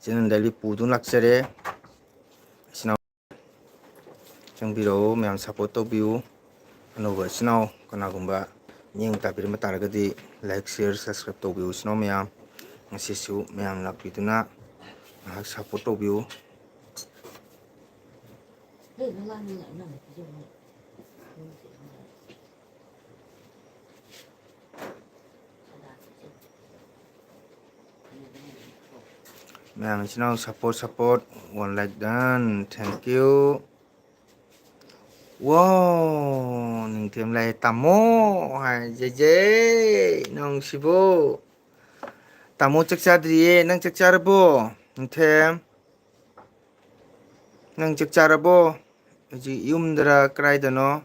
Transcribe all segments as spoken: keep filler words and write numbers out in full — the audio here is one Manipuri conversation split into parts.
ꯆꯦꯅꯦꯜꯗ ꯂꯤꯄꯨꯗꯨꯅ ꯂꯥꯛꯆꯔꯦ꯫ ꯏꯆꯤꯟ ꯏꯅꯥꯎ ꯆꯪꯕꯤꯔꯛꯎ, ꯃꯌꯥꯝ ꯁꯞꯄꯣꯔꯠ ꯇꯧꯕꯤꯌꯨ꯫ ꯑꯅꯧꯕ ꯏꯆꯤꯟ ꯏꯅꯥꯎ ꯀꯅꯥꯒꯨꯝꯕ ꯃꯤꯠꯌꯦꯡ ꯇꯥꯕꯤꯔꯝꯕ ꯇꯥꯔꯒꯗꯤ ꯂꯥꯏꯛ, ꯁꯤꯌꯔ, ꯁꯕꯁꯀ꯭ꯔꯥꯏꯕ ꯇꯧꯕꯤꯌꯨ ꯏꯆꯤꯟ ꯏꯅꯥꯎ ꯃꯌꯥꯝ꯫ ꯉꯁꯤꯁꯨ ꯃꯌꯥꯝ ꯂꯥꯛꯄꯤꯗꯨꯅ ꯉꯥꯏꯍꯥꯛ ꯁꯞꯄꯣꯔꯠ ꯇꯧꯕꯤꯌꯨ꯫ ꯃꯌꯥꯝ ꯏꯆꯤꯟ ꯏꯅꯥꯎ support, support, one like done, thank you꯫ ꯋꯥꯎ, ꯅꯤꯡꯊꯦꯝ ꯂꯥꯛꯑꯦ, "ꯇꯥꯃꯣ" ꯍꯥꯏ, ꯖꯩꯖꯩ, ꯅꯪꯁꯤꯕꯨ꯫ ꯇꯥꯃꯣ ꯆꯥꯛ ꯆꯥꯗ꯭ꯔꯤꯌꯦ, ꯅꯪ ꯆꯥꯛ ꯆꯥꯔꯕꯣ? ꯅꯤꯡꯊꯦꯝ, ꯅꯪ ꯆꯥꯛ ꯆꯥꯔꯕꯣ? ꯍꯧꯖꯤꯛ ꯌꯨꯝꯗꯔ ꯀꯗꯥꯏꯗꯅꯣ?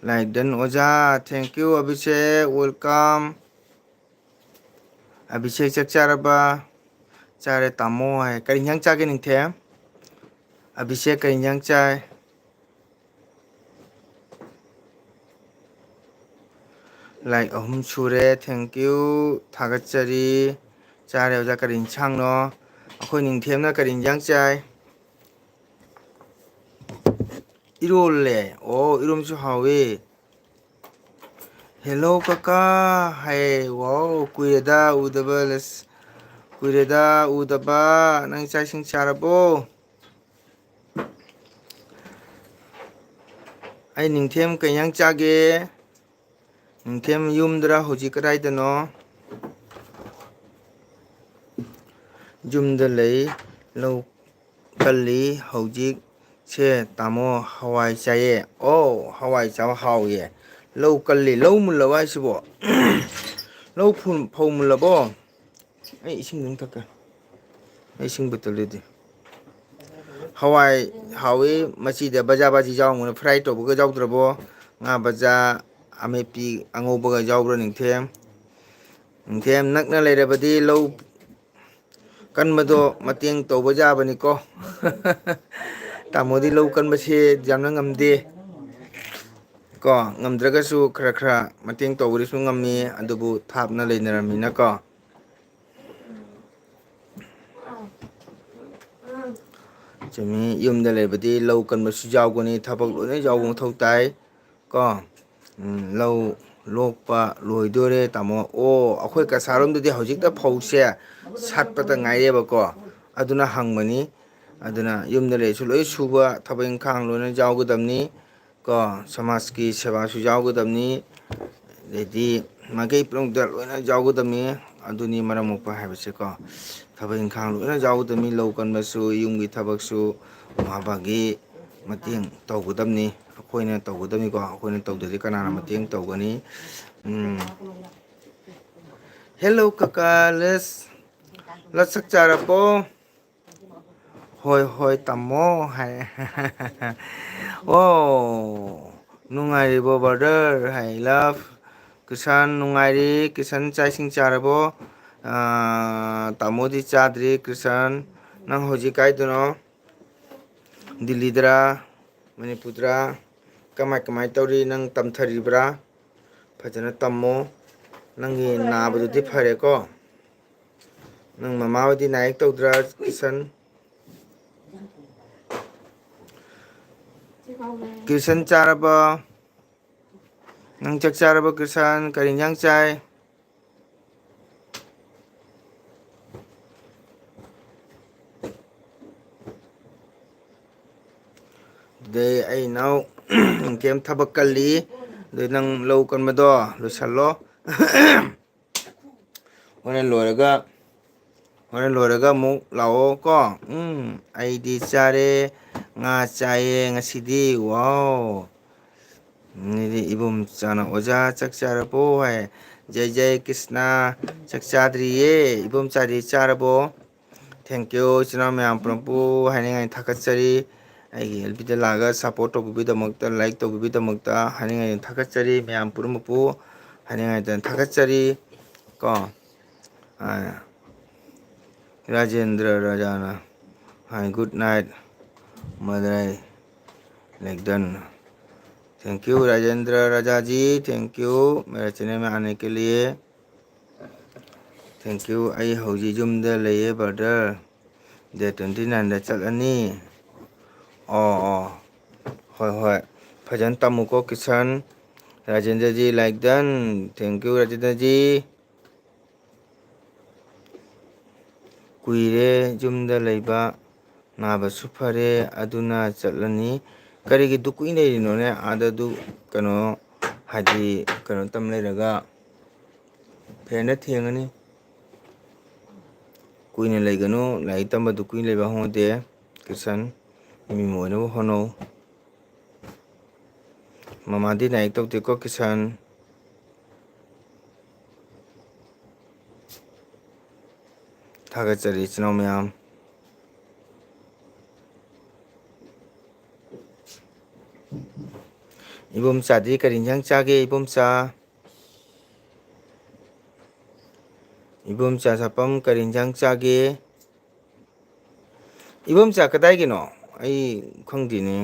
Like done ꯑꯣꯖꯥ, thank you Abhishek, welcome꯫ Abhishek ꯆꯥꯛ ꯆꯥꯔꯕ? ꯆꯥꯔꯦ ꯇꯥꯃꯣ ꯍꯥꯏ꯫ ꯀꯔꯤ ꯏꯟꯖꯥꯡ ꯆꯥꯒꯦ ꯅꯤꯡꯊꯦꯝ? ꯑꯕꯤꯁꯦꯛ ꯀꯔꯤ ꯏꯟꯖꯥꯡ ꯆꯥꯏ? Like ꯑꯍꯨꯝ ꯁꯨꯔꯦ, thank you, ꯊꯥꯒꯠꯆꯔꯤ꯫ ꯆꯥꯔꯦ ꯑꯣꯖꯥ, ꯀꯔꯤ ꯏꯟꯁꯥꯡꯅꯣ? ꯑꯩꯈꯣꯏ ꯅꯤꯡꯊꯦꯝꯅ ꯀꯔꯤ ꯏꯟꯖꯥꯡ ꯆꯥꯏ? ꯏꯔꯣꯜꯂꯦ꯫ ꯑꯣ, ꯏꯔꯣꯝꯕꯁꯨ ꯍꯥꯎꯋꯤ꯫ Hello ꯀꯀꯥ ꯍꯥꯏ꯫ ꯋꯥꯎ, ꯀꯨꯏꯔꯦꯗ ꯎꯗꯕ, ꯂꯁ-, ꯀꯨꯏꯔꯦꯗ ꯎꯗꯕ꯫ ꯅꯪ ꯆꯥꯛ ꯏꯁꯤꯡ ꯆꯥꯔꯕꯣ? ꯑꯩ ꯅꯤꯡꯊꯦꯝ ꯀꯩ ꯏꯟꯖꯥꯡ ꯆꯥꯒꯦ? ꯅꯤꯡꯊꯦꯝ ꯌꯨꯝꯗꯔ ꯍꯧꯖꯤꯛ ꯀꯗꯥꯏꯗꯅꯣ? ꯌꯨꯝꯗ ꯂꯩ, ꯂꯧ ꯀꯜꯂꯤ ꯍꯧꯖꯤꯛꯁꯦ꯫ ꯇꯥꯃꯣ ꯍꯋꯥꯏ ꯆꯥꯏꯌꯦ꯫ ꯑꯣ, ꯍꯋꯥꯏ ꯆꯥꯕ ꯍꯥꯎꯌꯦ꯫ ꯂꯧ ꯀꯜꯂꯤ꯫ ꯂꯧ ꯃꯨꯜꯂꯕ ꯍꯥꯏꯁꯤꯕꯣ? ꯂꯧ ꯐꯨ-, ꯐꯧ ꯃꯨꯜꯂꯕꯣ? ꯑꯩ ꯏꯁꯤꯡꯗꯨꯝ ꯊꯛꯀꯦ꯫ ꯑꯩ ꯏꯁꯤꯡ ꯕꯣꯇꯜꯗꯨꯗꯤ꯫ ꯍꯋꯥꯏ ꯍꯥꯎꯋꯤ꯫ ꯃꯆꯤꯗ ꯕꯖꯥ ꯕꯥꯖꯤ ꯌꯥꯎꯔꯝꯒꯅꯤ꯫ Fry ꯇꯧꯕꯒ ꯌꯥꯎꯗ꯭ꯔꯕꯣ? ꯉꯥ ꯕꯖꯥ, ꯑꯃꯦꯠꯄꯤ, ꯑꯉꯧꯕꯒ ꯌꯥꯎꯕ꯭ꯔꯥ ꯅꯤꯡꯊꯦꯝ? ꯅꯤꯡꯊꯦꯝ ꯅꯛꯅ ꯂꯩꯔꯕꯗꯤ ꯂꯧ ꯀꯟꯕꯗꯣ ꯃꯇꯦꯡ ꯇꯧꯕ ꯌꯥꯕꯅꯤꯀꯣ꯫ ꯇꯥꯃꯣꯗꯤ ꯂꯧ ꯀꯟꯕꯁꯦ ꯌꯥꯝꯅ ꯉꯝꯗꯦ꯫ ꯀꯣ, ꯉꯝꯗ꯭ꯔꯒꯁꯨ ꯈꯔ ꯈꯔ ꯃꯇꯦꯡ ꯇꯧꯕꯗꯁꯨ ꯉꯝꯃꯤ, ꯑꯗꯨꯕꯨ ꯊꯥꯞꯅ ꯂꯩꯅꯔꯝꯃꯤꯅꯀꯣ꯫ ꯆꯨꯝꯃꯤ, ꯌꯨꯝꯗ ꯂꯩꯕꯗꯤ ꯂꯧ ꯀꯟꯕꯁꯨ ꯌꯥꯎꯒꯅꯤ, ꯊꯕꯛ ꯂꯣꯏꯅ ꯌꯥꯎꯕ ꯃꯊꯧ ꯇꯥꯏ ꯀꯣ꯫ ꯎꯝ, ꯂꯧ ꯂꯣꯛꯄ ꯂꯣꯏꯗꯣꯔꯦ ꯇꯥꯃꯣ꯫ ꯑꯣ, ꯑꯩꯈꯣꯏ ꯀꯁꯥꯔꯣꯝꯗꯗꯤ ꯍꯧꯖꯤꯛꯇ ꯐꯧꯁꯦ ꯁꯥꯠꯄꯇ ꯉꯥꯏꯔꯦꯕꯀꯣ, ꯑꯗꯨꯅ ꯍꯪꯕꯅꯤ꯫ ꯑꯗꯨꯅ ꯌꯨꯝꯗ ꯂꯩꯔꯁꯨ ꯂꯣꯏ ꯁꯨꯕ, ꯊꯕꯛ ꯏꯪꯈꯥꯡ ꯂꯣꯏꯅ ꯌꯥꯎꯒꯗꯕꯅꯤ ꯀꯣ꯫ ꯁꯃꯥꯖꯀꯤ ꯁꯦꯕꯥꯁꯨ ꯌꯥꯎꯒꯗꯕꯅꯤ, ꯑꯗꯩꯗꯤ ꯃꯥꯏꯀꯩ ꯄꯨꯝꯅꯃꯛꯇ ꯂꯣꯏꯅ ꯌꯥꯎꯒꯗꯕꯅꯤ꯫ ꯑꯗꯨꯅꯤ ꯃꯔꯝ ꯃꯣꯛꯄ ꯍꯥꯏꯕꯁꯦꯀꯣ꯫ ꯊꯕꯛ ꯏꯪꯈꯥꯡ ꯂꯣꯏꯅ ꯌꯥꯎꯒꯗꯕꯅꯤ, ꯂꯧ ꯀꯟꯕꯁꯨ, ꯌꯨꯝꯒꯤ ꯊꯕꯛꯁꯨ, ꯃꯃꯥ ꯃꯄꯥꯒꯤ ꯃꯇꯦꯡ ꯇꯧꯒꯗꯕꯅꯤ꯫ ꯑꯩꯈꯣꯏꯅ ꯇꯧꯒꯗꯕꯅꯤꯀꯣ꯫ ꯑꯩꯈꯣꯏꯅ ꯇꯧꯗ꯭ꯔꯗꯤ ꯀꯅꯥꯅ ꯃꯇꯦꯡ ꯇꯧꯒꯅꯤ? ꯎꯝ꯫ Hello ꯀꯀꯥ, let's, let's ꯆꯥꯛ ꯆꯥꯔꯕꯣ? ꯍꯣꯏ ꯍꯣꯏ ꯇꯥꯃꯣ ꯍꯥꯏ꯫ ꯑꯣ, ꯅꯨꯡꯉꯥꯏꯔꯤꯕꯣ brother ꯍꯥꯏ꯫ Love ꯀ꯭ꯔꯤꯁꯟ, ꯅꯨꯡꯉꯥꯏꯔꯤ꯫ ꯀ꯭ꯔꯤꯁꯟ, ꯆꯥꯛ ꯏꯁꯤꯡ ꯆꯥꯔꯕꯣ? ꯑꯥ, ꯇꯥꯃꯣꯗꯤ ꯆꯥꯗ꯭ꯔꯤ꯫ ꯀ꯭ꯔꯤꯁꯟ, ꯅꯪ ꯍꯧꯖꯤꯛ ꯀꯥꯏꯗꯅꯣ? ꯗꯤꯜꯂꯤꯗꯔꯥ, ꯃꯅꯤꯄꯨꯔꯗꯔꯥ? ꯀꯃꯥꯏ ꯀꯃꯥꯏ ꯇꯧꯔꯤ? ꯅꯪ ꯇꯝꯊꯔꯤꯕ꯭ꯔꯥ? ꯐꯖꯅ ꯇꯝꯃꯣ꯫ ꯅꯪꯒꯤ ꯅꯥꯕꯗꯨꯗꯤ ꯐꯔꯦꯀꯣ? ꯅꯪ ꯃꯃꯥ ꯍꯣꯏꯗꯤ ꯅꯥ ꯌꯦꯛ ꯇꯧꯗ꯭ꯔꯥ, ꯀ꯭ꯔꯤꯁꯟ? ꯀ꯭ꯔꯤꯁꯟ ꯆꯥꯔꯕ? ꯅꯪ ꯆꯥꯛ ꯆꯥꯔꯕ ꯀ꯭ꯔꯤꯁꯟ? ꯀꯔꯤ ꯏꯟꯖꯥꯡ ꯆꯥꯏ? ꯑꯗꯩ ꯑꯩ ꯏꯅꯥꯎ ꯀꯩꯝ ꯊꯕꯛ ꯀꯜꯂꯤ꯫ ꯑꯗꯩ ꯅꯪ ꯂꯧ ꯀꯟꯕꯗꯣ ꯂꯣꯏꯁꯜꯂꯣ꯫ ꯍꯣꯔꯦꯟ ꯂꯣꯏꯔꯒ, ꯍꯣꯔꯦꯟ ꯂꯣꯏꯔꯒ ꯑꯃꯨꯛ ꯂꯥꯛꯑꯣ ꯀꯣ꯫ ꯎꯝ, ꯑꯩꯗꯤ ꯆꯥꯔꯦ, ꯉꯥ ꯆꯥꯏꯌꯦ ꯉꯁꯤꯗꯤ꯫ ꯋꯥꯎ! ꯑꯗꯩꯗꯤ ꯏꯕꯣꯝꯆꯥꯅ, "ꯑꯣꯖꯥ ꯆꯥꯛ ꯆꯥꯔꯕꯣ?" ꯍꯥꯏ꯫ "ꯖꯩ ꯖꯩ ꯀ꯭ꯔꯤꯁꯅ, ꯆꯥꯛ ꯆꯥꯗ꯭ꯔꯤꯌꯦ꯫ ꯏꯕꯣꯝꯆꯥꯗꯤ ꯆꯥꯔꯕꯣ?" Thank you, ꯏꯆꯤꯟ ꯏꯅꯥꯎ ꯃꯌꯥꯝ ꯄꯨꯝꯅꯃꯛꯄꯨ ꯍꯥꯏꯅꯤꯡꯉꯥꯏ ꯊꯥꯒꯠꯆꯔꯤ꯫ ꯑꯩꯒꯤ ꯑꯦꯜ ꯄꯤꯗ ꯂꯥꯛꯑꯒ support ꯇꯧꯕꯤꯕꯒꯤꯗꯃꯛꯇ, like ꯇꯧꯕꯤꯕꯒꯤꯗꯃꯛꯇ ꯍꯥꯏꯅꯤꯡꯉꯥꯏ ꯊꯥꯒꯠꯆꯔꯤ꯫ ꯃꯌꯥꯝ ꯄꯨꯝꯅꯃꯛꯄꯨ ꯍꯥꯏꯅꯤꯡꯉꯥꯏꯗ ꯊꯥꯒꯠꯆꯔꯤ ꯀꯣ꯫ ꯑ, ꯔꯥꯖꯦꯟꯗ꯭ꯔ ꯔꯥꯖꯥꯅ ꯍꯥꯏ, "Good night, ꯃꯗꯨꯔꯥꯏ ꯂꯦꯛꯗꯟ"꯫ Thank you, Rajendra Raja ji, thank you, मेरा चैनल में आने के लिए। Thank you, ꯑꯩ ꯍꯧꯖꯤꯛ ꯌꯨꯝꯗ ꯂꯩꯌꯦ brother꯫ ꯗꯦꯠ ꯇ꯭ꯋꯦꯟꯇꯤ ꯅꯥꯏꯟꯗ ꯆꯠꯂꯅꯤ꯫ ꯑꯣ, ꯑꯣ꯫ ꯍꯣꯏ, ꯍꯣꯏ꯫ ꯐꯖꯅ ꯇꯝꯃꯨꯀꯣ, Kisan. ꯔꯥꯖꯦꯟꯗ꯭ꯔꯖꯤ, like done꯫ Thank you, ꯔꯥꯖꯦꯟꯗ꯭ꯔꯖꯤ꯫ ꯀꯨꯏꯔꯦ ꯌꯨꯝꯗ ꯂꯩꯕ, ꯅꯥꯕꯁꯨ ꯐꯔꯦ, ꯑꯗꯨꯅ ꯆꯠꯂꯅꯤ꯫ ꯀꯔꯤꯒꯤ ꯗꯨꯛ ꯀꯨꯏꯅ ꯂꯩꯔꯤꯅꯣꯅꯦ? ꯑꯥꯗ ꯗꯨꯛ, ꯀꯩꯅꯣ, ꯍꯥꯏꯗꯤ, ꯀꯩꯅꯣ ꯇꯝ ꯂꯩꯔꯒ ꯐꯦꯟꯗ ꯊꯦꯡꯉꯅꯤ꯫ ꯀꯨꯏꯅ ꯂꯩꯒꯅꯨ, ꯂꯥꯏꯔꯤꯛ ꯇꯝꯕꯗꯨ ꯀꯨꯏꯅ ꯂꯩꯕ ꯍꯧꯅꯗꯦ꯫ ꯀꯤꯁꯟ, ꯃꯤ ꯑꯃ ꯑꯣꯏꯅꯕ ꯍꯣꯠꯅꯧ꯫ ꯃꯃꯥꯗꯤ ꯂꯥꯏꯔꯤꯛ ꯇꯧꯗꯦꯀꯣ, ꯀꯤꯁꯟ꯫ ꯊꯥꯒꯠꯆꯔꯤ, ꯏꯆꯤꯟ ꯏꯅꯥꯎ ꯃꯌꯥꯝ꯫ ꯏꯕꯣꯝꯆꯥꯗꯤ ꯀꯔꯤ ꯏꯟꯖꯥꯡ ꯆꯥꯒꯦ, ꯏꯕꯣꯝꯆꯥ? ꯏꯕꯣꯝꯆꯥ ꯁꯥꯄꯝ ꯀꯔꯤ ꯏꯟꯖꯥꯡ ꯆꯥꯒꯦ? ꯏꯕꯣꯝꯆꯥ ꯀꯗꯥꯏꯒꯤꯅꯣ? ꯑꯩ ꯈꯪꯗꯦꯅꯦ꯫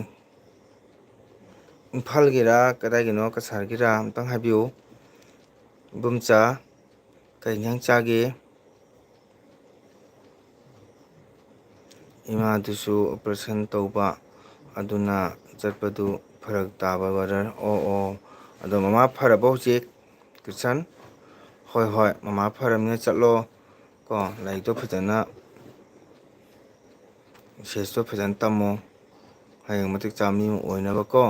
ꯏꯝꯐꯥꯜꯒꯤꯔꯥ, ꯀꯗꯥꯏꯒꯤꯅꯣ, ꯀꯁꯥꯔꯒꯤꯔꯥ? ꯑꯝꯇꯪ ꯍꯥꯏꯕꯤꯌꯨ꯫ ꯏꯕꯣꯝꯆꯥ, ꯀꯔꯤ ꯏꯟꯖꯥꯡ ꯆꯥꯒꯦ? ꯏꯃꯥꯗꯨꯁꯨ operation ꯇꯧꯕ, ꯑꯗꯨꯅ ꯆꯠꯄꯗꯨ ꯐꯔꯛ ꯇꯥꯕ, brother꯫ ꯑꯣ, ꯑꯣ꯫ ꯑꯗꯣ ꯃꯃꯥ ꯐꯔꯕꯣ ꯍꯧꯖꯤꯛ, ꯀꯤꯁꯟ? ꯍꯣꯏ, ꯍꯣꯏ, ꯃꯃꯥ ꯐꯔꯝꯅꯤꯅ ꯆꯠꯂꯣ꯫ ꯀꯣ, ꯂꯥꯏꯔꯤꯛꯇꯣ ꯐꯖꯅ, ꯃꯦꯁꯦꯖꯇꯣ ꯐꯖꯅ ꯇꯝꯃꯣ꯫ ꯍꯌꯦꯡ ꯃꯇꯤꯛ ꯆꯥꯕ ꯃꯤ ꯑꯃ ꯑꯣꯏꯅꯕꯀꯣ꯫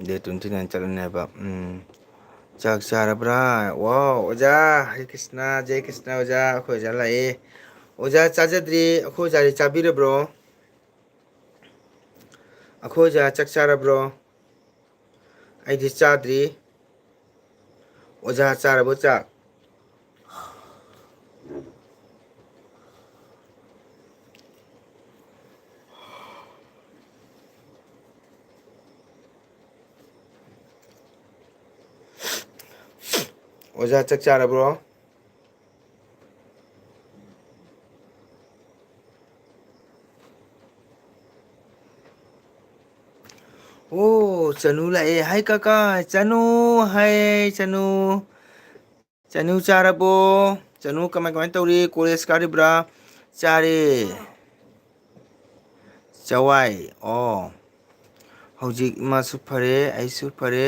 Date twenty nine ꯆꯠꯂꯅꯦꯕ꯫ ꯎꯝ꯫ ꯆꯥꯛ ꯆꯥꯔꯕ꯭ꯔꯥ? ꯋꯥꯎ, ꯑꯣꯖꯥ! ꯍꯔꯦ ꯀ꯭ꯔꯤꯁꯅ, ꯖꯦ ꯀ꯭ꯔꯤꯁꯅ ꯑꯣꯖꯥ, ꯑꯩꯈꯣꯏ ꯑꯣꯖꯥ ꯂꯥꯛꯑꯦ꯫ ꯑꯣꯖꯥ ꯆꯥꯖꯗ꯭ꯔꯤ, ꯑꯩꯈꯣꯏ ꯑꯣꯖꯥꯗꯤ ꯆꯥꯕꯤꯔꯕ꯭ꯔꯣ? ꯑꯩꯈꯣꯏ ꯑꯣꯖꯥ ꯆꯥꯛ ꯆꯥꯔꯕ꯭ꯔꯣ? ꯑꯩꯗꯤ ꯆꯥꯗ꯭ꯔꯤ꯫ ꯑꯣꯖꯥ ꯆꯥꯔꯕꯣ ꯆꯥꯛ? ꯑꯣꯖꯥ ꯆꯥꯛ ꯆꯥꯔꯕ꯭ꯔꯣ? ꯑꯣ, ꯆꯅꯨ ꯂꯥꯛꯑꯦ꯫ ꯍꯥꯏ ꯀꯀꯥ, ꯆꯅꯨ, ꯍꯥꯏ ꯆꯅꯨ꯫ ꯆꯅꯨ ꯆꯥꯔꯕꯣ? ꯆꯅꯨ ꯀꯃꯥꯏ ꯀꯃꯥꯏ ꯇꯧꯔꯤ? ꯀꯣꯂꯦꯖ ꯀꯥꯔꯤꯕ꯭ꯔꯥ? ꯆꯥꯔꯦ꯫ ꯆꯋꯥꯏ꯫ ꯑꯣ꯫ ꯍꯧꯖꯤꯛ ꯏꯃꯥꯁꯨ ꯐꯔꯦ, ꯑꯩꯁꯨ ꯐꯔꯦ꯫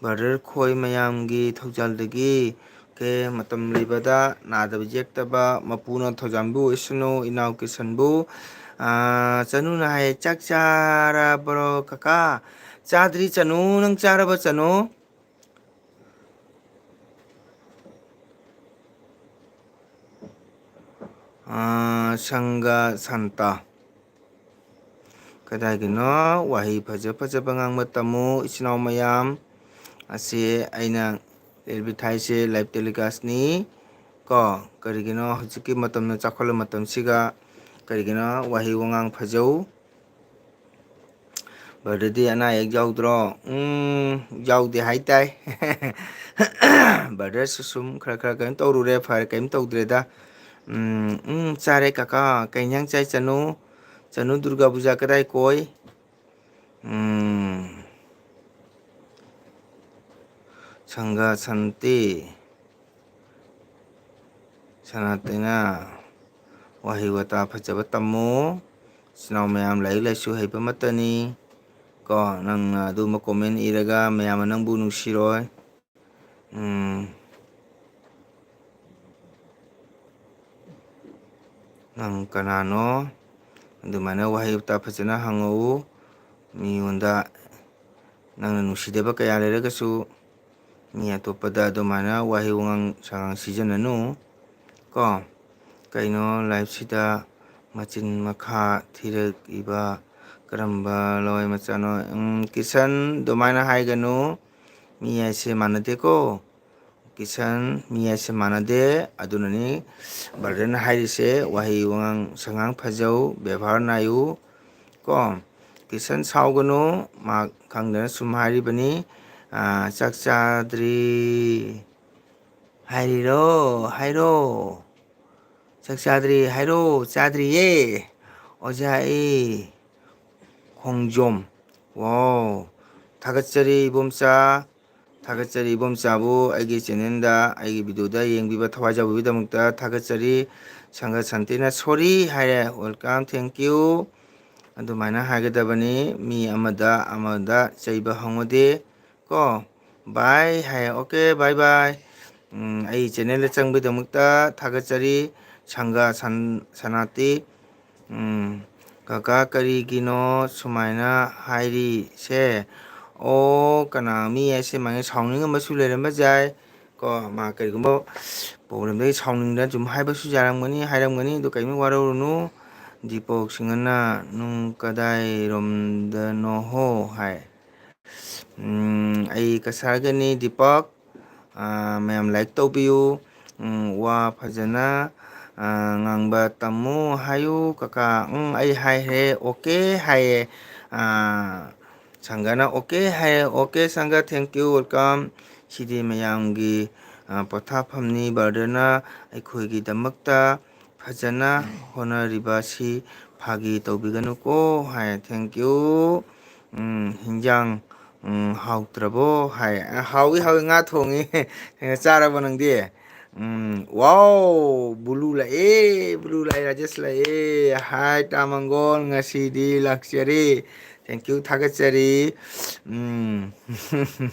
ꯕ꯭ꯔꯗꯔ ꯈꯣꯏ ꯃꯌꯥꯝꯒꯤ ꯊꯧꯖꯥꯜꯗꯒꯤ ꯀꯦ ꯃꯇꯝ ꯂꯩꯕꯗ ꯅꯥꯗꯕ ꯌꯦꯛꯇꯕ ꯃꯄꯨꯅ ꯊꯧꯖꯥꯟꯕꯨ ꯑꯣꯏꯁꯅꯨ, ꯏꯅꯥꯎ ꯀꯤꯁꯟꯕꯨ꯫ ꯑꯥ, ꯆꯅꯨꯅ ꯍꯥꯏ, "ꯆꯥꯛ ꯆꯥꯔꯕ꯭ꯔꯣ ꯀꯀꯥ?" ꯆꯥꯗ꯭ꯔꯤ ꯆꯅꯨ, ꯅꯪ ꯆꯥꯔꯕ ꯆꯅꯨ? ꯑꯥ, ꯁꯪꯒ ꯁꯟꯇ꯫ ꯀꯗꯥꯏꯒꯤꯅꯣ? ꯋꯥꯍꯩ ꯐꯖ ꯐꯖꯕ ꯉꯥꯡꯕ ꯇꯝꯃꯨ, ꯏꯆꯤꯟ ꯏꯅꯥꯎ ꯃꯌꯥꯝ꯫ ꯑꯁꯤ ꯑꯩꯅ advertise ꯁꯦ live telecast ꯅꯤ꯫ ꯀꯣ, ꯀꯔꯤꯒꯤꯅꯣ ꯍꯧꯖꯤꯛꯀꯤ ꯃꯇꯝꯗ ꯆꯥꯎꯈꯠꯂꯕ ꯃꯇꯝꯁꯤꯒ ꯀꯔꯤꯒꯤꯅꯣ ꯋꯥꯍꯩ ꯋꯥꯉꯥꯡ ꯐꯖꯧ? ꯕ꯭ꯔꯗꯔꯗꯤ ꯑꯅꯥ ꯑꯌꯦꯛ ꯌꯥꯎꯗ꯭ꯔꯣ? ꯎꯝ, ꯌꯥꯎꯗꯦ ꯍꯥꯏꯇꯥꯏ꯫ ꯕ꯭ꯔꯗꯔꯁꯨ ꯁꯨꯝ ꯈꯔ ꯈꯔ ꯀꯩꯅꯣ ꯇꯧꯔꯨꯔꯦ, ꯐꯔꯦ, ꯀꯩꯝ ꯇꯧꯗ꯭ꯔꯦꯗ꯫ ꯎꯝ, ꯎꯝ, ꯆꯥꯔꯦ ꯀꯀꯥ꯫ ꯀꯩ ꯏꯟꯖꯥꯡ ꯆꯥꯏ ꯆꯅꯨ? ꯆꯅꯨ ꯗꯨꯔꯒꯥ ꯄꯨꯖꯥ ꯀꯗꯥꯏ ꯀꯣꯏ? ꯎꯝ, ꯁꯪꯒ ꯁꯟꯇꯤ꯫ ꯁꯅꯥꯇꯩꯅ ꯋꯥꯍꯩ ꯋꯥꯇꯥ ꯐꯖꯕ ꯇꯝꯃꯨ꯫ ꯏꯆꯤꯟ ꯏꯅꯥꯎ ꯃꯌꯥꯝ ꯂꯥꯏꯔꯤꯛ ꯂꯥꯏꯁꯨ ꯍꯩꯕ ꯑꯃꯠꯇꯅꯤ꯫ ꯀꯣ, ꯅꯪꯅ ꯑꯗꯨꯒꯨꯝꯕ comment ꯏꯔꯒ ꯃꯌꯥꯝꯅ ꯅꯪꯕꯨ ꯅꯨꯡꯁꯤꯔꯣꯏ꯫ ꯎꯝ꯫ ꯅꯪ ꯀꯅꯥꯅꯣ? ꯑꯗꯨꯃꯥꯏꯅ ꯋꯥꯍꯩ ꯋꯥꯇꯥ ꯐꯖꯅ ꯍꯪꯉꯛꯎ꯫ ꯃꯤꯉꯣꯟꯗ ꯅꯪꯅ ꯅꯨꯡꯁꯤꯗꯕ ꯀꯌꯥ ꯂꯩꯔꯒꯁꯨ ꯃꯤ ꯑꯇꯣꯞꯄꯗ ꯑꯗꯨꯃꯥꯏꯅ ꯋꯥꯍꯩ ꯋꯥꯉꯥꯡ ꯁꯉꯥꯡ ꯁꯤꯖꯤꯟꯅꯅꯨ꯫ ꯀꯣ? ꯀꯩꯅꯣ live ꯁꯤꯗ ꯃꯆꯤꯟ ꯃꯈꯥ ꯊꯤꯔꯛꯏꯕ ꯀꯔꯝꯕ ꯂꯋꯥꯏ ꯃꯆꯥꯅꯣ? ꯎꯝ, ꯀꯤꯁꯟ, ꯑꯗꯨꯃꯥꯏꯅ ꯍꯥꯏꯒꯅꯨ꯫ ꯃꯤ ꯍꯥꯏꯁꯦ ꯃꯥꯟꯅꯗꯦꯀꯣ꯫ ꯀꯤꯁꯟ, ꯃꯤ ꯍꯥꯏꯁꯦ ꯃꯥꯟꯅꯗꯦ꯫ ꯑꯗꯨꯅꯅꯤ ꯕ꯭ꯔꯗꯔꯅ ꯍꯥꯏꯔꯤꯁꯦ, ꯋꯥꯍꯩ ꯋꯥꯉꯥꯡ ꯁꯉꯥꯡ ꯐꯖꯧ, ꯕꯦꯕꯥꯔ ꯅꯥꯏꯌꯨ꯫ ꯀꯣ? ꯀꯤꯁꯟ ꯁꯥꯎꯒꯅꯨ, ꯃꯥ ꯈꯪꯗꯅ ꯁꯨꯝ ꯍꯥꯏꯔꯤꯕꯅꯤ꯫ ꯑꯥ, ꯆꯥꯛ ꯆꯥꯗ꯭ꯔꯤ ꯍꯥꯏꯔꯤꯔꯣ? ꯍꯥꯏꯔꯣ꯫ ꯆꯥꯛ ꯆꯥꯗ꯭ꯔꯤ ꯍꯥꯏꯔꯣ? ꯆꯥꯗ꯭ꯔꯤꯌꯦ꯫ ꯑꯣꯖꯥ ꯑꯩ ꯈꯣꯡꯖꯣꯝ꯫ ꯋꯥꯎ꯫ ꯊꯥꯒꯠꯆꯔꯤ ꯏꯕꯣꯝꯆꯥ꯫ ꯊꯥꯒꯠꯆꯔꯤ ꯏꯕꯣꯝꯆꯥꯕꯨ ꯑꯩꯒꯤ channelꯗ, ꯑꯩꯒꯤ videoꯗ ꯌꯦꯡꯕꯤꯕ ꯊꯋꯥꯏ ꯌꯥꯎꯕꯤꯕꯒꯤꯗꯃꯛꯇ ꯊꯥꯒꯠꯆꯔꯤ꯫ ꯁꯪꯒ ꯁꯥꯟꯇꯤꯅ "sorry" ꯍꯥꯏꯔꯦ, welcome, thank you꯫ ꯑꯗꯨꯃꯥꯏꯅ ꯍꯥꯏꯒꯗꯕꯅꯤ, ꯃꯤ ꯑꯃꯗ ꯑꯃꯗ ꯆꯩꯕ ꯍꯧꯅꯗꯦ ꯀꯣ꯫ Bye ꯍꯥꯏ, okay, bye bye꯫ ꯎꯝ, ꯑꯩ channelꯗ ꯆꯪꯕꯒꯤꯗꯃꯛꯇ ꯊꯥꯒꯠꯆꯔꯤ꯫ ꯁꯪꯒ ꯁꯟ-, ꯁꯅꯥꯇꯤ꯫ ꯎꯝ, ꯀꯀꯥ ꯀꯔꯤꯒꯤꯅꯣ ꯁꯨꯃꯥꯏꯅ ꯍꯥꯏꯔꯤꯁꯦ? ꯑꯣ, ꯀꯅꯥ ꯃꯤ ꯍꯥꯏꯁꯦ ꯃꯥꯒꯤ ꯁꯥꯎꯅꯤꯡꯉꯝꯕꯁꯨ ꯂꯩꯔꯝꯕ ꯌꯥꯏ ꯀꯣ, ꯃꯥ ꯀꯔꯤꯒꯨꯝꯕ problemꯗꯒꯤ ꯁꯥꯎꯅꯤꯡꯗꯅ ꯁꯨꯝ ꯍꯥꯏꯕꯁꯨ ꯌꯥꯔꯝꯒꯅꯤ, ꯍꯥꯏꯔꯝꯒꯅꯤ, ꯑꯗꯨ ꯀꯔꯤꯝ ꯋꯥꯔꯧꯔꯨꯅꯨ꯫ ꯗꯤꯄꯛ ꯁꯤꯡꯍꯅ "ꯅꯨꯡ ꯀꯗꯥꯏꯔꯣꯝꯗꯅꯣꯍꯣ" ꯍꯥꯏ꯫ ꯎꯝ, ꯑꯩ ꯀꯁꯥꯔꯒꯅꯤ ꯗꯤꯄꯛ꯫ ꯑꯥ, ꯃꯌꯥꯝ like ꯇꯧꯕꯤꯌꯨ꯫ ꯎꯝ, ꯋꯥ ꯐꯖꯅ, ꯑꯥ, ꯉꯥꯡꯕ ꯇꯝꯃꯨ ꯍꯥꯏꯌꯨ ꯀꯀꯥ꯫ ꯎꯝ, ꯑꯩ ꯍꯥꯏꯈ꯭ꯔꯦ, okay ꯍꯥꯏꯌꯦ꯫ ꯑꯥ, ꯁꯪꯒꯅ okay ꯍꯥꯏꯌꯦ꯫ Okay ꯁꯪꯒ, thank you, welcome꯫ ꯁꯤꯗꯤ ꯃꯌꯥꯝꯒꯤ, ꯑꯥ, ꯄꯣꯊꯥꯐꯝꯅꯤ꯫ Brotherꯅ ꯑꯩꯈꯣꯏꯒꯤꯗꯃꯛꯇ ꯐꯖꯅ ꯍꯣꯠꯅꯔꯤꯕ ꯑꯁꯤ ꯐꯥꯒꯤ ꯇꯧꯕꯤꯒꯅꯨꯀꯣ ꯍꯥꯏ꯫ Thank you꯫ ꯎꯝ, ꯍꯤꯟꯖꯥꯡ, ꯎꯝ, ꯍꯥꯎꯇ꯭ꯔꯕꯣ ꯍꯥꯏ꯫ ꯑ, ꯍꯥꯎꯏ, ꯍꯥꯎꯏ, ꯉꯥ ꯊꯣꯡꯉꯤ꯫ ꯆꯥꯔꯕꯣ ꯅꯪꯗꯤ? ꯎꯝ, wow, ꯕꯨꯂꯨ ꯂꯥꯛꯑꯦ, ꯕꯨꯂꯨ ꯂꯥꯛꯑꯦ, ꯔꯥꯖꯦꯁ ꯂꯥꯛꯑꯦ꯫ Hi ꯇꯥ ꯃꯪꯒꯣꯜ, ꯉꯁꯤꯗꯤ ꯂꯥꯛꯆꯔꯦ꯫ Thank you, ꯊꯥꯒꯠꯆꯔꯤ꯫ ꯎꯝ꯫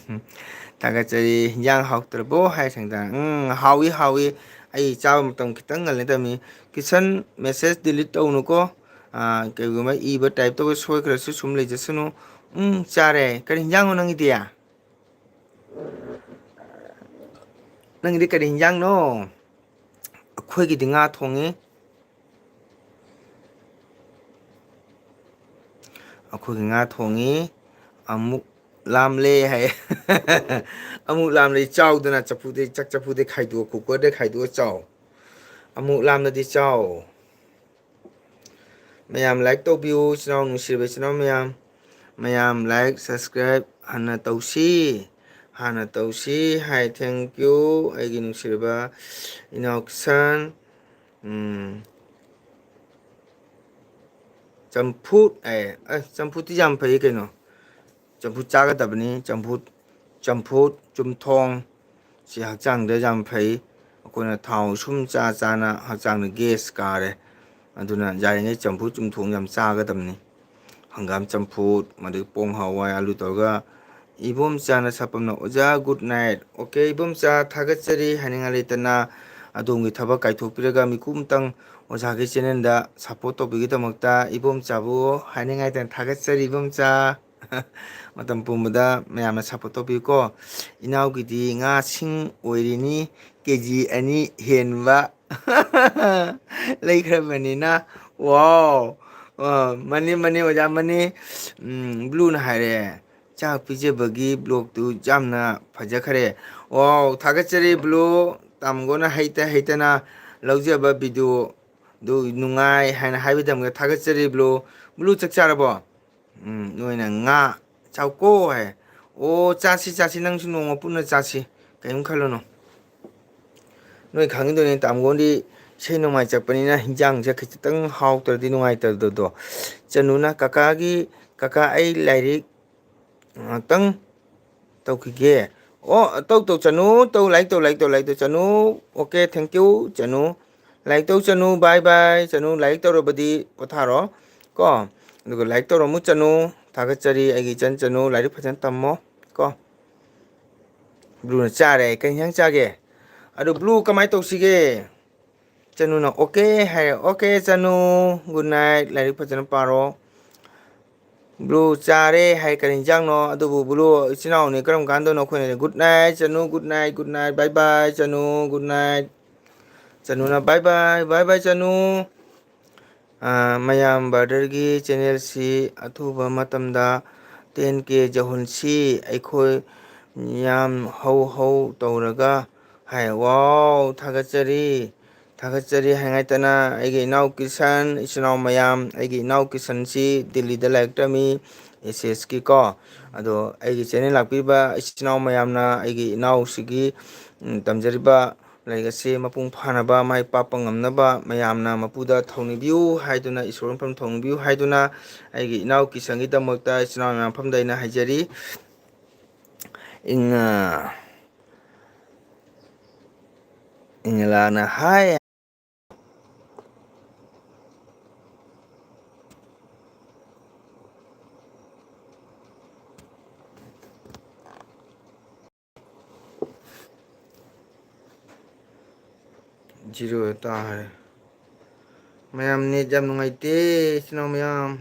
ꯊꯥꯒꯠꯆꯔꯤ꯫ "ꯍꯤꯟꯖꯥꯡ ꯍꯥꯎꯇ꯭ꯔꯕꯣ?" ꯍꯥꯏ ꯁꯪꯒꯤꯇꯥꯅ꯫ "ꯎꯝ, ꯍꯥꯎꯏ, ꯍꯥꯎꯏ꯫ ꯑꯩ ꯆꯥꯕ ꯃꯇꯝ ꯈꯤꯇꯪ ꯉꯜꯂꯦ" ꯇꯝꯃꯤ꯫ Kisan, message delete ꯇꯧꯅꯨꯀꯣ꯫ ꯑꯥ, ꯀꯩꯒꯨꯝꯕ ꯏꯕ, type ꯇꯧꯕ ꯁꯣꯏꯈ꯭ꯔꯁꯨ ꯁꯨꯝ ꯂꯩꯖꯁꯅꯨ꯫ ꯎꯝ, ꯆꯥꯔꯦ꯫ ꯀꯔꯤ ꯍꯤꯟꯖꯥꯡꯅꯣ ꯅꯪꯒꯤꯗꯤ? ꯅꯪꯒꯤꯗꯤ ꯀꯔꯤ ꯍꯤꯟꯖꯥꯡꯅꯣ? ꯑꯩꯈꯣꯏꯒꯤꯗꯤ ꯉꯥ ꯊꯣꯡꯉꯤ꯫ ꯑꯩꯈꯣꯏꯒꯤ ꯉꯥ ꯊꯣꯡꯉꯤ꯫ "ꯑꯃꯨꯛ ꯂꯥꯝꯂꯦ" ꯍꯥꯏ꯫ "ꯑꯃꯨꯛ ꯂꯥꯝꯂꯦ" ꯆꯥꯎꯗꯅ, ꯆꯐꯨꯗꯩ, ꯆꯥꯛ ꯆꯐꯨꯗꯩ ꯈꯥꯏꯗꯣꯛꯑ, cookerꯗꯩ ꯈꯥꯏꯗꯣꯛꯑ ꯆꯥꯎ꯫ "ꯑꯃꯨꯛ ꯂꯥꯝꯂꯗꯤ ꯆꯥꯎ"꯫ ꯃꯌꯥꯝ like ꯇꯧꯕꯤꯌꯨ, ꯏꯆꯤꯟ ꯏꯅꯥꯎ, ꯅꯨꯡꯁꯤꯔꯕ ꯏꯆꯤꯟ ꯏꯅꯥꯎ ꯃꯌꯥꯝ꯫ ꯃꯌꯥꯝ like, subscribe ꯍꯥꯟꯅ ꯇꯧꯁꯤ꯫ ꯍꯥꯟꯅ ꯇꯧꯁꯤ ꯍꯥꯏ꯫ Thank you, ꯑꯩꯒꯤ ꯅꯨꯡꯁꯤꯔꯕ ꯏꯅꯥꯎ ꯀꯤꯁꯟ꯫ ꯎꯝ꯫ ꯆꯝꯐꯨꯠ ꯍꯥꯏ꯫ ꯑꯁ, ꯆꯝꯐꯨꯠꯇꯤ ꯌꯥꯝ ꯐꯩ ꯀꯩꯅꯣ꯫ ꯆꯝꯐꯨꯠ ꯆꯥꯒꯗꯕꯅꯤ꯫ ꯆꯝꯐꯨꯠ, ꯆꯝꯐꯨꯠ, ꯆꯝꯊꯣꯡ ꯁꯤ ꯍꯛꯆꯥꯡꯗ ꯌꯥꯝ ꯐꯩ꯫ ꯑꯩꯈꯣꯏꯅ ꯊꯥꯎ ꯁꯨꯝ ꯆꯥ ꯆꯥꯅ ꯍꯛꯆꯥꯡꯗ ꯒꯦꯁ ꯀꯥꯔꯦ꯫ ꯑꯗꯨꯅ ꯌꯥꯔꯤꯉꯩ ꯆꯝꯐꯨꯠ ꯆꯝꯊꯣꯡ ꯌꯥꯝ ꯆꯥꯒꯗꯕꯅꯤ꯫ ꯍꯪꯒꯥꯝ ꯆꯝꯐꯨꯠ, ꯃꯗꯨꯒꯤ ꯄꯣꯡ ꯍꯋꯥꯏ, ꯑꯥꯂꯨ ꯇꯧꯔꯒ꯫ ꯏꯕꯣꯝꯆꯥꯅ ꯁꯥꯄꯝꯅ, "ꯑꯣꯖꯥ, good night." ꯑꯣꯀꯦ, ꯏꯕꯣꯝꯆꯥ, ꯊꯥꯒꯠꯆꯔꯤ ꯍꯥꯏꯅꯤꯡꯉꯥꯏ ꯂꯩꯇꯅ꯫ ꯑꯗꯣꯝꯒꯤ ꯊꯕꯛ ꯀꯥꯏꯊꯣꯛꯄꯤꯔꯒ ꯃꯤꯀꯨꯞ ꯑꯃꯇꯪ ꯑꯣꯖꯥꯒꯤ ꯆꯦꯅꯦꯜꯗ ꯁꯞꯄꯣꯔꯠ ꯇꯧꯕꯤꯒꯤꯗꯃꯛꯇ ꯏꯕꯣꯝꯆꯥꯕꯨ ꯍꯥꯏꯅꯤꯡꯉꯥꯏ ꯂꯩꯇꯅ ꯊꯥꯒꯠꯆꯔꯤ, ꯏꯕꯣꯝꯆꯥ꯫ ꯃꯇꯝ ꯄꯨꯝꯕꯗ ꯃꯌꯥꯝꯅ ꯁꯞꯄꯣꯔꯠ ꯇꯧꯕꯤꯌꯨꯀꯣ꯫ ꯏꯅꯥꯎꯒꯤꯗꯤ ꯉꯥꯁꯤꯡ ꯑꯣꯏꯔꯤꯅꯤ, ꯀꯦ ꯖꯤ ꯑꯅꯤ ꯍꯦꯟꯕ꯫ ꯂꯩꯈ꯭ꯔꯕꯅꯤꯅ꯫ ꯋꯥꯎ! ꯑ, ꯃꯅꯤ, ꯃꯅꯤ, ꯑꯣꯖꯥ, ꯃꯅꯤ꯫ ꯎꯝ, ꯕ꯭ꯂꯨꯅ ꯍꯥꯏꯔꯦ, "ꯆꯥꯛ ꯄꯤꯖꯕꯒꯤ ꯕ꯭ꯂꯣꯛꯇꯨ ꯌꯥꯝꯅ ꯐꯖꯈ꯭ꯔꯦ꯫" ꯋꯥꯎ, ꯊꯥꯒꯠꯆꯔꯤ ꯕ꯭ꯂꯨ꯫ ꯇꯥꯃꯣꯒꯣꯅ ꯍꯩꯇ ꯍꯩꯇꯅ ꯂꯧꯖꯕ ꯚꯤꯗꯤꯑꯣꯗꯨ ꯅꯨꯡꯉꯥꯏ ꯍꯥꯏꯅ ꯍꯥꯏꯕꯒꯤꯗꯃꯛꯇ ꯊꯥꯒꯠꯆꯔꯤ ꯕ꯭ꯂꯨ꯫ ꯕ꯭ꯂꯨ, ꯆꯥꯛ ꯆꯥꯔꯕꯣ? ꯎꯝ, ꯅꯣꯏꯅ ꯉꯥ ꯆꯥꯎꯀꯣ ꯍꯥꯏ꯫ ꯑꯣ, ꯆꯥꯁꯤ, ꯆꯥꯁꯤ, ꯅꯪꯁꯨ ꯅꯣꯡꯃ ꯄꯨꯟꯅ ꯆꯥꯁꯤ꯫ ꯀꯔꯤꯝ ꯈꯜꯂꯨꯅꯨ꯫ ꯅꯣꯏ ꯈꯪꯉꯤꯗꯨꯅꯤ, ꯇꯥꯃꯣꯒꯣꯟꯗꯤ ꯏꯁꯩ ꯅꯣꯡꯃꯥꯏ ꯆꯠꯄꯅꯤꯅ ꯍꯤꯟꯖꯥꯡꯁꯦ ꯈꯤꯇꯪ ꯍꯥꯎꯇ꯭ꯔꯗꯤ ꯅꯨꯡꯉꯥꯏꯇꯕꯗꯣ꯫ ꯆꯅꯨꯅ, "ꯀꯀꯥꯒꯤ, ꯀꯀꯥ, ꯑꯩ ꯂꯥꯏꯔꯤꯛ ꯉꯥꯛꯇꯪ ꯇꯧꯈꯤꯒꯦ꯫" ꯑꯣ, ꯇꯧ, ꯇꯧ, ꯆꯅꯨ, ꯇꯧ, ꯂꯥꯏꯔꯤꯛ ꯇꯧ, ꯂꯥꯏꯔꯤꯛ ꯇꯧ, ꯂꯥꯏꯔꯤꯛ ꯇꯧ, ꯆꯅꯨ꯫ ꯑꯣꯀꯦ, thank you, ꯆꯅꯨ꯫ ꯂꯥꯏꯔꯤꯛ ꯇꯧ, ꯆꯅꯨ, bye bye, ꯆꯅꯨ, ꯂꯥꯏꯔꯤꯛ ꯇꯧꯔꯕꯗꯤ ꯄꯣꯊꯥꯔꯣ ꯀꯣ꯫ ꯑꯗꯨꯒ ꯂꯥꯏꯔꯤꯛ ꯇꯧꯔꯝꯃꯨ, ꯆꯅꯨ꯫ ꯊꯥꯒꯠꯆꯔꯤ, ꯑꯩꯒꯤ ꯏꯆꯟ ꯆꯅꯨ, ꯂꯥꯏꯔꯤꯛ ꯐꯖꯅ ꯇꯝꯃꯣ ꯀꯣ꯫ ꯕ꯭ꯂꯨꯅ ꯆꯥꯔꯦ꯫ ꯀꯩ ꯏꯟꯁꯥꯡ ꯆꯥꯒꯦ? ꯑꯗꯨ ꯕ꯭ꯂꯨ ꯀꯃꯥꯏꯅ ꯇꯧꯁꯤꯒꯦ? ꯆꯅꯨꯅ ꯑꯣꯀꯦ ꯍꯥꯏꯔꯦ꯫ ꯑꯣꯀꯦ, ꯆꯅꯨ, good night, ꯂꯥꯏꯔꯤꯛ ꯐꯖꯅ ꯄꯥꯔꯣ꯫ ꯕ꯭ꯂꯨ ꯆꯥꯔꯦ ꯍꯥꯏ, ꯀꯔꯤ ꯏꯟꯖꯥꯡꯅꯣ? ꯑꯗꯨꯕꯨ ꯕ꯭ꯂꯨ ꯏꯆꯤꯟ ꯏꯅꯥꯎꯅꯤ, ꯀꯔꯝ ꯀꯥꯟꯗꯅꯣ ꯑꯩꯈꯣꯏꯅ? Good night, ꯆꯅꯨ, good night, good night, bye bye, ꯆꯅꯨ, good night꯫ ꯆꯅꯨꯅ bye bye, bye bye, ꯆꯅꯨ꯫ ꯑꯥ, ꯃꯌꯥꯝ ꯕ꯭ꯔꯗꯔꯒꯤ ꯆꯦꯅꯦꯜꯁꯤ ꯑꯊꯨꯕ ꯃꯇꯝꯗ ten K ꯌꯧꯍꯟꯁꯤ꯫ ꯑꯩꯈꯣꯏ ꯌꯥꯝ ꯍꯧ ꯍꯧ ꯇꯧꯔꯒ ꯍꯥꯏ꯫ ꯋꯥꯎ, ꯊꯥꯒꯠꯆꯔꯤ, ꯊꯥꯒꯠꯆꯔꯤ ꯍꯥꯏꯉꯥꯏꯇꯅ ꯑꯩꯒꯤ ꯏꯅꯥꯎ ꯀꯤꯁꯟ, ꯏꯆꯤꯟ ꯏꯅꯥꯎ ꯃꯌꯥꯝ, ꯑꯩꯒꯤ ꯏꯅꯥꯎ ꯀꯤꯁꯟꯁꯤ ꯗꯤꯜꯂꯤꯗ ꯂꯥꯏꯔꯤꯛ ꯇꯝꯃꯤ, S S ꯀꯤ ꯀꯣ꯫ ꯑꯗꯣ ꯑꯩꯒꯤ ꯆꯦꯅꯦꯜ ꯂꯥꯛꯄꯤꯕ ꯏꯆꯤꯟ ꯏꯅꯥꯎ ꯃꯌꯥꯝꯅ ꯑꯩꯒꯤ ꯏꯅꯥꯎꯁꯤꯒꯤ, ꯎꯝ, ꯇꯝꯖꯔꯤꯕ ꯂꯥꯏꯔꯤꯛ ꯑꯁꯤ ꯃꯄꯨꯡ ꯐꯥꯅꯕ, ꯃꯥꯏ ꯄꯥꯛꯄ ꯉꯝꯅꯕ ꯃꯌꯥꯝꯅ ꯃꯄꯨꯗ ꯊꯧꯅꯤꯕꯤꯌꯨ ꯍꯥꯏꯗꯨꯅ, ꯏꯁꯣꯔ ꯃꯐꯝ ꯊꯧꯅꯤꯕꯤꯌꯨ ꯍꯥꯏꯗꯨꯅ ꯑꯩꯒꯤ ꯏꯅꯥꯎ ꯀꯤꯁꯟꯒꯤꯗꯃꯛꯇ ꯏꯆꯤꯟ ꯏꯅꯥꯎ ꯃꯌꯥꯝ ꯃꯐꯝꯗ ꯑꯩꯅ ꯍꯥꯏꯖꯔꯤ꯫ ꯏꯪ-, ꯏꯪꯂꯥꯅ ꯍꯥꯏ꯫ Zero ꯇꯥꯔꯦ꯫ ꯃꯌꯥꯝ net ꯌꯥꯝ ꯅꯨꯡꯉꯥꯏꯇꯦ, ꯏꯆꯤꯟ ꯏꯅꯥꯎ ꯃꯌꯥꯝ꯫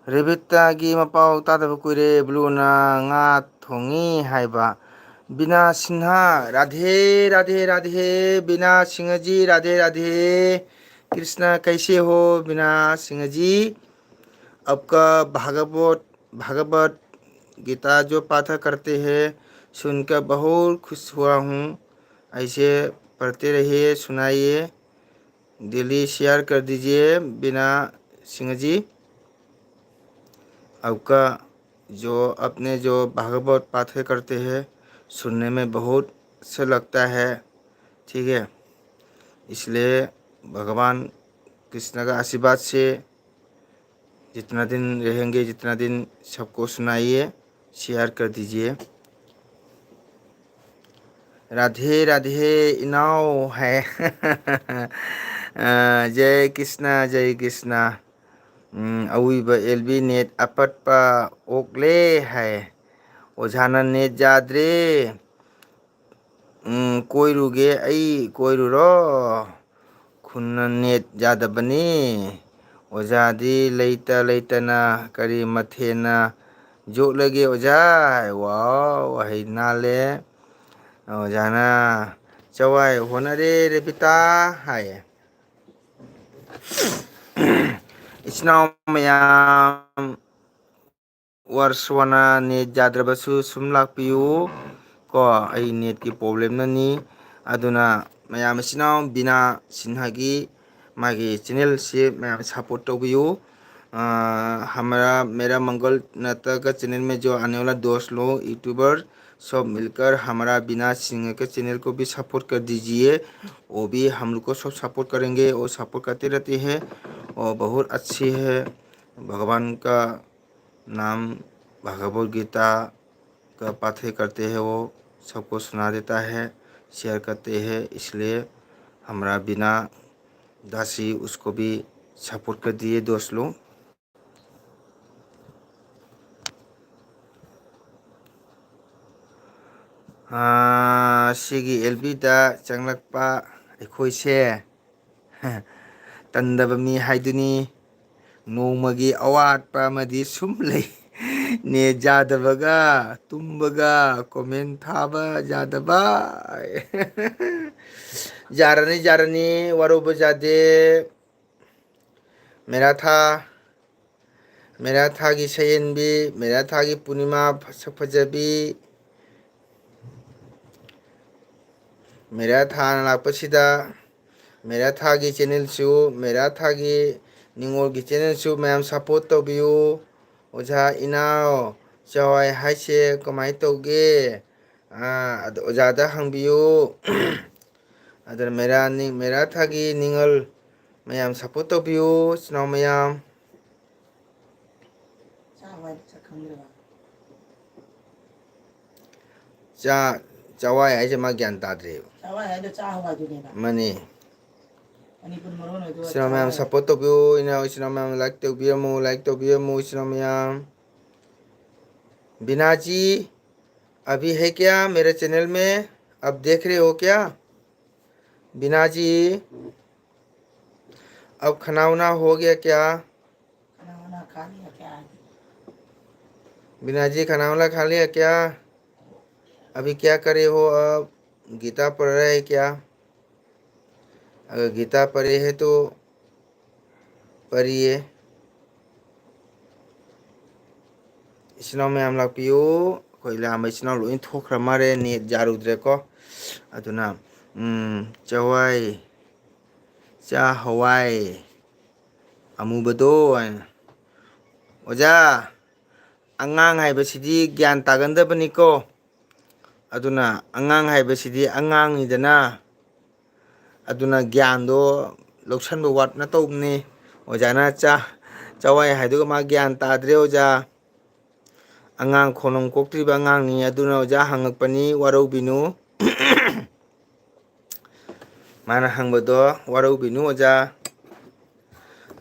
ꯔꯦꯕꯤꯇꯥꯒꯤ ꯃꯄꯥꯎ ꯇꯥꯗꯕ ꯀꯨꯏꯔꯦ꯫ ꯕ꯭ꯂꯨꯅ ꯉꯥ ꯊꯣꯡꯉꯤ ꯍꯥꯏꯕ꯫ ꯕꯤꯅꯥ ꯁꯤꯟꯍꯥ, राधे राधे राधे। बीना सिंह जी, राधे राधे। कृष्णा कैसे हो बीना सिंह जी? आपका भागवत, भागवत गीता जो पाठ करते हैं, सुनकर बहुत खुश हुआ हूँ। ऐसे पढ़ते रहिए, सुनाइए, daily share कर दीजिए बीना सिंह जी। आपका जो, अपने जो भागवत पाठ करते हैं, सुनने में बहुत अच्छा लगता है, ठीक है। इसलिए भगवान कृष्ण का आशीर्वाद से जितना दिन रहेंगे, जितना दिन सबको सुनाइए, share कर दीजिए। राधे राधे इनाओ है। अ, जय कृष्णा, जय कृष्णा। ꯎꯝ, ꯑꯋꯤꯕ ꯑꯦꯜ ꯕꯤ net ꯑꯄꯠꯄ ꯑꯣꯛꯂꯦ ꯍꯥꯏ꯫ ꯑꯣꯖꯥꯅ net ꯌꯥꯗ꯭ꯔꯦ꯫ ꯎꯝ, ꯀꯣꯏꯔꯨꯒꯦ ꯑꯩ, ꯀꯣꯏꯔꯨꯔꯣ? ꯈꯨꯟꯅ net ꯌꯥꯗꯕꯅꯤ꯫ ꯑꯣꯖꯥꯗꯤ ꯂꯩꯇ ꯂꯩꯇꯅ ꯀꯔꯤ ꯃꯊꯦꯜꯅ ꯌꯣꯛꯂꯒꯦ ꯑꯣꯖꯥ? ꯋꯥꯎ, ꯋꯥꯍꯩ ꯅꯥꯜꯂꯦ꯫ ꯑꯣꯖꯥꯅ ꯆꯋꯥꯏ ꯍꯣꯠꯅꯔꯦ ꯔꯦꯕꯤꯇꯥ ꯍꯥꯏꯌꯦ꯫ ꯏꯆꯤꯟ ꯏꯅꯥꯎ ꯃꯌꯥꯝ, ꯋꯥꯔꯁꯣꯅꯥ ꯅꯦꯠ ꯌꯥꯗ꯭ꯔꯕꯁꯨ ꯁꯨꯝ ꯂꯥꯛꯄꯤꯌꯨ ꯀꯣ, ꯑꯩ ꯅꯦꯠꯀꯤ ꯄ꯭ꯔꯣꯕ꯭ꯂꯦꯝꯅꯅꯤ꯫ ꯑꯗꯨꯅ ꯃꯌꯥꯝ ꯏꯆꯤꯟ ꯏꯅꯥꯎ ꯕꯤꯅꯥ ꯁꯤꯟꯍꯥꯒꯤ ꯃꯥꯒꯤ ꯆꯦꯅꯦꯜꯁꯤ ꯃꯌꯥꯝ ꯁꯞꯄꯣꯔꯠ ꯇꯧꯕꯤꯌꯨ꯫ ꯑ, हमारा मेरा मंगल नता का चैनल में जो आने वाला दोस्त लोग यूट्यूबर सब मिलकर हमारा बिना सिंह के चैनल को भी सपोर्ट कर दीजिए। वो भी हम लोग को सब सपोर्ट करेंगे, वो सपोर्ट करते रहते हैं। वो बहुत अच्छी है, भगवान का नाम, भगवत गीता का पाठ करते हैं, वो सबको सुना देता है, शेयर करते हैं। इसलिए हमारा बिना दासी उसको भी सपोर्ट कर दिए दोस्त लोग। ꯑꯥ, ꯁꯤꯒꯤ ꯑꯦꯜ ꯕꯤꯗ ꯆꯪꯂꯛꯄ ꯑꯩꯈꯣꯏꯁꯦ ꯇꯟꯗꯕ ꯃꯤ ꯍꯥꯏꯗꯨꯅꯤ꯫ ꯅꯣꯡꯃꯒꯤ ꯑꯋꯥꯠꯄ ꯑꯃꯗꯤ ꯁꯨꯝ ꯂꯩ꯫ ꯅꯦꯠ ꯌꯥꯗꯕꯒ, ꯇꯨꯝꯕꯒ, ꯀꯣꯃꯦꯟ ꯊꯥꯕ ꯌꯥꯗꯕ꯫ ꯌꯥꯔꯅꯤ, ꯌꯥꯔꯅꯤ, ꯋꯥꯔꯧꯕ ꯌꯥꯗꯦ꯫ ꯃꯦꯔꯥ ꯊꯥ, ꯃꯦꯔꯥ ꯊꯥꯒꯤ ꯁꯌꯦꯟꯕꯤ, ꯃꯦꯔꯥ ꯊꯥꯒꯤ ꯄꯨꯔꯅꯤꯃꯥ ꯁꯛ ꯐꯖꯕꯤ, ꯃꯦꯔꯥ ꯊꯥꯅ ꯂꯥꯛꯄꯁꯤꯗ ꯃꯦꯔꯥ ꯊꯥꯒꯤ ꯆꯦꯅꯦꯜꯁꯨ, ꯃꯦꯔꯥ ꯊꯥꯒꯤ ꯅꯤꯉꯣꯜꯒꯤ ꯆꯦꯅꯦꯜꯁꯨ ꯃꯌꯥꯝ ꯁꯞꯄꯣꯔꯠ ꯇꯧꯕꯤꯌꯨ꯫ ꯑꯣꯖꯥ ꯏꯅꯥꯎ ꯆꯋꯥꯏ ꯍꯥꯏꯁꯦ ꯀꯃꯥꯏꯅ ꯇꯧꯒꯦ? ꯑꯥ, ꯑꯗ ꯑꯣꯖꯥꯗ ꯍꯪꯕꯤꯌꯨ꯫ ꯑꯗꯨꯅ ꯃꯦꯔꯥ ꯅꯤ-, ꯃꯦꯔꯥ ꯊꯥꯒꯤ ꯅꯤꯉꯣꯜ ꯃꯌꯥꯝ ꯁꯞꯄꯣꯔꯠ ꯇꯧꯕꯤꯌꯨ, ꯏꯆꯤꯟ ꯏꯅꯥꯎ ꯃꯌꯥꯝ꯫ ꯆꯥ ꯍꯋꯥꯏꯗꯨ ꯁꯛ ꯈꯪꯗ꯭ꯔꯕ? ꯆꯥ, ꯆꯋꯥꯏ ꯍꯥꯏꯁꯦ ꯃꯥ ꯒ꯭ꯌꯥꯟ ꯇꯥꯗ꯭ꯔꯦꯕ꯫ ꯆꯋꯥꯏ ꯍꯥꯏꯗꯣ ꯆꯥ ꯍꯋꯥꯏꯗꯨꯅꯦꯕ꯫ ꯃꯥꯅꯤ꯫ ꯃꯅꯤꯄꯨꯔ ꯃꯔꯣꯟ ꯑꯣꯏꯗꯣꯏ ꯏꯆꯤꯟ ꯏꯅꯥꯎ ꯃꯌꯥꯝ ꯆꯋꯥꯏ꯫ ꯁꯞꯄꯣꯔꯠ ꯇꯧꯕꯤꯌꯨ, ꯏꯅꯥꯎ ꯏꯆꯤꯟ ꯏꯅꯥꯎ ꯃꯌꯥꯝ ꯂꯥꯏꯛ ꯇꯧꯕꯤꯔꯝꯃꯨ, ꯂꯥꯏꯛ ꯇꯧꯕꯤꯔꯝꯃꯨ, ꯏꯆꯤꯟ ꯏꯅꯥꯎ ꯃꯌꯥꯝ꯫ बिना जी, अभी है क्या मेरे चैनल में? अब देख रहे हो क्या? बिना जी, अब खाना वाना हो गया क्या? खाना वाला खा लिया क्या? बिना जी, खाना वाला खा लिया क्या? अभी क्या करे हो आप? गीता पढ़ रहे हैं क्या? अगर गीता पढ़े हैं तो पढ़िए। ꯏꯆꯤꯟ ꯏꯅꯥꯎ ꯃꯌꯥꯝ ꯂꯥꯛꯄꯤꯌꯨ꯫ ꯑꯩꯈꯣꯏ ꯂꯥꯝꯕ ꯏꯆꯤꯟ ꯏꯅꯥꯎ ꯂꯣꯏ ꯊꯣꯛꯈ꯭ꯔ ꯃꯥꯜꯂꯦ, ꯅꯦꯠ ꯌꯥꯔꯨꯗ꯭ꯔꯦꯀꯣ꯫ ꯑꯗꯨꯅ, ꯎꯝ, ꯆꯋꯥꯏ, ꯆꯥ ꯍꯋꯥꯏ ꯑꯃꯨꯕꯗꯣ ꯍꯥꯏꯅ꯫ ꯑꯣꯖꯥ, ꯑꯉꯥꯡ ꯍꯥꯏꯕꯁꯤꯗꯤ ꯒ꯭ꯌꯥꯟ ꯇꯥꯒꯟꯗꯕꯅꯤꯀꯣ꯫ ꯑꯗꯨꯅ ꯑꯉꯥꯡ ꯍꯥꯏꯕꯁꯤꯗꯤ ꯑꯉꯥꯡꯅꯤꯗꯅ, ꯑꯗꯨꯅ ꯒ꯭ꯌꯥꯟꯗꯣ ꯂꯧꯁꯟꯕ ꯋꯥꯠꯅ ꯇꯧꯕꯅꯤ꯫ ꯑꯣꯖꯥꯅ ꯆꯥ-, ꯆꯋꯥꯏ ꯍꯥꯏꯗꯨꯒ ꯃꯥ ꯒ꯭ꯌꯥꯟ ꯇꯥꯗ꯭ꯔꯦ ꯑꯣꯖꯥ꯫ ꯑꯉꯥꯡ ꯈꯣꯡꯅꯝ ꯀꯣꯛꯇ꯭ꯔꯤꯕ ꯑꯉꯥꯡꯅꯤ, ꯑꯗꯨꯅ ꯑꯣꯖꯥ ꯍꯪꯉꯛꯄꯅꯤ, ꯋꯥꯔꯧꯕꯤꯅꯨ꯫ ꯃꯥꯅ ꯍꯪꯕꯗꯣ ꯋꯥꯔꯧꯕꯤꯅꯨ ꯑꯣꯖꯥ꯫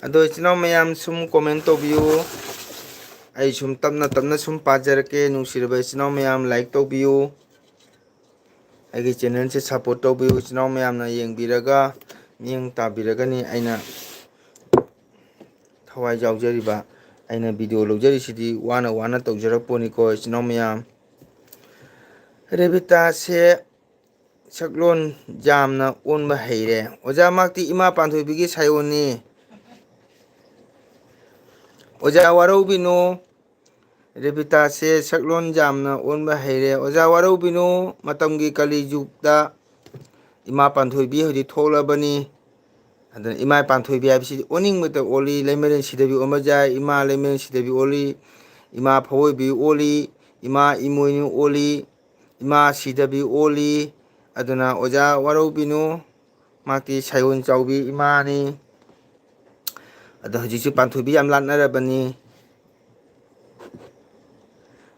ꯑꯗꯣ ꯏꯆꯤꯟ ꯏꯅꯥꯎ ꯃꯌꯥꯝ ꯁꯨꯝ ꯀꯣꯃꯦꯟ ꯇꯧꯕꯤꯌꯨ꯫ ꯑꯩ ꯁꯨꯝ ꯇꯞꯅ ꯇꯞꯅ ꯁꯨꯝ ꯄꯥꯖꯔꯛꯀꯦ꯫ ꯅꯨꯡꯁꯤꯔꯕ ꯏꯆꯤꯟ ꯏꯅꯥꯎ ꯃꯌꯥꯝ, ꯂꯥꯏꯛ ꯇꯧꯕꯤꯌꯨ꯫ ꯑꯩꯒꯤ ꯆꯦꯅꯦꯜꯁꯦ ꯁꯞꯄꯣꯔꯠ ꯇꯧꯕꯤꯌꯨ꯫ ꯏꯆꯤꯟ ꯏꯅꯥꯎ ꯃꯌꯥꯝꯅ ꯌꯦꯡꯕꯤꯔꯒ, ꯃꯤꯠꯌꯦꯡ ꯇꯥꯕꯤꯔꯒꯅꯤ ꯑꯩꯅ ꯊꯋꯥꯏ ꯌꯥꯎꯖꯔꯤꯕ, ꯑꯩꯅ ꯚꯤꯗꯤꯑꯣ ꯂꯧꯖꯔꯤꯁꯤꯗꯤ ꯋꯥꯅ ꯋꯥꯅ ꯇꯧꯖꯔꯛꯄꯣꯅꯤꯀꯣ ꯏꯆꯤꯟ ꯏꯅꯥꯎ ꯃꯌꯥꯝ꯫ ꯔꯦꯕꯤꯇꯥꯁꯦ ꯁꯛꯂꯣꯟ ꯌꯥꯝꯅ ꯑꯣꯟꯕ ꯍꯩꯔꯦ꯫ ꯑꯣꯖꯥ, ꯃꯍꯥꯛꯇꯤ ꯏꯃꯥ ꯄꯥꯟꯊꯣꯏꯕꯤꯒꯤ ꯁꯥꯌꯣꯟꯅꯤ꯫ ꯑꯣꯖꯥ, ꯋꯥꯔꯧꯕꯤꯅꯨ, ꯔꯦꯕꯤꯇꯥꯁꯦ ꯁꯛꯂꯣꯟ ꯌꯥꯝꯅ ꯑꯣꯟꯕ ꯍꯩꯔꯦ꯫ ꯑꯣꯖꯥ, ꯋꯥꯔꯧꯕꯤꯅꯨ, ꯃꯇꯝꯒꯤ ꯀꯂꯤ ꯖꯨꯒꯇ ꯏꯃꯥ ꯄꯥꯟꯊꯣꯏꯕꯤ ꯍꯧꯖꯤꯛ ꯊꯣꯛꯂꯕꯅꯤ꯫ ꯑꯗꯨꯅ ꯏꯃꯥ ꯄꯥꯟꯊꯣꯏꯕꯤ ꯍꯥꯏꯕꯁꯤꯗꯤ ꯑꯣꯟꯅꯤꯡꯕꯇ ꯑꯣꯜꯂꯤ꯫ ꯂꯩꯃꯔꯦꯟ ꯁꯤꯗꯕꯤ ꯑꯣꯟꯕ ꯌꯥꯏ, ꯏꯃꯥ ꯂꯩꯃꯔꯦꯟ ꯁꯤꯗꯕꯤ ꯑꯣꯜꯂꯤ, ꯏꯃꯥ ꯐꯑꯣꯏꯕꯤ ꯑꯣꯜꯂꯤ, ꯏꯃꯥ ꯏꯃꯣꯏꯅꯨ ꯑꯣꯜꯂꯤ, ꯏꯃꯥ ꯁꯤꯗꯕꯤ ꯑꯣꯜꯂꯤ꯫ ꯑꯗꯨꯅ ꯑꯣꯖꯥ ꯋꯥꯔꯧꯕꯤꯅꯨ, ꯃꯍꯥꯛꯇꯤ ꯁꯥꯌꯣꯟ ꯆꯥꯎꯕꯤ ꯏꯃꯥꯅꯤ꯫ ꯑꯗꯣ ꯍꯧꯖꯤꯛꯁꯨ ꯄꯥꯟꯊꯣꯏꯕꯤ ꯌꯥꯝ ꯂꯥꯠꯅꯔꯕꯅꯤ꯫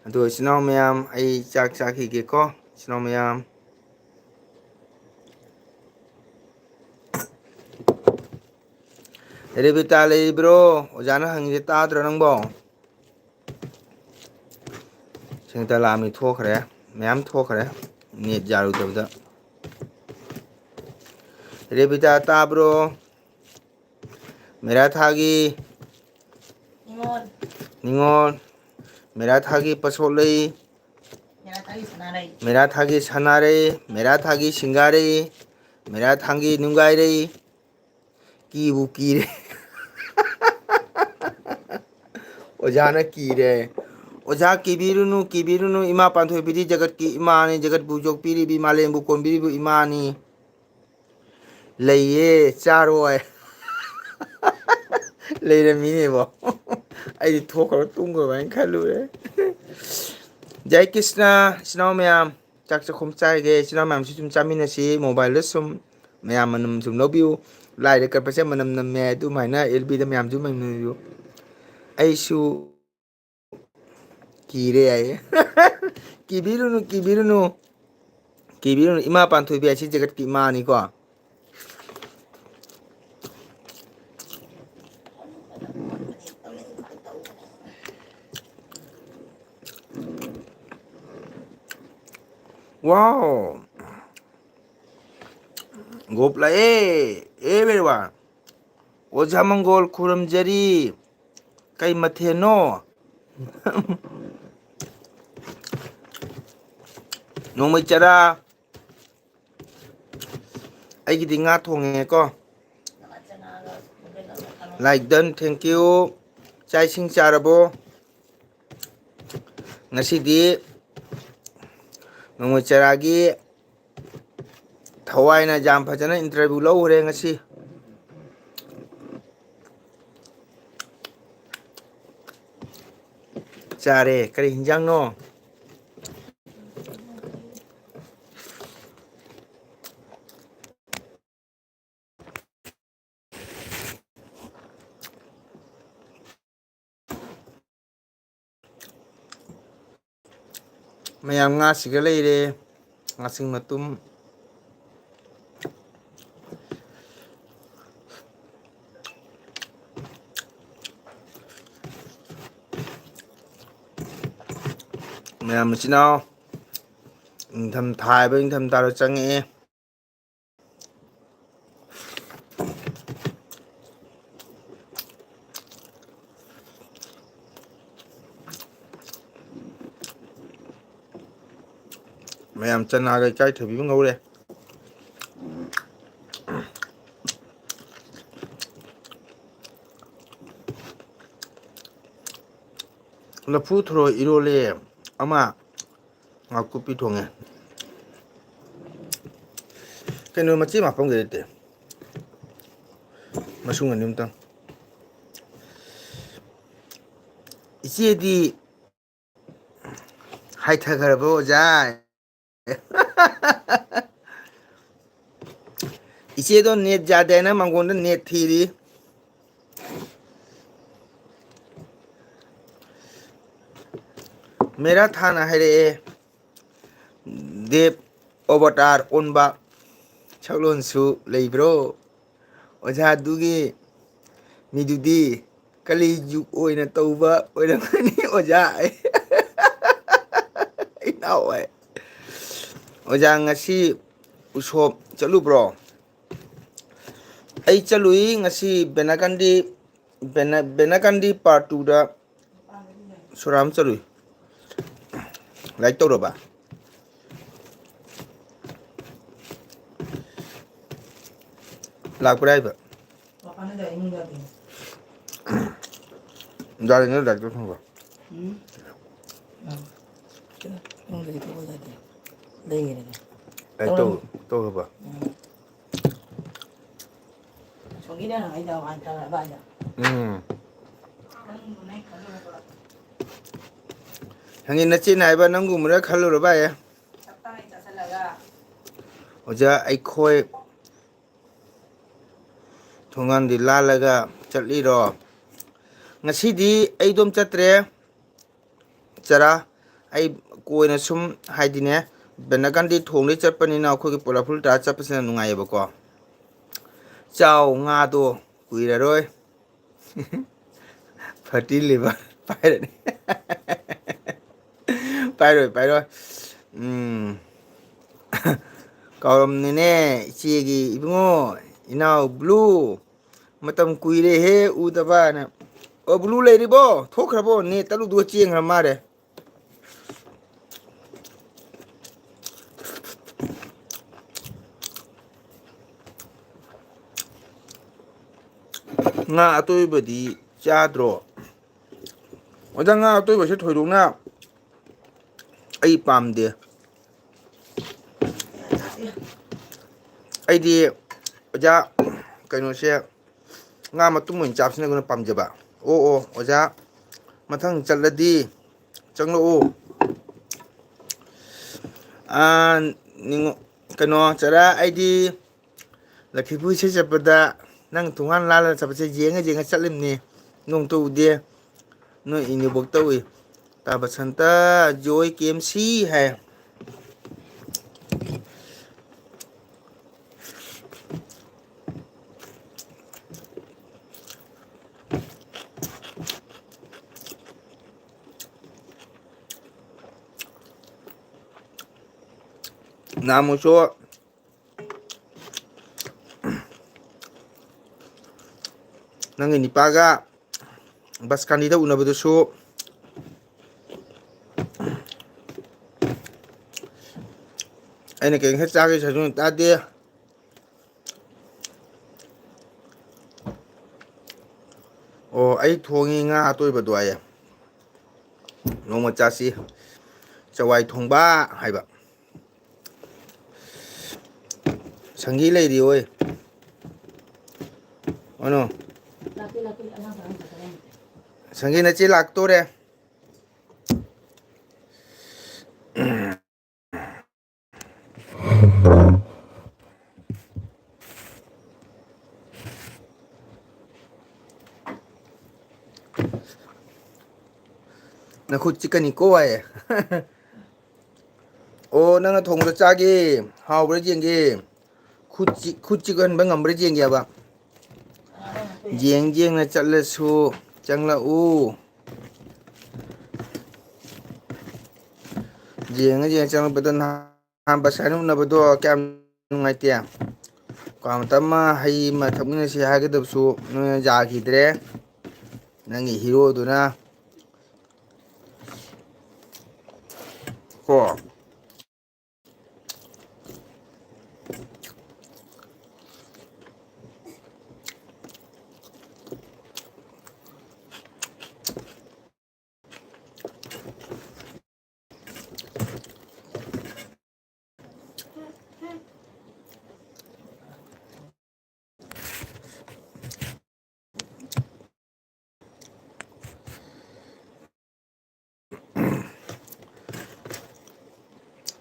ꯑꯗꯣ ꯏꯆꯤꯟ ꯏꯅꯥꯎ ꯃꯌꯥꯝ, ꯑꯩ ꯆꯥꯛ ꯆꯥꯈꯤꯒꯦꯀꯣ, ꯏꯆꯤꯟ ꯏꯅꯥꯎ ꯃꯌꯥꯝ꯫ ꯔꯦꯕꯤꯇꯥ ꯂꯩꯔꯤꯕ꯭ꯔꯣ? ꯑꯣꯖꯥꯅ ꯍꯪꯉꯤꯁꯦ ꯇꯥꯗ꯭ꯔꯣ ꯅꯪꯕꯣ? ꯁꯦꯡꯇ ꯂꯥꯛꯑꯝꯃꯤ ꯊꯣꯛꯈ꯭ꯔꯦ, ꯃꯌꯥꯝ ꯊꯣꯛꯈ꯭ꯔꯦ, ꯅꯦꯠ ꯌꯥꯔꯨꯗꯕꯗ꯫ ꯔꯦꯕꯤꯇꯥ ꯇꯥꯕ꯭ꯔꯣ? ꯃꯦꯔꯥ ꯊꯥꯒꯤ ꯅꯤꯉꯣꯜ꯫ ꯅꯤꯉꯣꯜ꯫ ꯃꯦꯔꯥ ꯊꯥꯒꯤ ꯄꯁꯣꯠꯂꯩ꯫ ꯃꯦꯔꯥ ꯊꯥꯒꯤ ꯁꯅꯥꯔꯩ꯫ ꯃꯦꯔꯥ ꯊꯥꯒꯤ ꯁꯅꯥꯔꯩ꯫ ꯃꯦꯔꯥ ꯊꯥꯒꯤ ꯁꯤꯡꯒꯥꯔꯩ꯫ ꯃꯦꯔꯥ ꯊꯥꯒꯤ ꯅꯨꯡꯒꯥꯏꯔꯩ꯫ ꯀꯤꯕꯨ ꯀꯤꯔꯦ꯫ ꯑꯣꯖꯥꯅ ꯀꯤꯔꯦ꯫ ꯑꯣꯖꯥ ꯀꯤꯕꯤꯔꯨꯅꯨ, ꯀꯤꯕꯤꯔꯨꯅꯨ, ꯏꯃꯥ ꯄꯥꯟꯊꯣꯏꯕꯤꯗꯤ ꯖꯒꯠꯀꯤ ꯏꯃꯥꯅꯤ, ꯖꯒꯠꯄꯨ ꯌꯣꯛꯄꯤꯔꯤꯕꯤ, ꯃꯥꯂꯦꯝꯕꯨ ꯀꯣꯟꯕꯤꯔꯤꯕ ꯏꯃꯥꯅꯤ꯫ ꯂꯩꯌꯦ, ꯆꯥꯔꯣꯏ꯫ ꯂꯩꯔꯝꯃꯤꯅꯦꯕꯣ꯫ ꯑꯩꯗꯤ ꯊꯣꯛꯈ꯭ꯔꯕ ꯇꯨꯝꯈ꯭ꯔꯕ ꯍꯥꯏꯅ ꯈꯜꯂꯨꯔꯦ꯫ ꯖꯥꯏ ꯀ꯭ꯔꯤꯁꯅ, ꯏꯆꯤꯟ ꯏꯅꯥꯎ ꯃꯌꯥꯝ, ꯆꯥꯛ ꯆꯥꯛꯈꯨꯝ ꯆꯥꯏꯒꯦ꯫ ꯏꯆꯤꯟ ꯏꯅꯥꯎ ꯃꯌꯥꯝꯁꯨ ꯁꯨꯝ ꯆꯥꯃꯤꯟꯅꯁꯤ, ꯃꯣꯕꯥꯏꯜꯗ ꯁꯨꯝ ꯃꯌꯥꯝ ꯃꯅꯝ ꯁꯨꯝ ꯂꯧꯕꯤꯌꯨ꯫ ꯂꯥꯏꯗ ꯀꯠꯄꯁꯦ ꯃꯅꯝ ꯅꯝꯃꯦ ꯍꯥꯏ, ꯑꯗꯨꯃꯥꯏꯅ ꯑꯦꯜ ꯕꯤꯗ ꯃꯌꯥꯝꯁꯨ ꯃꯅꯝ ꯅꯝꯕꯤꯌꯨ꯫ ꯑꯩꯁꯨ ꯀꯤꯔꯦ ꯍꯥꯏꯌꯦ꯫ ꯀꯤꯕꯤꯔꯨꯅꯨ, ꯀꯤꯕꯤꯔꯨꯅꯨ, ꯀꯤꯕꯤꯔꯨꯅꯨ꯫ ꯏꯃꯥ ꯄꯥꯟꯊꯣꯏꯕꯤ ꯍꯥꯏꯁꯤ ꯖꯒꯠꯀꯤ ꯏꯃꯥꯅꯤꯀꯣ꯫ Wow! ꯒꯣꯞ ꯂꯥꯛꯑꯦ, everyone꯫ ꯑꯣꯖꯥ ꯃꯪꯒꯣꯜ ꯈꯨꯔꯨꯝꯖꯔꯤ꯫ ꯀꯩ ꯃꯊꯦꯜꯅꯣ? ꯅꯣꯡꯃꯩ ꯆꯔꯥ꯫ ꯑꯩꯒꯤꯗꯤ ꯉꯥ ꯊꯣꯡꯉꯦꯀꯣ꯫ Like done, thank you꯫ ꯆꯥꯛ ꯏꯁꯤꯡ ꯆꯥꯔꯕꯣ? ꯉꯁꯤꯗꯤ ꯅꯣꯡꯃꯩ ꯆꯔꯥꯒꯤ ꯊꯋꯥꯏꯅ ꯌꯥꯝ ꯐꯖꯅ interview ꯂꯧꯈ꯭ꯔꯦ ꯉꯁꯤ꯫ ꯆꯥꯔꯦ꯫ ꯀꯔꯤ ꯍꯤꯟꯖꯥꯡꯅꯣ? ꯃꯌꯥꯝ ꯉꯥꯁꯤꯒ ꯂꯩꯔꯦ, ꯉꯥꯁꯤꯡ ꯃꯇꯨꯝ꯫ ꯃꯌꯥꯝ ꯃꯆꯤꯟ ꯃꯅꯥꯎ, ꯏꯪꯊꯝ ꯊꯥ ꯍꯥꯏꯕ ꯏꯪꯊꯝ ꯊꯥꯗꯣ ꯆꯪꯉꯛꯑꯦ꯫ ꯃꯌꯥꯝ ꯆꯅꯥꯒ ꯏꯀꯥꯏꯊꯕꯤꯒ ꯉꯧꯔꯦ꯫ ꯂꯐꯨ ꯊꯔꯣ ꯏꯔꯣꯜꯂꯦ ꯑꯃ, ꯉꯥꯀꯨꯞꯄꯤ ꯊꯣꯡꯉꯦ꯫ ꯀꯩꯅꯣ ꯃꯆꯦ ꯃꯥꯄꯝꯒ ꯂꯩꯇꯦ꯫ ꯃꯁꯨꯡ ꯑꯅꯤ ꯑꯝꯇꯪ꯫ ꯏꯆꯦꯗꯤ ꯍꯥꯏꯊꯈ꯭ꯔꯕꯣ ꯑꯣꯖꯥ? ꯏꯆꯦꯗꯣ ꯅꯦꯠ ꯌꯥꯗꯦꯅ ꯃꯪꯒꯣꯟꯗ ꯅꯦꯠ ꯊꯤꯔꯤ꯫ ꯃꯦꯔꯥ ꯊꯥꯅ ꯍꯥꯏꯔꯛꯑꯦ, ꯗꯦꯕ ꯑꯣꯕꯇꯥꯔ ꯑꯣꯟꯕ ꯁꯛꯂꯣꯟꯁꯨ ꯂꯩꯕ꯭ꯔꯣ? ꯑꯣꯖꯥꯗꯨꯒꯤ ꯃꯤꯗꯨꯗꯤ ꯀꯂꯤ ꯖꯨꯒ ꯑꯣꯏꯅ ꯇꯧꯕ ꯑꯣꯏꯔꯝꯒꯅꯤ ꯑꯣꯖꯥ꯫ ꯏꯅꯥꯎ ꯍꯣꯏ꯫ ꯑꯣꯖꯥ ꯉꯁꯤ ꯎꯁꯣꯞ ꯆꯠꯂꯨꯕ꯭ꯔꯣ? ꯑꯩ ꯆꯠꯂꯨꯏ ꯉꯁꯤ ꯕꯦꯅꯥꯀꯟꯗꯤ, ꯕꯦꯅꯥ-, ꯕꯦꯅꯥꯀꯟꯗꯤ ꯄꯥꯔꯠ ꯇꯨꯗ ꯁꯣꯔꯥꯝ ꯆꯠꯂꯨꯏ꯫ ꯂꯥꯏꯔꯤꯛ ꯇꯧꯔꯕ? ꯂꯥꯛꯄ꯭ꯔꯥ ꯍꯥꯏꯕ? ꯗꯥꯏꯔꯦꯛꯅ ꯗꯥꯏꯔꯦꯛꯇ ꯊꯝꯕ꯫ ꯎꯝ꯫ ꯑꯥ꯫ ꯀꯩꯅꯣ, ꯅꯪꯗꯒꯤ ꯊꯣꯛꯑꯣ ꯌꯥꯗꯦ꯫ ꯂꯩꯉꯤꯔꯅꯦ꯫ ꯑꯩ ꯇꯧ-, ꯇꯧꯔꯕ? ꯎꯝ꯫ ꯁꯣꯝꯒꯤꯅ ꯑꯩꯅ ꯋꯥꯟ ꯊꯥꯔꯛꯑꯕ ꯍꯥꯏꯗꯣ꯫ ꯎꯝ꯫ ꯅꯪ ꯅꯪ ꯈꯜꯂꯨꯔꯕ? ꯍꯪꯉꯤ ꯅꯆꯤꯟ ꯍꯥꯏꯕ ꯅꯪꯒꯨꯝꯕꯅ ꯈꯜꯂꯨꯔꯕ ꯑꯦ? ꯇꯞ ꯇꯥꯏ ꯆꯥꯁꯤꯜꯂꯒ꯫ ꯑꯣꯖꯥ, ꯑꯩꯈꯣꯏ ꯊꯣꯡꯒꯥꯟꯗꯤ ꯂꯥꯜꯂꯒ ꯆꯠꯂꯤꯔꯣ? ꯉꯁꯤꯗꯤ ꯑꯩ ꯑꯗꯨꯝ ꯆꯠꯇ꯭ꯔꯦ꯫ ꯆꯔꯥ, ꯑꯩ ꯀꯣꯏꯅ ꯁꯨꯝ ꯍꯥꯏꯗꯤꯅꯦ, ꯕꯦꯅꯥꯀꯟꯗꯤ ꯊꯣꯡꯗꯩ ꯆꯠꯄꯅꯤꯅ ꯑꯩꯈꯣꯏꯒꯤ ꯄꯣꯂꯥꯐꯨꯜ ꯇꯥꯔ ꯆꯠꯄꯁꯤꯅ ꯅꯨꯡꯉꯥꯏꯌꯦꯕꯀꯣ꯫ ꯆꯥꯎ, ꯉꯥꯗꯣ ꯀꯨꯏꯔꯔꯣꯏ꯫ ꯐꯠꯇꯤ ꯂꯤꯕ ꯄꯥꯏꯔꯅꯤ꯫ ꯄꯥꯏꯔꯣꯏ, ꯄꯥꯏꯔꯣꯏ꯫ ꯎꯝ꯫ ꯀꯥꯎꯔꯝꯅꯤꯅꯦ, ꯏꯆꯦꯒꯤ ꯏꯕꯨꯡꯉꯣ, ꯏꯅꯥꯎ ꯕ꯭ꯂꯨ꯫ ꯃꯇꯝ ꯀꯨꯏꯔꯦꯍꯦ ꯎꯗꯕꯅ꯫ ꯑꯣ, ꯕ꯭ꯂꯨ ꯂꯩꯔꯤꯕꯣ? ꯊꯣꯛꯈ꯭ꯔꯕꯣ? ꯅꯦꯠ ꯇꯠꯂꯨꯗꯨꯒ ꯆꯦꯟꯈ꯭ꯔ ꯃꯥꯜꯂꯦ꯫ ꯉꯥ ꯑꯇꯣꯏꯕꯗꯤ ꯆꯥꯗ꯭ꯔꯣ? ꯑꯣꯖꯥ, ꯉꯥ ꯑꯇꯣꯏꯕꯁꯦ ꯊꯣꯏꯗꯣꯛꯅ ꯑꯩ ꯄꯥꯝꯗꯦ꯫ ꯑꯩꯗꯤ, ꯑꯣꯖꯥ, ꯀꯩꯅꯣꯁꯦ, ꯉꯥ ꯃꯇꯨꯝ ꯑꯣꯏꯅ ꯆꯥꯕꯁꯤꯅ ꯑꯩꯉꯣꯟꯗ ꯄꯥꯝꯖꯕ꯫ ꯑꯣ, ꯑꯣ, ꯑꯣꯖꯥ, ꯃꯊꯪ ꯆꯠꯂꯗꯤ ꯆꯪꯂꯛꯎ꯫ ꯑꯥ, ꯅꯤꯉꯣ-, ꯀꯩꯅꯣ, ꯆꯔꯥ, ꯑꯩꯗꯤ ꯂꯛꯈꯤꯄꯨꯔ ꯏꯁꯩ ꯆꯠꯄꯗ ꯅꯪ ꯊꯣꯡꯒꯥꯟ ꯂꯥꯜꯂꯒ ꯆꯠꯄꯁꯦ ꯌꯦꯡꯉ ꯌꯦꯡꯉ ꯆꯠꯂꯤꯕꯅꯤ꯫ ꯅꯣꯡꯇ ꯎꯗꯦ꯫ ꯅꯣꯏ ꯏꯅꯦꯕꯣꯛꯇ ꯎꯏ꯫ ꯇꯥ ꯕꯁꯟꯇ, ꯖꯣꯏ, ꯀꯦ ꯑꯦꯝ ꯁꯤ ꯍꯥꯏ꯫ ꯅꯍꯥꯟꯃꯨꯛꯁꯨ ꯅꯪꯒꯤ ꯅꯤꯄꯥꯒ ꯕꯁꯀꯥꯅꯤꯗ ꯎꯅꯕꯗꯨꯁꯨ ꯑꯩꯅ ꯀꯩꯝꯇ ꯆꯥꯒꯦ ꯁꯥꯖꯨꯅ ꯇꯥꯗꯦ꯫ ꯑꯣ, ꯑꯩ ꯊꯣꯡꯉꯤ ꯉꯥ ꯑꯇꯣꯏꯕꯗꯣ ꯍꯥꯏꯌꯦ꯫ ꯅꯣꯡꯃ ꯆꯥꯁꯤ꯫ ꯆꯋꯥꯏ ꯊꯣꯡꯕ ꯍꯥꯏꯕ꯫ ꯁꯪꯒꯤ ꯂꯩꯔꯤ ꯑꯣꯏ꯫ ꯑꯣꯅꯣ꯫ ꯁꯪꯒꯤ ꯅꯆꯦ ꯂꯥꯛꯇꯣꯔꯦ꯫ ꯅꯈꯨꯠ ꯆꯤꯛꯀꯅꯤꯀꯣ ꯍꯥꯏꯌꯦ꯫ ꯑꯣ, ꯅꯪꯅ ꯊꯣꯡꯕꯗ ꯆꯥꯒꯦ, ꯍꯥꯎꯕ꯭ꯔꯥ ꯌꯦꯡꯒꯦ꯫ ꯈꯨꯠ ꯆꯤꯛ-, ꯈꯨꯠ ꯆꯤꯛꯍꯟꯕ ꯉꯝꯕ꯭ꯔꯥ ꯌꯦꯡꯒꯦꯕ꯫ ꯌꯦꯡ ꯌꯦꯡꯅ ꯆꯠꯂꯁꯨ ꯆꯪꯂꯛꯎ꯫ ꯌꯦꯡꯉ ꯌꯦꯡꯉ ꯆꯪꯂꯛꯄꯗ ꯅꯍꯥꯟ ꯕꯁ ꯍꯥꯏꯅ ꯎꯅꯕꯗꯣ ꯀꯌꯥꯝ ꯅꯨꯡꯉꯥꯏꯇꯦ꯫ ꯀ꯭ꯋꯥ ꯃꯇꯝ ꯑꯃ ꯍꯩ ꯑꯃ ꯊꯛꯃꯤꯟꯅꯁꯤ ꯍꯥꯏꯒꯗꯕꯁꯨ ꯅꯣꯏꯅ ꯌꯥꯈꯤꯗ꯭ꯔꯦ꯫ ꯅꯪꯒꯤ ꯍꯤꯔꯣꯗꯨꯅ ꯀꯣ꯫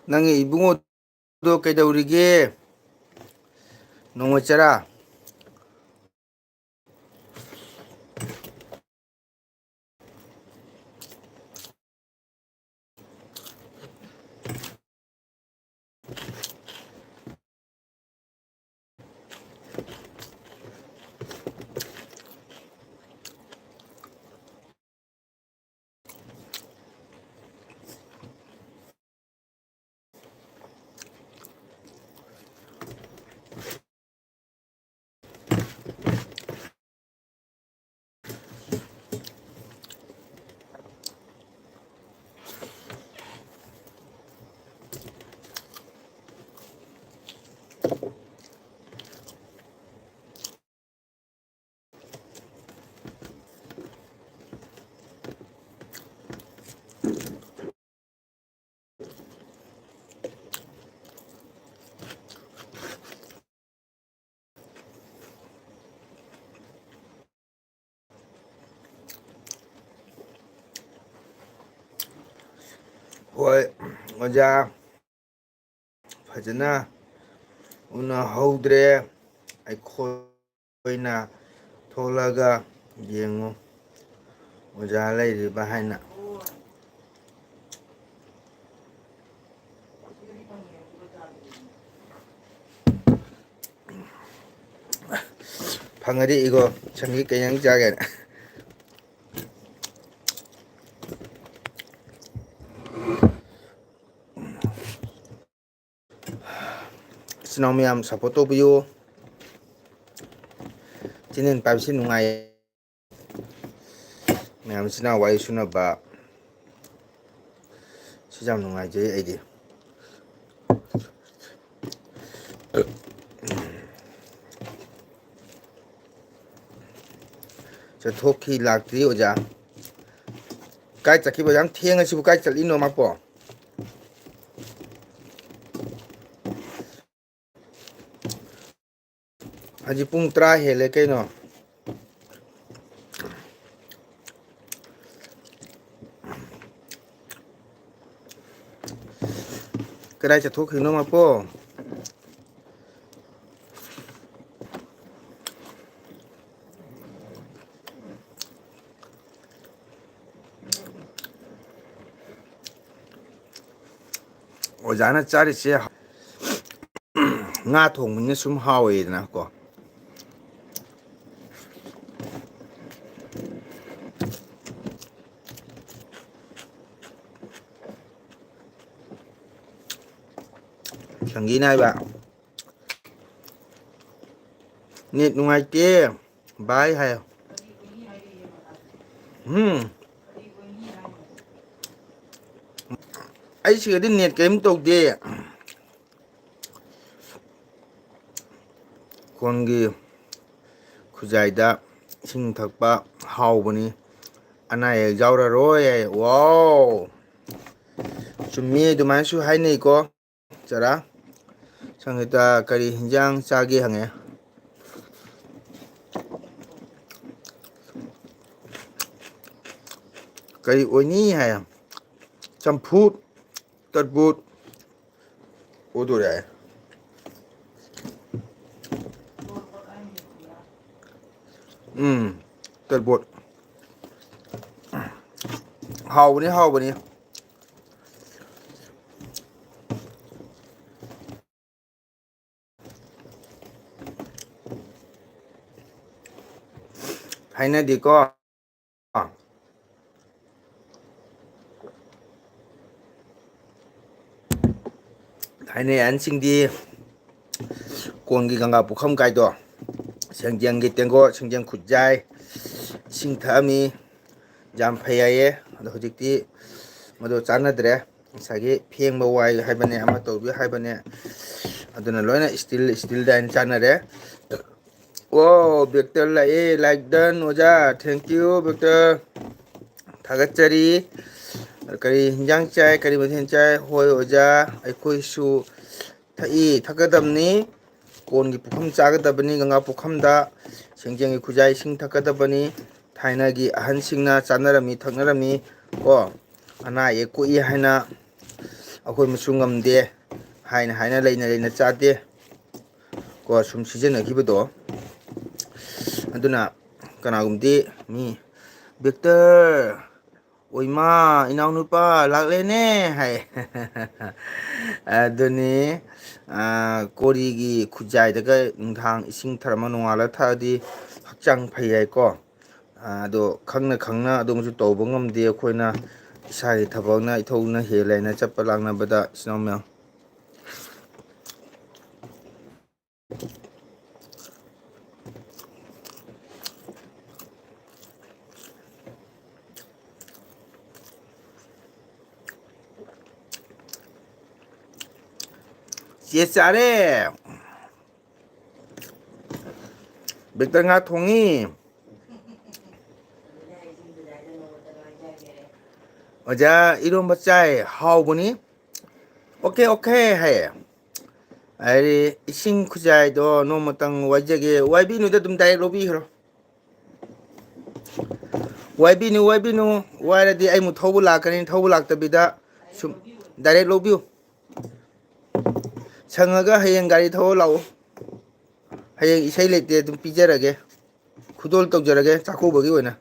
ꯅꯪꯒꯤ ꯏꯕꯨꯡꯉꯣꯗꯣ ꯀꯩꯗꯧꯔꯤꯒꯦ? ꯅꯣꯡꯃꯩ ꯆꯔꯥ꯫ ꯍꯣꯏ, ꯑꯣꯖꯥ, ꯐꯖꯅ ꯎꯅꯍꯧꯗ꯭ꯔꯦ꯫ ꯑꯩꯈꯣꯏꯅ ꯊꯣꯛꯂꯒ ꯌꯦꯡꯉꯨ, ꯑꯣꯖꯥ ꯂꯩꯔꯤꯕ ꯍꯥꯏꯅ꯫ ꯐꯪꯉꯗꯤ ꯏꯒꯣ, ꯁꯟꯒꯤ ꯀꯩ ꯏꯟꯖꯥꯡ ꯆꯥꯒꯦꯅ꯫ ꯏꯆꯤꯟ ꯏꯅꯥꯎ ꯃꯌꯥꯝ support ꯇꯧꯕꯤꯌꯨ꯫ Channel ꯄꯥꯏꯕꯁꯤ ꯅꯨꯡꯉꯥꯏꯌꯦ꯫ ꯃꯌꯥꯝ ꯏꯆꯤꯟ ꯏꯅꯥꯎ ꯋꯥꯔꯤ ꯁꯨꯅꯕ꯫ ꯁꯤ ꯌꯥꯝ ꯅꯨꯡꯉꯥꯏꯖꯩ ꯑꯩꯗꯤ꯫ ꯆꯠꯊꯣꯛꯈꯤ, ꯂꯥꯛꯇ꯭ꯔꯤ ꯑꯣꯖꯥ꯫ ꯀꯥꯏ ꯆꯠꯈꯤꯕ? ꯌꯥꯝ ꯊꯦꯡꯉꯁꯤꯕꯨ ꯀꯥꯏ ꯆꯠꯂꯤꯅꯣ ꯃꯥꯄꯣ? ꯍꯧꯖꯤꯛ ꯄꯨꯡ ꯇꯔꯥ ꯍꯦꯜꯂꯦ ꯀꯩꯅꯣ꯫ ꯀꯗꯥꯏ ꯆꯠꯊꯣꯛꯈ꯭ꯔꯤꯅꯣ ꯃꯄꯣ? ꯑꯣꯖꯥꯅ ꯆꯥꯔꯤꯁꯦ ꯉꯥ ꯊꯣꯡꯕꯅꯤꯅ ꯁꯨꯝ ꯍꯥꯎꯋꯦꯗꯅ ꯀꯣ꯫ ꯁꯪꯒꯤꯅ ꯍꯥꯏꯕ, "ꯅꯦꯠ ꯅꯨꯡꯉꯥꯏꯇꯦ ꯚꯥꯏ" ꯍꯥꯏꯌꯣ꯫ ꯎꯝ꯫ ꯑꯩ ꯁꯤꯗꯗꯤ ꯅꯦꯠ ꯀꯔꯤꯝ ꯇꯧꯗꯦ꯫ ꯀꯣꯟꯒꯤ ꯈꯨꯖꯥꯏꯗ ꯏꯁꯤꯡ ꯊꯛꯄ ꯍꯥꯎꯕꯅꯤ, ꯑꯅꯥ ꯑꯌꯦꯛ ꯌꯥꯎꯔꯔꯣꯏ ꯍꯥꯏ꯫ ꯋꯥꯎ! ꯆꯨꯝꯃꯤ, ꯑꯗꯨꯃꯥꯏꯅꯁꯨ ꯍꯥꯏꯅꯩꯀꯣ꯫ ꯆꯔꯥ ꯁꯪꯒꯤꯇꯥ ꯀꯔꯤ ꯍꯤꯟꯖꯥꯡ ꯆꯥꯒꯦ ꯍꯪꯉꯦ꯫ ꯀꯔꯤ ꯑꯣꯏꯅꯤ ꯍꯥꯏ? ꯆꯝꯐꯨꯠ, ꯇꯔꯕꯨꯠ ꯑꯣꯏꯗꯣꯔꯦ ꯍꯥꯏ꯫ ꯎꯝ, ꯇꯔꯕꯨꯠ꯫ ꯍꯥꯎꯕꯅꯤ, ꯍꯥꯎꯕꯅꯤ꯫ ꯍꯥꯏꯅꯗꯦꯀꯣ꯫ ꯊꯥꯏꯅꯩ ꯑꯍꯟꯁꯤꯡꯗꯤ ꯀꯣꯟꯒꯤ ꯒꯪꯒꯥ ꯄꯨꯈꯝ ꯀꯥꯏꯗꯣ, ꯁꯦꯡꯖꯦꯡꯒꯤ ꯇꯦꯡꯀꯣꯠ, ꯁꯦꯡꯖꯦꯡ ꯈꯨꯖꯥꯏ, ꯏꯁꯤꯡ ꯊꯛꯑꯝꯃꯤ, ꯌꯥꯝ ꯐꯩ ꯍꯥꯏꯌꯦ꯫ ꯑꯗꯣ ꯍꯧꯖꯤꯛꯇꯤ ꯃꯗꯨ ꯆꯥꯟꯅꯗ꯭ꯔꯦ꯫ ꯉꯁꯥꯏꯒꯤ ꯐꯦꯡꯕ ꯋꯥꯏ ꯍꯥꯏꯕꯅꯦ, ꯑꯃ ꯇꯧꯕꯤ ꯍꯥꯏꯕꯅꯦ, ꯑꯗꯨꯅ ꯂꯣꯏꯅ ꯏꯁꯇꯤꯜ, ꯏꯁꯇꯤꯜꯗ ꯑꯣꯏꯅ ꯆꯥꯟꯅꯔꯦ꯫ ꯑꯣ, ꯕꯦꯛꯇꯔ ꯂꯥꯛꯑꯦ, like done ꯑꯣꯖꯥ, thank you ꯕꯦꯛꯇꯔ꯫ ꯊꯥꯒꯠꯆꯔꯤ꯫ ꯀꯔꯤ ꯍꯤꯟꯖꯥꯡ ꯆꯥꯏ, ꯀꯔꯤ ꯃꯊꯦꯜ ꯆꯥꯏ? ꯍꯣꯏ ꯑꯣꯖꯥ, ꯑꯩꯈꯣꯏꯁꯨ ꯊꯛꯏ, ꯊꯛꯀꯗꯕꯅꯤ꯫ ꯀꯣꯟꯒꯤ ꯄꯨꯈꯝ ꯆꯥꯒꯗꯕꯅꯤ, ꯒꯪꯒꯥ ꯄꯨꯈꯝꯗ ꯁꯦꯡꯖꯦꯡꯒꯤ ꯈꯨꯖꯥꯏ ꯏꯁꯤꯡ ꯊꯛꯀꯗꯕꯅꯤ꯫ ꯊꯥꯏꯅꯒꯤ ꯑꯍꯟꯁꯤꯡꯅ ꯆꯥꯅꯔꯝꯃꯤ, ꯊꯛꯅꯔꯝꯃꯤ ꯀꯣ꯫ ꯑꯅꯥ ꯑꯌꯦꯛ ꯀꯣꯛꯏ ꯍꯥꯏꯅ ꯑꯩꯈꯣꯏ ꯃꯁꯨ ꯉꯝꯗꯦ꯫ ꯍꯥꯏꯅ ꯍꯥꯏꯅ ꯂꯩꯅ ꯂꯩꯅ ꯆꯥꯗꯦ ꯀꯣ, ꯁꯨꯝ ꯁꯤꯖꯤꯟꯅꯈꯤꯕꯗꯣ꯫ ꯑꯗꯨꯅ ꯀꯅꯥꯒꯨꯝꯕꯗꯤ ꯃꯤ, "ꯕꯤꯛꯇꯔ, ꯑꯣꯏꯃꯥ, ꯏꯅꯥꯎꯅꯨꯄꯥ ꯂꯥꯛꯂꯦꯅꯦ" ꯍꯥꯏ꯫ ꯑꯗꯨꯅꯤ, ꯑ, ꯀꯣꯔꯤꯒꯤ ꯈꯨꯖꯥꯏꯗꯒ ꯅꯨꯡꯗꯥꯡ ꯏꯁꯤꯡ ꯊꯔꯝꯃ ꯅꯣꯡꯉꯥꯜꯂ ꯊꯛꯑꯗꯤ ꯍꯛꯆꯥꯡ ꯐꯩ ꯍꯥꯏꯀꯣ꯫ ꯑ, ꯑꯗꯣ ꯈꯪꯅ ꯈꯪꯅ ꯑꯗꯨꯝꯁꯨ ꯇꯧꯕ ꯉꯝꯗꯦ ꯑꯩꯈꯣꯏꯅ, ꯏꯁꯥꯒꯤ ꯊꯕꯛꯅ ꯏꯊꯧꯅ ꯍꯦꯜꯂꯦ ꯍꯥꯏꯅ ꯆꯠꯄ ꯂꯥꯡꯅꯕꯗ, ꯏꯆꯤꯟ ꯏꯅꯥꯎ ꯃꯌꯥꯝ꯫ ꯆꯦ ꯆꯥꯔꯦ꯫ ꯕꯤꯛꯇꯔ ꯉꯥ ꯊꯣꯡꯉꯤ꯫ ꯑꯣꯖꯥ, ꯏꯔꯣꯝꯕ ꯆꯥꯏ, ꯍꯥꯎꯕꯅꯤ꯫ "ꯑꯣꯀꯦ, ꯑꯣꯀꯦ" ꯍꯥꯏꯌꯦ꯫ ꯍꯥꯏꯗꯤ ꯏꯁꯤꯡ ꯈꯨꯖꯥꯏꯗꯣ ꯅꯣꯡꯃꯇꯪ ꯋꯥꯏꯖꯒꯦ꯫ ꯋꯥꯏꯕꯤꯅꯨꯗ, ꯑꯗꯨꯝ ꯗꯥꯏꯔꯦꯛ ꯂꯧꯕꯤꯈ꯭ꯔꯣ꯫ ꯋꯥꯏꯕꯤꯅꯨ, ꯋꯥꯏꯕꯤꯅꯨ꯫ ꯋꯥꯏꯔꯗꯤ ꯑꯩ ꯑꯃꯨꯛ ꯊꯧꯕ ꯂꯥꯛꯀꯅꯤ꯫ ꯊꯧꯕ ꯂꯥꯛꯇꯕꯤꯗ ꯁꯨꯝ ꯗꯥꯏꯔꯦꯛ ꯂꯧꯕꯤꯌꯨ꯫ ꯁꯪꯉꯒ ꯍꯌꯦꯡ ꯒꯥꯔꯤ ꯊꯧꯔ ꯂꯥꯛꯑꯣ꯫ ꯍꯌꯦꯡ ꯏꯁꯩ ꯂꯩꯇꯦ, ꯑꯗꯨꯝ ꯄꯤꯖꯔꯒꯦ꯫ ꯈꯨꯗꯣꯜ ꯇꯧꯖꯔꯒꯦ ꯆꯥꯛꯀꯧꯕꯒꯤ ꯑꯣꯏꯅ꯫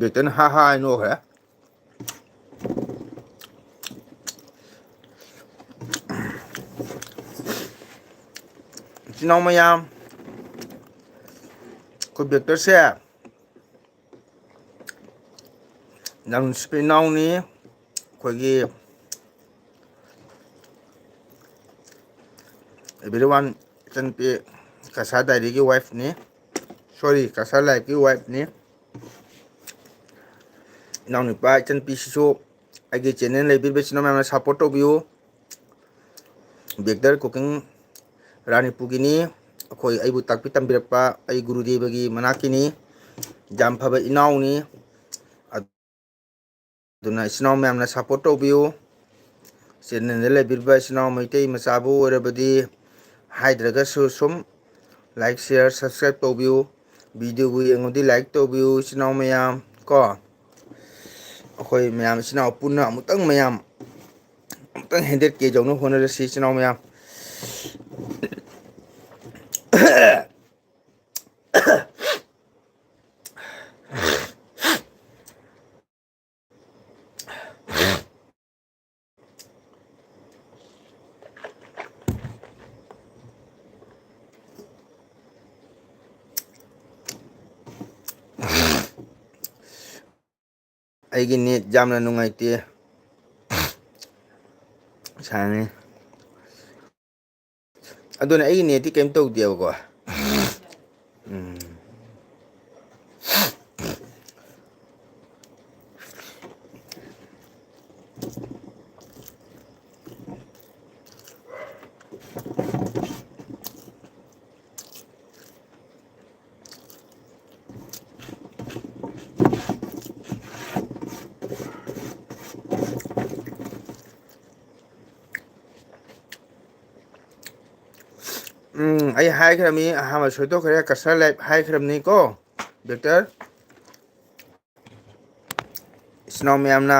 ꯕꯦꯇꯟ ꯍꯥ ꯍꯥ ꯍꯥꯏ ꯅꯣꯛꯈ꯭ꯔꯦ꯫ ꯏꯆꯤꯟ ꯏꯅꯥꯎ ꯃꯌꯥꯝ, ꯑꯩꯈꯣꯏ ꯕꯦꯛꯇꯔꯁꯦ ꯌꯥꯝ ꯅꯨꯡꯁꯤꯕ ꯏꯅꯥꯎꯅꯤ꯫ ꯑꯩꯈꯣꯏꯒꯤ ꯑꯦꯚ꯭ꯔꯤ ꯋꯥꯟ, ꯏꯆꯟꯅꯨꯄꯤ ꯀꯁꯥ ꯗꯥꯏꯔꯤꯒꯤ ꯋꯥꯏꯐꯅꯤ, ꯁꯣꯔꯤ, ꯀꯁꯥ ꯂꯥꯏꯐꯀꯤ ꯋꯥꯏꯐꯅꯤ꯫ ꯏꯅꯥꯎꯅꯨꯄꯥ, ꯏꯆꯟꯅꯨꯄꯤꯁꯤꯁꯨ ꯑꯩꯒꯤ ꯆꯦꯅꯦꯜ ꯂꯩꯕꯤꯔꯤꯕ ꯏꯆꯤꯟ ꯏꯅꯥꯎ ꯃꯌꯥꯝꯅ ꯁꯞꯄꯣꯔꯠ ꯇꯧꯕꯤꯌꯨ꯫ ꯕꯦꯛꯇꯔ ꯀꯨꯀꯤꯡ ꯔꯥꯅꯤꯄꯨꯔꯒꯤꯅꯤ꯫ ꯑꯩꯈꯣꯏ, ꯑꯩꯕꯨ ꯇꯥꯛꯄꯤ ꯇꯝꯕꯤꯔꯛꯄ ꯑꯩ ꯒꯨꯔꯨꯗꯦꯕꯒꯤ ꯃꯅꯥꯛꯀꯤꯅꯤ꯫ ꯌꯥꯝ ꯐꯕ ꯏꯅꯥꯎꯅꯤ꯫ ꯑꯗꯨꯅ ꯏꯆꯤꯟ ꯏꯅꯥꯎ ꯃꯌꯥꯝꯅ support ꯇꯧꯕꯤꯌꯨ꯫ Channelꯗ ꯂꯩꯕꯤꯔꯤꯕ ꯏꯆꯤꯟ ꯏꯅꯥꯎ ꯃꯩꯇꯩ ꯃꯆꯥꯕꯨ ꯑꯣꯏꯔꯕꯗꯤ ꯍꯥꯏꯗ꯭ꯔꯒꯁꯨ ꯁꯨꯝ like, share, subscribe ꯇꯧꯕꯤꯌꯨ꯫ Videoꯕꯨ ꯌꯦꯡꯉꯨꯗꯤ like ꯇꯧꯕꯤꯌꯨ ꯏꯆꯤꯟ ꯏꯅꯥꯎ ꯃꯌꯥꯝ ꯀꯣ꯫ ꯑꯩꯈꯣꯏ ꯃꯌꯥꯝ ꯏꯆꯤꯟ ꯏꯅꯥꯎ ꯄꯨꯟꯅ ꯑꯃꯨꯛꯇꯪ ꯃꯌꯥꯝ ꯑꯃꯨꯛꯇꯪ hundred K ꯌꯧꯅꯕ ꯍꯣꯠꯅꯔꯁꯤ ꯏꯆꯤꯟ ꯏꯅꯥꯎ ꯃꯌꯥꯝ꯫ ꯑꯩꯒꯤ net ꯌꯥꯝꯅ ꯅꯨꯡꯉꯥꯏꯇꯦ꯫ ꯁꯥꯡꯉꯤ꯫ ꯑꯗꯨꯅ ꯑꯩꯒꯤ netꯇꯤ ꯀꯩꯝ ꯇꯧꯗꯦꯕꯀꯣ꯫ ꯎꯝ꯫ ꯎꯝ, ꯑꯩ ꯍꯥꯏꯈ꯭ꯔꯕꯅꯤ, ꯑꯍꯥꯟꯕ ꯁꯣꯏꯗꯣꯛꯈ꯭ꯔꯦ, ꯀꯁꯔ life ꯍꯥꯏꯈ꯭ꯔꯕꯅꯤꯀꯣ, ꯕꯦꯛꯇꯔ꯫ ꯏꯆꯤꯟ ꯏꯅꯥꯎ ꯃꯌꯥꯝꯅ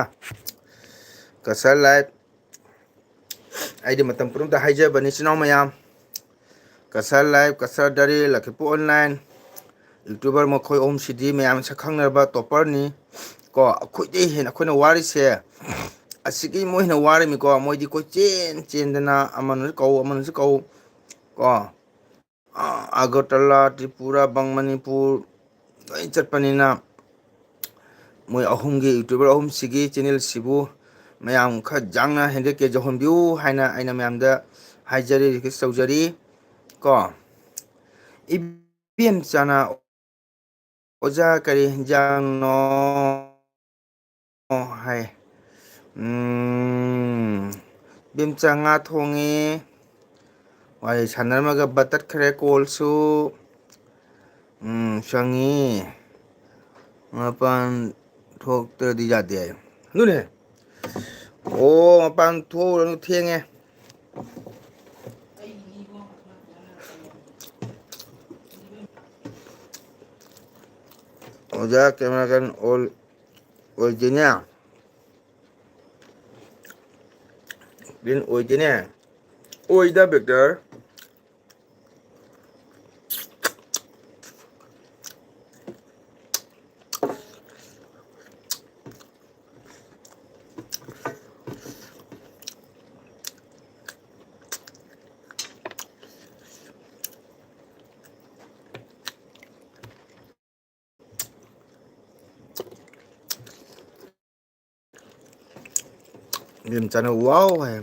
ꯀꯁꯔ life, ꯑꯩꯗꯤ ꯃꯇꯝ ꯄꯨꯝꯅꯃꯛꯇ ꯍꯥꯏꯖꯕꯅꯤ, ꯏꯆꯤꯟ ꯏꯅꯥꯎ ꯃꯌꯥꯝ, ꯀꯁꯔ life, ꯀꯁꯔ ꯗꯥꯏꯔꯤ, ꯂꯛꯈꯤꯄꯨꯔ online, YouTuber ꯃꯈꯣꯏ ꯑꯍꯨꯝꯁꯤꯗꯤ ꯃꯌꯥꯝ ꯁꯛ ꯈꯪꯅꯔꯕ topperꯅꯤ ꯀꯣ꯫ ꯑꯩꯈꯣꯏꯗꯩ ꯍꯦꯟꯅ ꯑꯩꯈꯣꯏꯅ ꯋꯥꯔꯤꯁꯦ, ꯑꯁꯤꯒꯤ ꯃꯣꯏ ꯍꯦꯟꯅ ꯋꯥꯔꯤꯃꯤꯀꯣ꯫ ꯃꯣꯏꯗꯤ ꯀꯣꯏꯆꯦꯟ ꯆꯦꯟꯗꯅ ꯑꯃꯅꯁꯨ ꯀꯧ, ꯑꯃꯅꯁꯨ ꯀꯧ ꯀꯣ꯫ ꯑꯥ, ꯑꯒꯔꯇꯂꯥ, ꯇ꯭ꯔꯤꯄꯨꯔꯥ, ꯕꯪ, ꯃꯅꯤꯄꯨꯔ ꯂꯣꯏ ꯆꯠꯄꯅꯤꯅ ꯃꯣꯏ ꯑꯍꯨꯝꯒꯤ, YouTuber ꯑꯍꯨꯝꯁꯤꯒꯤ channelꯁꯤꯕꯨ ꯃꯌꯥꯝ ꯈꯔ ꯌꯥꯡꯅ hundred K ꯌꯧꯍꯟꯕꯤꯌꯨ ꯍꯥꯏꯅ ꯑꯩꯅ ꯃꯌꯥꯝꯗ ꯍꯥꯏꯖꯔꯤ, request ꯇꯧꯖꯔꯤ ꯀꯣ꯫ ꯏꯕꯦꯝꯆꯥꯅ, "ꯑꯣꯖꯥ, ꯀꯔꯤ ꯍꯤꯟꯖꯥꯡꯅꯣ?" ꯍꯥꯏ꯫ ꯎꯝ, ꯏꯕꯦꯝꯆꯥ, ꯉꯥ ꯊꯣꯡꯉꯤ꯫ ꯋꯥꯔꯤ ꯁꯥꯟꯅꯔꯝꯃꯒ ꯕ ꯇꯠꯈ꯭ꯔꯦ, callꯁꯨ꯫ ꯎꯝ, ꯆꯪꯉꯤ꯫ ꯃꯄꯥꯟ ꯊꯣꯛꯇ꯭ꯔꯗꯤ ꯌꯥꯗꯦ ꯍꯥꯏ꯫ ꯑꯗꯨꯅꯦ꯫ ꯑꯣ, ꯃꯄꯥꯟ ꯊꯣꯛꯎꯔꯅꯨ, ꯊꯦꯡꯉꯦ꯫ ꯑꯣꯖꯥ cameraman ꯑꯣꯏꯗꯦꯅꯦ꯫ ꯒ꯭ꯔꯤꯟ ꯑꯣꯏꯗꯦꯅꯦ꯫ ꯑꯣꯏꯗ ꯕꯦꯛꯇꯔ꯫ ꯏꯕꯦꯝꯆꯥꯅ wow ꯍꯥꯏ꯫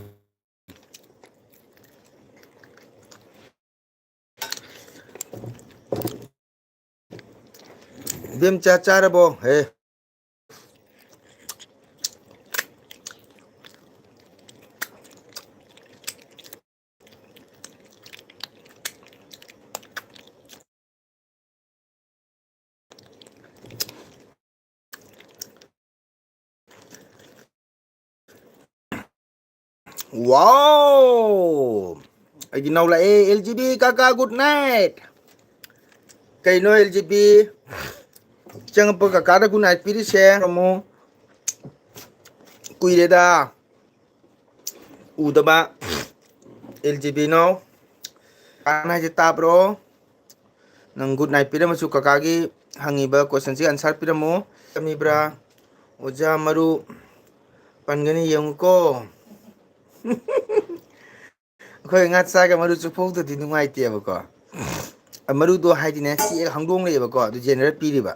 ꯏꯕꯦꯝꯆꯥ ꯆꯥꯔꯕꯣ? ꯍꯦ꯫ Wow! ꯑꯩꯒꯤ ꯏꯅꯥꯎ ꯂꯥꯛꯑꯦ, ꯑꯦꯜ ꯖꯤ ꯕꯤ ꯀꯥꯀꯥ, good night꯫ ꯀꯩꯅꯣ ꯑꯦꯜ ꯖꯤ ꯕꯤ ꯆꯪꯉꯛꯄ ꯀꯥꯀꯥꯗ good night ꯄꯤꯔꯤꯁꯦ? ꯑꯃꯨꯛ ꯀꯨꯏꯔꯦꯗ ꯎꯗꯕ꯫ ꯑꯦꯜ ꯖꯤ ꯕꯤ ꯏꯅꯥꯎ, ꯀꯥꯀꯥꯅ ꯍꯥꯏꯁꯦ ꯇꯥꯕ꯭ꯔꯣ? ꯅꯪ good night ꯄꯤꯔꯝꯃꯁꯨ ꯀꯥꯀꯥꯒꯤ ꯍꯪꯉꯤꯕ questionꯁꯤ answer ꯄꯤꯔꯝꯃꯨ꯫ ꯇꯝꯃꯤꯕ꯭ꯔꯥ? ꯑꯣꯖꯥ ꯃꯔꯨ ꯄꯟꯒꯅꯤ ꯌꯦꯡꯉꯨꯀꯣ꯫ ꯑꯩꯈꯣꯏ ꯉꯥ ꯆꯥꯒ ꯃꯔꯨ ꯆꯨꯞꯐꯧꯗꯗꯤ ꯅꯨꯡꯉꯥꯏꯇꯦꯕꯀꯣ꯫ ꯃꯔꯨꯗꯣ ꯍꯥꯏꯗꯤꯅꯦ, ꯆꯦꯛꯑꯒ ꯍꯪꯗꯣꯡ ꯂꯩꯌꯦꯕꯀꯣ, ꯑꯗꯨ ꯌꯦꯟꯅꯔ ꯄꯤꯔꯤꯕ꯫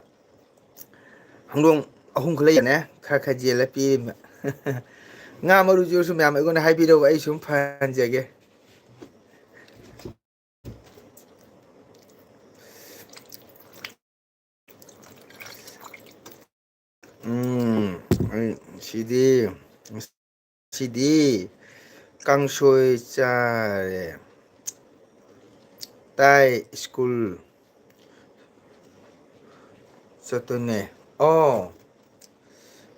ꯍꯪꯗꯣꯡ ꯑꯍꯨꯝ ꯈꯛ ꯂꯩꯌꯦꯅꯦ, ꯈꯔ ꯈꯔ ꯌꯦꯜꯂ ꯄꯤꯔꯤꯕ꯫ ꯉꯥ ꯃꯔꯨꯁꯤꯁꯨ ꯃꯌꯥꯝ ꯑꯩꯉꯣꯟꯗ ꯍꯥꯏꯕꯤꯔꯛꯎ, ꯑꯩ ꯁꯨꯝ ꯐꯍꯟꯖꯒꯦ꯫ ꯎꯝ, ꯑꯩ ꯁꯤꯗꯤ, ꯁꯤꯗꯤ ꯀꯥꯡꯁꯣꯏ ꯆꯥꯔꯦ꯫ ꯇꯥꯏ, ꯁ꯭ꯀꯨꯜ ꯆꯠꯇꯣꯏꯅꯦ꯫ ꯑꯣ,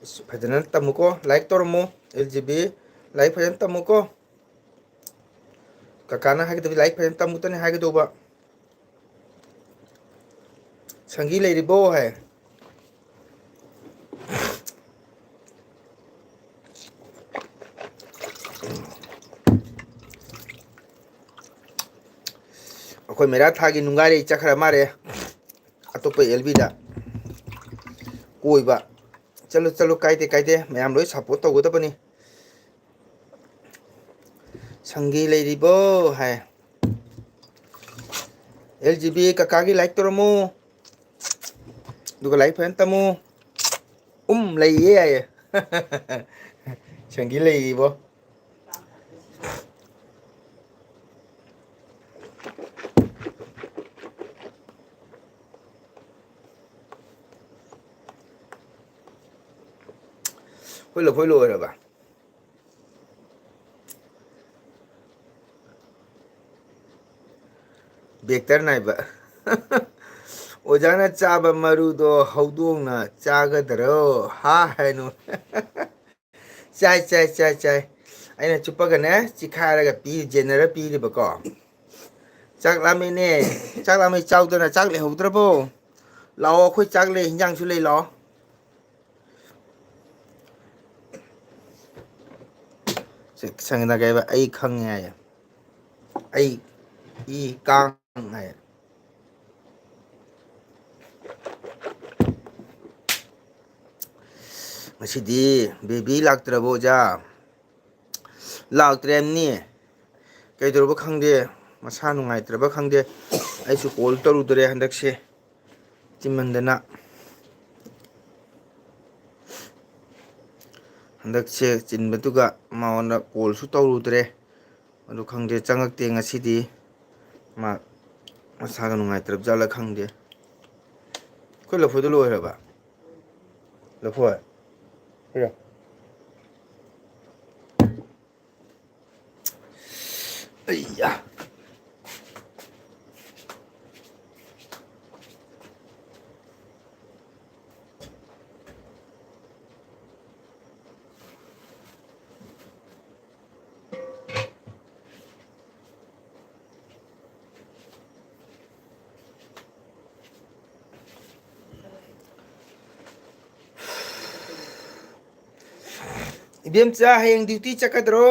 ꯑꯁ, ꯐꯖꯅ ꯇꯝꯃꯨꯀꯣ, ꯂꯥꯏꯛ ꯇꯧꯔꯝꯃꯨ꯫ ꯑꯦꯜ ꯖꯤ ꯕꯤ, ꯂꯥꯏꯛ ꯐꯖꯅ ꯇꯝꯃꯨꯀꯣ꯫ ꯀꯀꯥꯅ ꯍꯥꯏꯒꯗꯕꯗꯤ ꯂꯥꯏꯛ ꯐꯖꯅ ꯇꯝꯃꯨꯇꯅꯤ ꯍꯥꯏꯒꯗꯧꯕ꯫ ꯁꯪꯒꯤ ꯂꯩꯔꯤꯕꯣ ꯍꯥꯏ꯫ ꯑꯩꯈꯣꯏ ꯃꯦꯔꯥ ꯊꯥꯒꯤ ꯅꯨꯡꯉꯥꯏꯔꯩ ꯆꯠꯈ꯭ꯔ ꯃꯥꯜꯂꯦ꯫ ꯑꯇꯣꯞꯄ ꯑꯦꯜ ꯕꯤꯗ ꯀꯣꯏꯕ꯫ ꯆꯠꯂꯨ, ꯆꯠꯂꯨ, ꯀꯥꯏꯗꯦ, ꯀꯥꯏꯗꯦ꯫ ꯃꯌꯥꯝ ꯂꯣꯏ ꯁꯞꯄꯣꯔꯠ ꯇꯧꯒꯗꯕꯅꯤ꯫ ꯁꯪꯒꯤ ꯂꯩꯔꯤꯕꯣ ꯍꯥꯏ꯫ ꯑꯦꯜ ꯖꯤ ꯕꯤ ꯀꯀꯥꯒꯤ ꯂꯥꯏꯛ ꯇꯧꯔꯝꯃꯨ꯫ ꯑꯗꯨꯒ ꯂꯥꯏꯔꯤꯛ ꯐꯖꯅ ꯇꯝꯃꯨ꯫ ꯎꯝ, ꯂꯩꯌꯦ ꯍꯥꯏꯌꯦ꯫ ꯁꯪꯒꯤ ꯂꯩꯔꯤꯕꯣ꯫ ꯑꯩꯈꯣꯏ ꯂꯐꯣꯏ ꯂꯣꯏꯔꯕ? ꯕꯦꯛꯇꯔ ꯅꯥꯏꯕ꯫ ꯑꯣꯖꯥꯅ ꯆꯥꯕ ꯃꯔꯨꯗꯣ ꯍꯧꯗꯣꯡꯅ ꯆꯥꯒꯗ꯭ꯔꯣ? ꯍꯥ ꯍꯥꯏꯅꯨ꯫ ꯆꯥꯏ, ꯆꯥꯏ, ꯆꯥꯏ, ꯆꯥꯏ꯫ ꯑꯩꯅ ꯆꯨꯞꯄꯒꯅꯦ, ꯆꯤꯈꯥꯏꯔꯒ ꯄꯤ-, ꯖꯦꯅꯔ ꯄꯤꯔꯤꯕꯀꯣ꯫ ꯆꯥꯛ ꯂꯥꯝꯃꯦꯅꯦ꯫ ꯆꯥꯛ ꯂꯥꯝꯃꯦ, ꯆꯥꯎꯗꯅ꯫ ꯆꯥꯛ ꯂꯩꯍꯧꯗ꯭ꯔꯕꯣ? ꯂꯥꯛꯑꯣ, ꯑꯩꯈꯣꯏ ꯆꯥꯛ ꯂꯩ, ꯍꯤꯟꯖꯥꯡꯁꯨ ꯂꯩ, ꯂꯥꯛꯑꯣ꯫ ꯁꯤ ꯁꯪꯒꯤꯅ ꯀꯩ ꯍꯥꯏꯕ? "ꯑꯩ ꯈꯪꯉꯦ" ꯍꯥꯏꯌꯦ꯫ "ꯑꯩ ꯏ ꯀꯥꯡ" ꯍꯥꯏꯌꯦ꯫ ꯉꯁꯤꯗꯤ ꯕꯦꯕꯤ ꯂꯥꯛꯇ꯭ꯔꯕꯣ, ꯑꯣꯖꯥ? ꯂꯥꯛꯇ꯭ꯔꯦ ꯍꯥꯏꯕꯅꯤ꯫ ꯀꯩꯗꯧꯔꯕ ꯈꯪꯗꯦ, ꯃꯁꯥ ꯅꯨꯡꯉꯥꯏꯇ꯭ꯔꯕ ꯈꯪꯗꯦ꯫ ꯑꯩꯁꯨ ꯀꯣꯜ ꯇꯧꯔꯨꯗ꯭ꯔꯦ ꯍꯟꯗꯛꯁꯦ, ꯆꯤꯟꯃꯟꯗꯅ꯫ ꯍꯟꯗꯛꯁꯦ ꯆꯤꯟꯕꯗꯨꯒ ꯃꯉꯣꯟꯗ ꯀꯣꯜꯁꯨ ꯇꯧꯔꯨꯗ꯭ꯔꯦ꯫ ꯑꯗꯨ ꯈꯪꯗꯦ, ꯆꯪꯉꯛꯇꯦ ꯉꯁꯤꯗꯤ꯫ ꯃꯥ ꯃꯁꯥꯒ ꯅꯨꯡꯉꯥꯏꯇ꯭ꯔꯕ ꯖꯥꯠꯂ ꯈꯪꯗꯦ꯫ ꯑꯩꯈꯣꯏ ꯂꯐꯣꯏꯗꯣ ꯂꯣꯏꯈ꯭ꯔꯕ? ꯂꯐꯣꯏ? ꯄꯤꯔꯣ꯫ ꯑꯩꯌꯥ꯫ ꯏꯕꯦꯝꯆꯥ, ꯍꯌꯦꯡ duty ꯆꯠꯀꯗ꯭ꯔꯣ?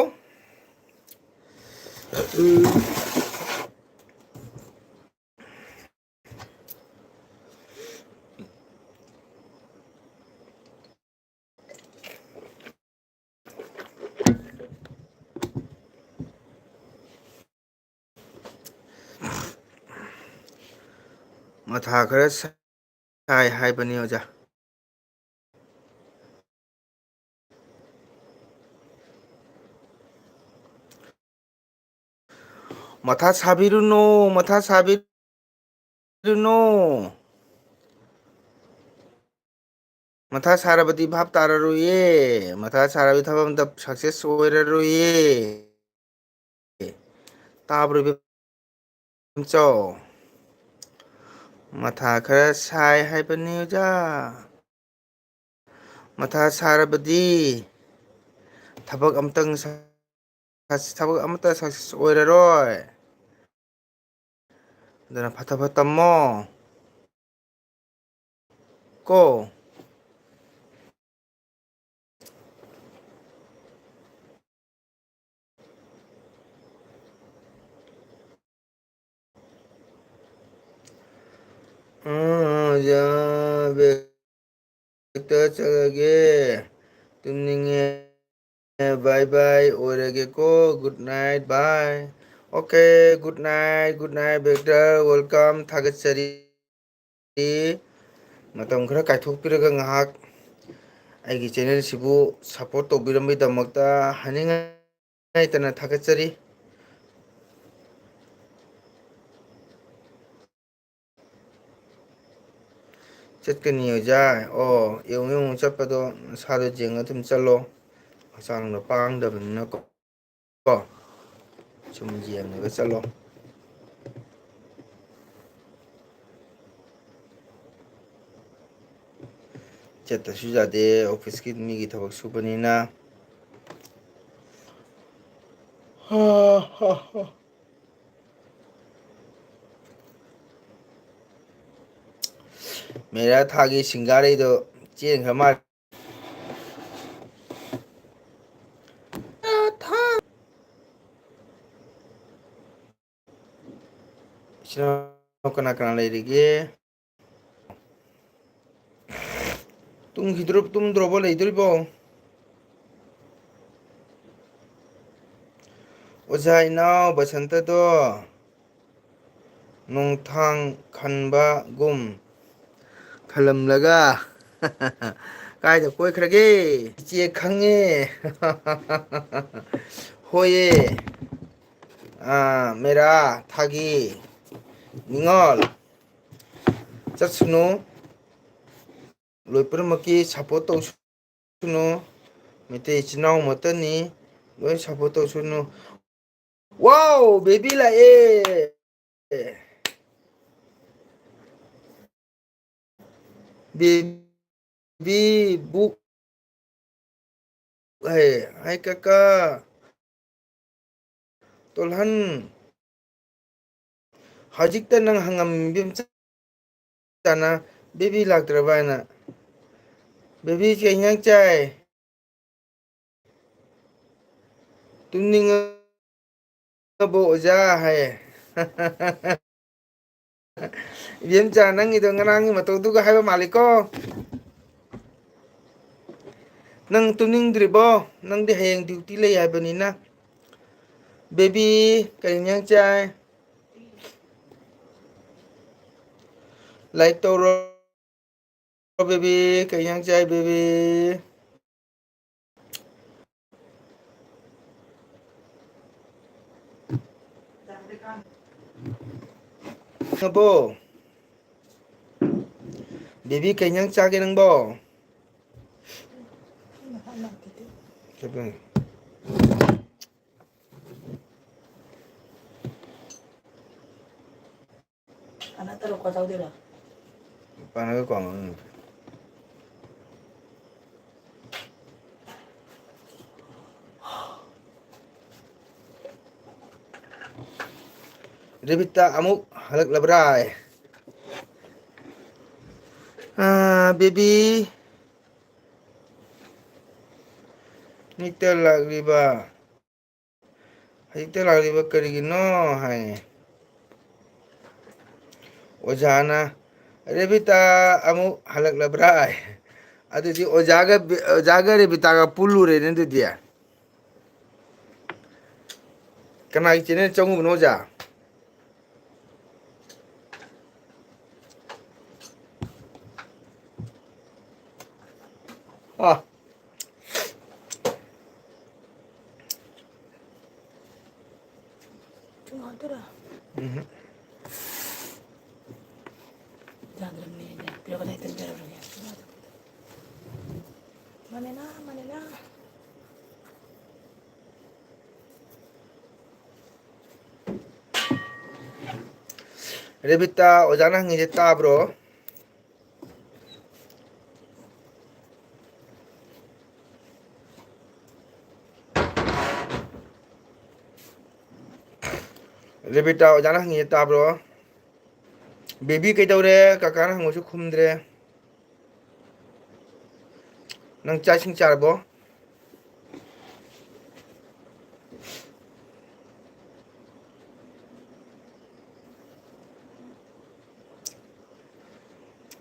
ꯃꯊꯥ ꯈꯔ ꯁꯥꯏ ꯍꯥꯏꯕꯅꯤ, ꯑꯣꯖꯥ꯫ ꯃꯊꯥ ꯁꯥꯕꯤꯔꯨꯅꯨ, ꯃꯊꯥ ꯁꯥꯕꯤꯔꯨꯅꯨ꯫ ꯃꯊꯥ ꯁꯥꯔꯕꯗꯤ ꯚꯥꯞ ꯇꯥꯔꯔꯣꯏꯌꯦ꯫ ꯃꯊꯥ ꯁꯥꯔꯕꯗꯤ ꯊꯕꯛ ꯑꯝꯇ success ꯑꯣꯏꯔꯔꯣꯏꯌꯦ꯫ ꯇꯥꯕ꯭ꯔꯣ ꯏꯕꯦꯝꯆꯧ? ꯃꯊꯥ ꯈꯔ ꯁꯥꯏ ꯍꯥꯏꯕꯅꯤ, ꯑꯣꯖꯥ꯫ ꯃꯊꯥ ꯁꯥꯔꯕꯗꯤ ꯊꯕꯛ ꯑꯝꯇꯪ ꯁ-, ꯊꯕꯛ ꯑꯃꯠꯇ success ꯑꯣꯏꯔꯔꯣꯏ꯫ ꯑꯗꯨꯅ ꯐꯠ ꯐꯠ ꯇꯝꯃꯣ꯫ ꯀꯣ꯫ ꯑꯥ, ꯑꯣꯖꯥ, ꯕꯦꯛꯇ ꯆꯠꯂꯒꯦ꯫ ꯇꯨꯝꯅꯤꯡꯉꯦ꯫ Bye bye ꯑꯣꯏꯔꯒꯦꯀꯣ꯫ Good night, bye꯫ Okay, good night, good night, ꯕꯦꯛꯇ꯫ Welcome, ꯊꯥꯒꯠꯆꯔꯤ꯫ ꯃꯇꯝ ꯈꯔ ꯀꯥꯏꯊꯣꯛꯄꯤꯔꯒ ꯉꯥꯏꯍꯥꯛ ꯑꯩꯒꯤ channel ꯁꯤꯕꯨ support ꯇꯧꯕꯤꯔꯝꯕꯒꯤꯗꯃꯛꯇ ꯍꯥꯏꯅꯤꯡꯉꯥꯏ ꯂꯩꯇꯅ ꯊꯥꯒꯠꯆꯔꯤ꯫ ꯆꯠꯀꯅꯤ ꯑꯣꯖꯥ꯫ ꯑꯣ, ꯌꯦꯡꯉꯨ, ꯌꯦꯡꯉꯨ, ꯆꯠꯄꯗꯣ ꯅꯁꯥꯗꯣ ꯌꯦꯡꯉ ꯑꯗꯨꯝ ꯆꯠꯂꯣ꯫ ꯍꯛꯆꯥꯡꯗꯣ ꯄꯥꯡꯗꯕꯅꯤꯅꯀꯣ꯫ ꯀꯣ, ꯁꯨꯝ ꯌꯦꯡꯉꯒ ꯆꯠꯂꯣ꯫ ꯆꯠꯇꯁꯨ ꯌꯥꯗꯦ, office ꯀꯤ ꯃꯤꯒꯤ ꯊꯕꯛ ꯁꯨꯕꯅꯤꯅ꯫ ꯃꯦꯔꯥ ꯊꯥꯒꯤ ꯁꯤꯡꯒꯥꯔꯩꯗꯣ ꯆꯦꯟꯈ꯭ꯔ ꯃꯥꯜꯂꯦ꯫ ꯀꯅꯥ ꯀꯅꯥ ꯂꯩꯔꯤꯒꯦ? ꯇꯨꯝꯈꯤꯗ꯭ꯔꯣ, ꯇꯨꯝꯗ꯭ꯔꯣꯕꯣ, ꯂꯩꯗꯣꯔꯤꯕꯣ? ꯑꯣꯖꯥ ꯏꯅꯥꯎ ꯕꯁꯟꯇꯗꯣ ꯅꯣꯡꯊꯥꯡ ꯈꯟꯕꯒꯨꯝ ꯈꯜꯂꯝꯂꯒ ꯀꯥꯏꯗ ꯀꯣꯏꯈ꯭ꯔꯒꯦ? ꯏꯆꯦ ꯈꯪꯉꯦ꯫ ꯍꯣꯏꯌꯦ꯫ ꯑꯥ, ꯃꯦꯔꯥ ꯊꯥꯒꯤ ꯅꯤꯉꯣꯜ꯫ ꯆꯠꯁꯅꯨ꯫ ꯂꯣꯏ ꯄꯨꯝꯅꯃꯛꯀꯤ support ꯇꯧꯁꯅꯨ꯫ ꯃꯩꯇꯩ ꯏꯆꯤꯟ ꯏꯅꯥꯎ ꯑꯃꯠꯇꯅꯤ꯫ ꯂꯣꯏ support ꯇꯧꯁꯅꯨ꯫ Wow, baby ꯂꯥꯛꯑꯦ꯫ Baby ꯕꯨ ꯍꯥꯏ, ꯍꯥꯏ ꯀꯀꯥ꯫ ꯇꯣꯜꯍꯟ, ꯍꯧꯖꯤꯛꯇ ꯅꯪ ꯍꯪꯉꯝꯃꯤ, ꯏꯕꯦꯝꯆꯥꯅ baby ꯂꯥꯛꯇ꯭ꯔꯕ ꯍꯥꯏꯅ꯫ Baby ꯀꯩ ꯏꯟꯖꯥꯡ ꯆꯥꯏ? ꯇꯨꯝꯅꯤꯡꯉꯕꯣ ꯑꯣꯖꯥ ꯍꯥꯏꯌꯦ꯫ ꯏꯕꯦꯝꯆꯥ, ꯅꯪꯒꯤꯗꯣ ꯉꯔꯥꯡꯒꯤ ꯃꯇꯧꯗꯨꯒ ꯍꯥꯏꯕ ꯃꯥꯜꯂꯤꯀꯣ꯫ ꯅꯪ ꯇꯨꯝꯅꯤꯡꯗ꯭ꯔꯤꯕꯣ? ꯅꯪꯗꯤ ꯍꯌꯦꯡ duty ꯂꯩ ꯍꯥꯏꯕꯅꯤꯅ꯫ Baby, ꯀꯔꯤ ꯏꯟꯖꯥꯡ ꯆꯥꯏ? Like ꯇꯧꯔꯣ꯫ Baby, ꯀꯩ ꯏꯟꯖꯥꯡ ꯆꯥꯏ, baby? ꯈꯪꯉꯕꯣ? Baby, ꯀꯩ ꯏꯟꯖꯥꯡ ꯆꯥꯒꯦ ꯅꯪꯕꯣ? ꯑꯅ ꯇꯔꯨꯛ ꯀꯣ ꯇꯧꯗꯣꯏꯔꯣ? ꯄꯥꯅꯒ ꯀꯣ ꯉꯥꯡꯉꯤ꯫ ꯔꯦꯕꯤꯇꯥ ꯑꯃꯨꯛ ꯍꯜꯂꯛꯂꯕ꯭ꯔꯥ? ꯑꯥ, baby꯫ ꯃꯤꯠꯇ ꯂꯥꯛꯂꯤꯕ ꯍꯧꯖꯤꯛꯇ ꯂꯥꯛꯂꯤꯕ ꯀꯔꯤꯒꯤꯅꯣ ꯍꯥꯏ꯫ ꯑꯣꯖꯥꯅ, "ꯔꯦꯕꯤꯇꯥ ꯑꯃꯨꯛ ꯍꯜꯂꯛꯂꯕ꯭ꯔꯥ?" ꯑꯗꯨꯗꯤ ꯑꯣꯖꯥꯒ ꯕꯤ-, ꯑꯣꯖꯥꯒ ꯔꯦꯕꯤꯇꯥꯒ ꯄꯨꯜꯂꯨꯔꯦꯅꯦ ꯑꯗꯨꯗꯤ꯫ ꯀꯅꯥꯒꯤ channel ꯆꯪꯉꯨꯕꯅꯣ ꯑꯣꯖꯥ? ꯑꯥ꯫ ꯎꯝ꯫ ꯃꯅꯦꯅ, ꯃꯅꯦꯅ꯫ ꯔꯦꯕꯤꯇꯥ, ꯑꯣꯖꯥꯅ ꯍꯪꯉꯤꯁꯦ ꯇꯥꯕ꯭ꯔꯣ? ꯔꯦꯕꯤꯇꯥ, ꯑꯣꯖꯥꯅ ꯍꯪꯉꯤꯁꯦ ꯇꯥꯕ꯭ꯔꯣ? ꯕꯦꯕꯤ ꯀꯩꯗꯧꯔꯦ? ꯀꯀꯥꯅ ꯍꯪꯕꯁꯨ ꯈꯨꯝꯗ꯭ꯔꯦ꯫ ꯅꯪ ꯆꯥꯛ ꯏꯁꯤꯡ ꯆꯥꯔꯕꯣ?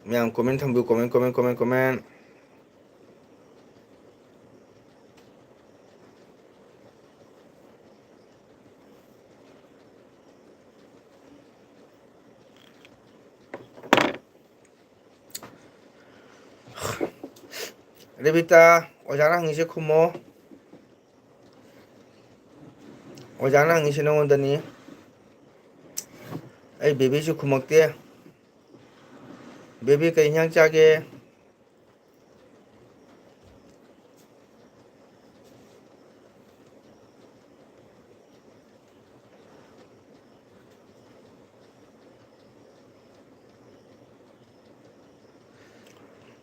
ꯃꯌꯥꯝ comment ꯊꯝꯕꯤꯌꯨ, comment, comment, comment, comment꯫ ꯔꯦꯕꯤꯇꯥ, ꯑꯣꯖꯥꯅ ꯍꯪꯉꯤꯁꯦ ꯈꯨꯝꯃꯣ꯫ ꯑꯣꯖꯥꯅ ꯍꯪꯉꯤꯁꯦ ꯅꯉꯣꯟꯗꯅꯤ꯫ ꯑꯩ ꯕꯦꯕꯤꯁꯨ ꯈꯨꯝꯃꯛꯇꯦ꯫ ꯕꯦꯕꯤ, ꯀꯩ ꯏꯟꯁꯥꯡ ꯆꯥꯒꯦ?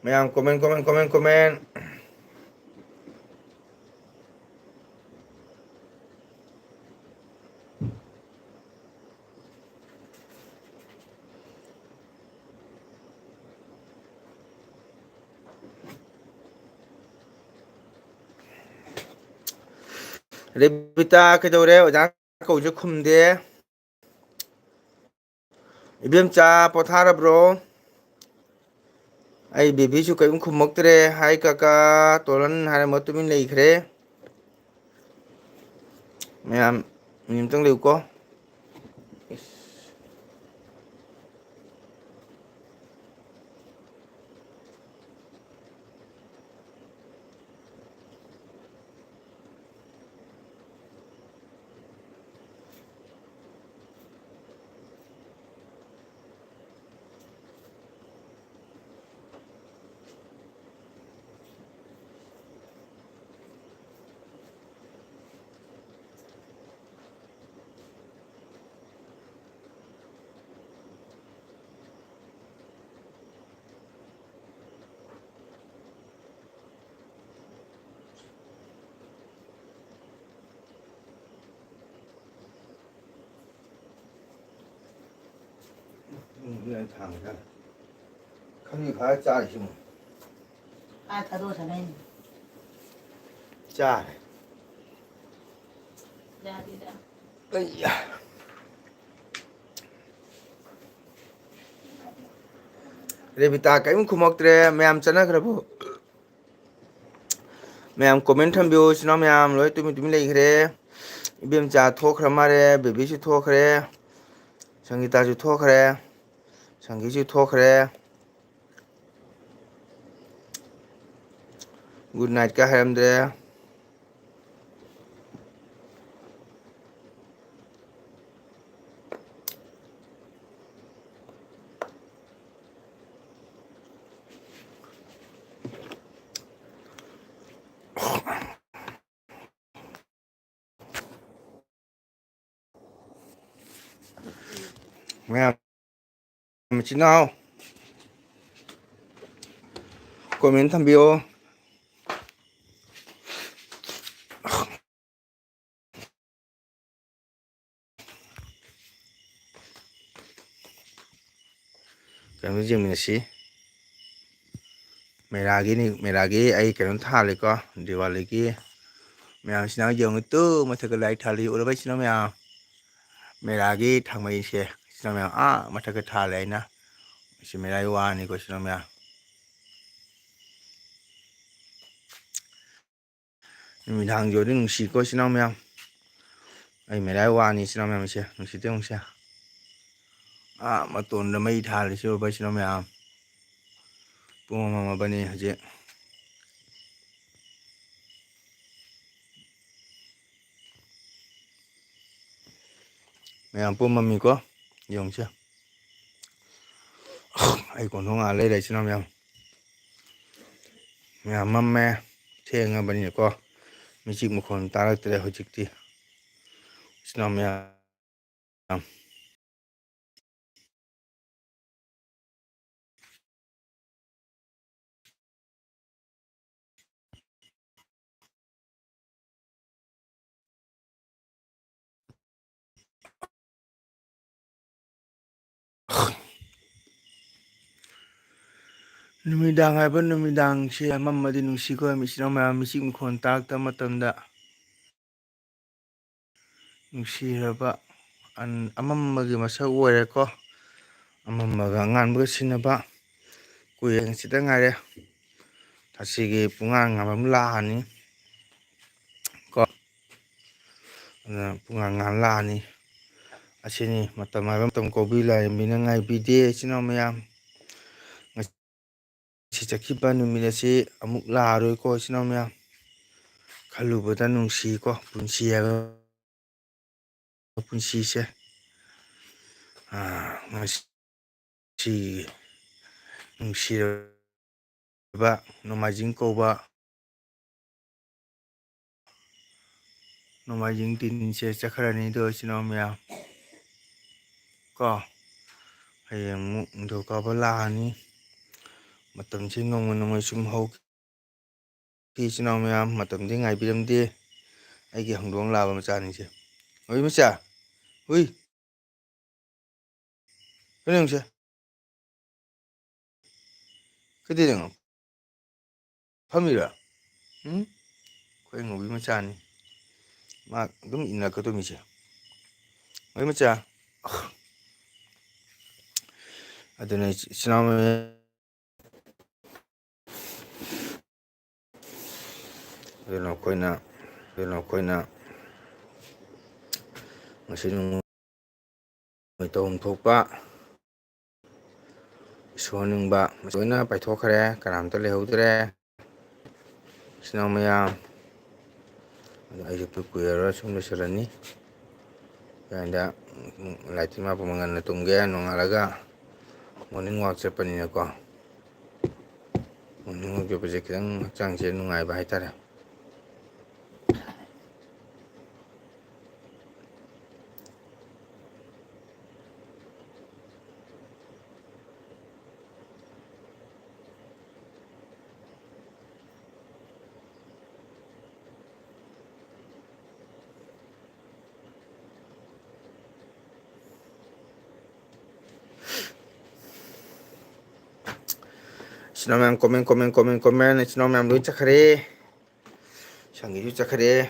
ꯃꯌꯥꯝ comment, comment, comment, comment꯫ ꯔꯦꯕꯤꯇꯥ ꯀꯩꯗꯧꯔꯦ? ꯑꯣꯖꯥ ꯀꯧꯕꯁꯨ ꯈꯨꯝꯗꯦ꯫ ꯏꯕꯦꯝꯆꯥ ꯄꯣꯊꯥꯔꯕ꯭ꯔꯣ? ꯑꯩ ꯕꯦꯕꯤꯁꯨ ꯀꯔꯤꯝ ꯈꯨꯝꯃꯛꯇ꯭ꯔꯦ꯫ "ꯍꯥꯏ ꯀꯀꯥ ꯇꯣꯂꯟ" ꯍꯥꯏꯔꯝꯃ ꯇꯨꯃꯤꯟ ꯂꯩꯈ꯭ꯔꯦ꯫ ꯃꯌꯥꯝ ꯃꯤꯅꯤꯠ ꯑꯝꯇꯪ ꯂꯩꯌꯨꯀꯣ꯫ ꯈꯪꯗꯦ, ꯐꯥꯔ ꯆꯥꯔꯤꯁꯤ ꯑꯃꯨꯛ꯫ ꯑꯥ, ꯊꯥꯗꯣꯛꯑ ꯁꯥꯟꯅꯩꯅꯤ꯫ ꯆꯥꯔꯦ꯫ ꯌꯥꯗꯦꯗ꯫ ꯑꯩꯌꯥ꯫ ꯔꯦꯕꯤꯇꯥ ꯀꯔꯤꯝ ꯈꯨꯝꯃꯛꯇ꯭ꯔꯦ꯫ ꯃꯌꯥꯝ ꯆꯠꯅꯈ꯭ꯔꯕꯣ? ꯃꯌꯥꯝ comment ꯊꯝꯕꯤꯌꯨ꯫ ꯏꯆꯤꯟ ꯏꯅꯥꯎ ꯃꯌꯥꯝ ꯂꯣꯏ ꯇꯨꯃꯤꯟ ꯇꯨꯃꯤꯟ ꯂꯩꯈ꯭ꯔꯦ꯫ ꯏꯕꯦꯝꯆꯥ ꯊꯣꯛꯈ꯭ꯔ ꯃꯥꯜꯂꯦ, ꯕꯦꯕꯤꯁꯨ ꯊꯣꯛꯈ꯭ꯔꯦ, ꯁꯪꯒꯤꯇꯥꯁꯨ ꯊꯣꯛꯈ꯭ꯔꯦ, ꯁꯪꯒꯤꯁꯨ ꯊꯣꯛꯈ꯭ꯔꯦ꯫ Good night ꯀ ꯍꯥꯏꯔꯝꯗ꯭ꯔꯦ꯫ ꯃꯌꯥꯝ ꯃꯆꯤꯟ ꯃꯅꯥꯎ comment ꯊꯝꯕꯤꯌꯣ꯫ ꯀꯩꯅꯣ ꯌꯦꯡꯃꯤꯟꯅꯁꯤ꯫ ꯃꯦꯔꯥꯒꯤꯅꯤ, ꯃꯦꯔꯥꯒꯤ ꯑꯩ ꯀꯩꯅꯣꯝ ꯊꯥꯜꯂꯤꯀꯣ, ꯗꯤꯋꯥꯂꯤꯒꯤ꯫ ꯃꯌꯥꯝꯁꯤꯅ ꯌꯦꯡꯉꯨ ꯇꯨ, ꯃꯊꯛꯇ light ꯊꯥꯜꯂꯤ, ꯎꯔꯕ ꯏꯆꯤꯟ ꯏꯅꯥꯎ ꯃꯌꯥꯝ? ꯃꯦꯔꯥꯒꯤ ꯊꯥꯡꯃꯩꯁꯦ ꯏꯆꯤꯟ ꯏꯅꯥꯎ ꯃꯌꯥꯝ, ꯑꯥ ꯃꯊꯛꯇ ꯊꯥꯜꯂꯦ ꯑꯩꯅ꯫ ꯁꯤ ꯃꯌꯥꯏ ꯋꯥꯅꯤꯀꯣ, ꯏꯆꯤꯟ ꯏꯅꯥꯎ ꯃꯌꯥꯝ꯫ ꯅꯨꯃꯤꯗꯥꯡꯒꯤ ꯑꯣꯏꯔꯗꯤ ꯅꯨꯡꯁꯤꯀꯣ, ꯏꯆꯤꯟ ꯏꯅꯥꯎ ꯃꯌꯥꯝ꯫ ꯑꯩ ꯃꯌꯥꯏ ꯋꯥꯅꯤ, ꯏꯆꯤꯟ ꯏꯅꯥꯎ ꯃꯌꯥꯝ, ꯁꯦ ꯅꯨꯡꯁꯤꯠꯇ ꯌꯦꯡꯉꯨꯁꯦ꯫ ꯑꯥ ꯃꯇꯣꯟꯗ ꯃꯩ ꯊꯥꯜꯂꯤꯁꯤ ꯎꯕ꯭ꯔꯥ, ꯏꯆꯤꯟ ꯏꯅꯥꯎ ꯃꯌꯥꯝ? ꯄꯨꯡ ꯑꯃ ꯃꯥꯄꯟꯅꯤ ꯍꯧꯖꯤꯛ꯫ ꯃꯌꯥꯝ ꯄꯨꯝꯃꯝꯃꯤꯀꯣ, ꯌꯦꯡꯉꯨꯁꯦ꯫ ꯑꯩ ꯀꯣꯟꯊꯣꯡ ꯉꯥ ꯂꯩꯔꯦ, ꯏꯆꯤꯟ ꯏꯅꯥꯎ ꯃꯌꯥꯝ꯫ ꯃꯌꯥꯝ ꯃꯝꯃꯦ, ꯊꯦꯡꯉꯕꯅꯤꯅꯀꯣ, ꯃꯤꯆꯤꯛ ꯃꯈꯣꯟ ꯇꯥꯔꯛꯇ꯭ꯔꯦ ꯍꯧꯖꯤꯛꯇꯤ, ꯏꯆꯤꯟ ꯏꯅꯥꯎ ꯃꯌꯥꯝ꯫ ꯅꯨꯃꯤꯗꯥꯡ ꯍꯥꯏꯕ ꯅꯨꯃꯤꯗꯥꯡꯁꯦ ꯑꯃꯝꯃꯗꯤ ꯅꯨꯡꯁꯤꯀꯣ, ꯏꯆꯤꯟ ꯏꯅꯥꯎ ꯃꯌꯥꯝ, ꯃꯤꯆꯤꯛ ꯃꯈꯣꯟ ꯇꯥꯔꯛꯇꯕ ꯃꯇꯝꯗ꯫ ꯅꯨꯡꯁꯤꯔꯕ ꯑꯟ-, ꯑꯃꯝꯕꯒꯤ ꯃꯁꯛ ꯑꯣꯏꯔꯦꯀꯣ꯫ ꯑꯃꯝꯕꯒ ꯑꯉꯥꯟꯕꯒ ꯁꯤꯟꯅꯕ ꯀꯨꯏꯔꯦ, ꯉꯁꯤꯇ ꯉꯥꯏꯔꯦ꯫ ꯉꯁꯤꯒꯤ ꯄꯨꯡꯉꯥꯟ ꯉꯥꯟꯕ ꯑꯃ ꯂꯥꯛꯑꯅꯤ ꯀꯣ꯫ ꯑꯗꯨꯅ ꯄꯨꯡꯉꯥꯟ ꯉꯥꯟ ꯂꯥꯛꯑꯅꯤ꯫ ꯑꯁꯤꯅꯤ ꯃꯇꯝ ꯍꯥꯏꯕ ꯃꯇꯝ, ꯀꯧꯕꯤ ꯂꯥꯏꯔꯦꯝꯕꯤꯅ ꯉꯥꯏꯕꯤꯗꯦ, ꯏꯆꯤꯟ ꯏꯅꯥꯎ ꯃꯌꯥꯝ꯫ ꯉꯁꯤ ꯆꯠꯈꯤꯕ ꯅꯨꯃꯤꯠ ꯑꯁꯤ ꯑꯃꯨꯛ ꯂꯥꯛꯑꯔꯣꯏꯀꯣ, ꯏꯆꯤꯟ ꯏꯅꯥꯎ ꯃꯌꯥꯝ꯫ ꯈꯜꯂꯨꯕꯗ ꯅꯨꯡꯁꯤꯀꯣ, ꯄꯨꯟꯁꯤ ꯍꯥꯏꯕ ꯄꯨꯟꯁꯤꯁꯦ꯫ ꯑꯥ, ꯉꯁꯤ ꯅꯨꯡꯁꯤꯔꯕ ꯅꯣꯡꯃꯥꯏꯖꯤꯡ ꯀꯧꯕ ꯅꯣꯡꯃꯥꯏꯖꯤꯡ ꯗꯤꯟꯁꯦ ꯆꯠꯈ꯭ꯔꯅꯤꯗꯣ, ꯏꯆꯤꯟ ꯏꯅꯥꯎ ꯃꯌꯥꯝ꯫ ꯀꯣ, ꯍꯌꯦꯡ ꯑꯃꯨꯛ ꯅꯤꯡꯊꯧꯀꯥꯕ ꯂꯥꯛꯑꯅꯤ꯫ ꯃꯇꯝꯁꯤ ꯅꯣꯡꯃ ꯅꯣꯡꯃꯒꯤ ꯁꯨꯝ ꯍꯧꯈꯤ꯫ ꯏꯆꯤꯟ ꯏꯅꯥꯎ ꯃꯌꯥꯝ, ꯃꯇꯝꯗꯤ ꯉꯥꯏꯕꯤꯔꯝꯗꯦ꯫ ꯑꯩꯒꯤ ꯍꯧꯗꯣꯡ ꯂꯥꯕ ꯃꯆꯥꯅꯤꯁꯦ꯫ ꯍꯨꯏ ꯃꯆꯥ, ꯍꯨꯏ꯫ ꯀꯩꯅꯣ ꯌꯦꯡꯉꯨꯁꯦ꯫ ꯀꯩꯗꯧꯔꯤꯅꯣ? ꯐꯝꯃꯤꯔꯣ? ꯎꯝ? ꯑꯩꯈꯣꯏ ꯉꯧꯕꯤ ꯃꯆꯥꯅꯤ꯫ ꯃꯥ ꯑꯗꯨꯝ ꯏꯟꯅꯔꯛꯀꯗꯧꯃꯤꯁꯦ꯫ ꯉꯧꯕꯤ ꯃꯆꯥ꯫ ꯑꯗꯨꯅ ꯏꯆꯤꯟ ꯏꯅꯥꯎ ꯃꯌꯥꯝ, ꯑꯗꯨꯅ ꯑꯩꯈꯣꯏꯅ, ꯑꯗꯨꯅ ꯑꯩꯈꯣꯏꯅ ꯉꯁꯤ ꯅꯨꯃꯤꯠ ꯇꯧꯐꯝ ꯊꯣꯛꯄ ꯏꯁꯣꯔ ꯅꯤꯡꯕ ꯂꯣꯏꯅ ꯄꯥꯏꯊꯣꯛꯈ꯭ꯔꯦ, ꯀꯅꯥꯝꯇ ꯂꯩꯍꯧꯗ꯭ꯔꯦ꯫ ꯏꯆꯤꯟ ꯏꯅꯥꯎ ꯃꯌꯥꯝ, ꯑꯗꯣ ꯑꯩꯁꯨ ꯀꯨꯏ-, ꯀꯨꯏꯔꯔꯣꯏ, ꯁꯨꯝ ꯂꯣꯏꯁꯤꯜꯂꯅꯤ꯫ ꯑꯗ ꯂꯥꯏꯠꯇꯤ ꯃꯥ ꯄꯨꯡ ꯉꯟꯅ ꯇꯨꯝꯒꯦ, ꯅꯣꯡꯉꯥꯜꯂꯒ morning walk ꯆꯠꯄꯅꯤꯅꯀꯣ꯫ Morning walk ꯆꯠꯄꯁꯦ ꯈꯤꯇꯪ ꯍꯛꯆꯥꯡꯁꯦ ꯅꯨꯡꯉꯥꯏꯕ ꯍꯥꯏꯇꯥꯔꯦ꯫ ꯏꯆꯤꯟ ꯏꯅꯥꯎ ꯃꯌꯥꯝ comment, comment, comment, comment, ꯏꯆꯤꯟ ꯏꯅꯥꯎ ꯃꯌꯥꯝ ꯂꯣꯏ ꯆꯠꯈ꯭ꯔꯦ꯫ ꯁꯪꯒꯤꯁꯨ ꯆꯠꯈ꯭ꯔꯦ꯫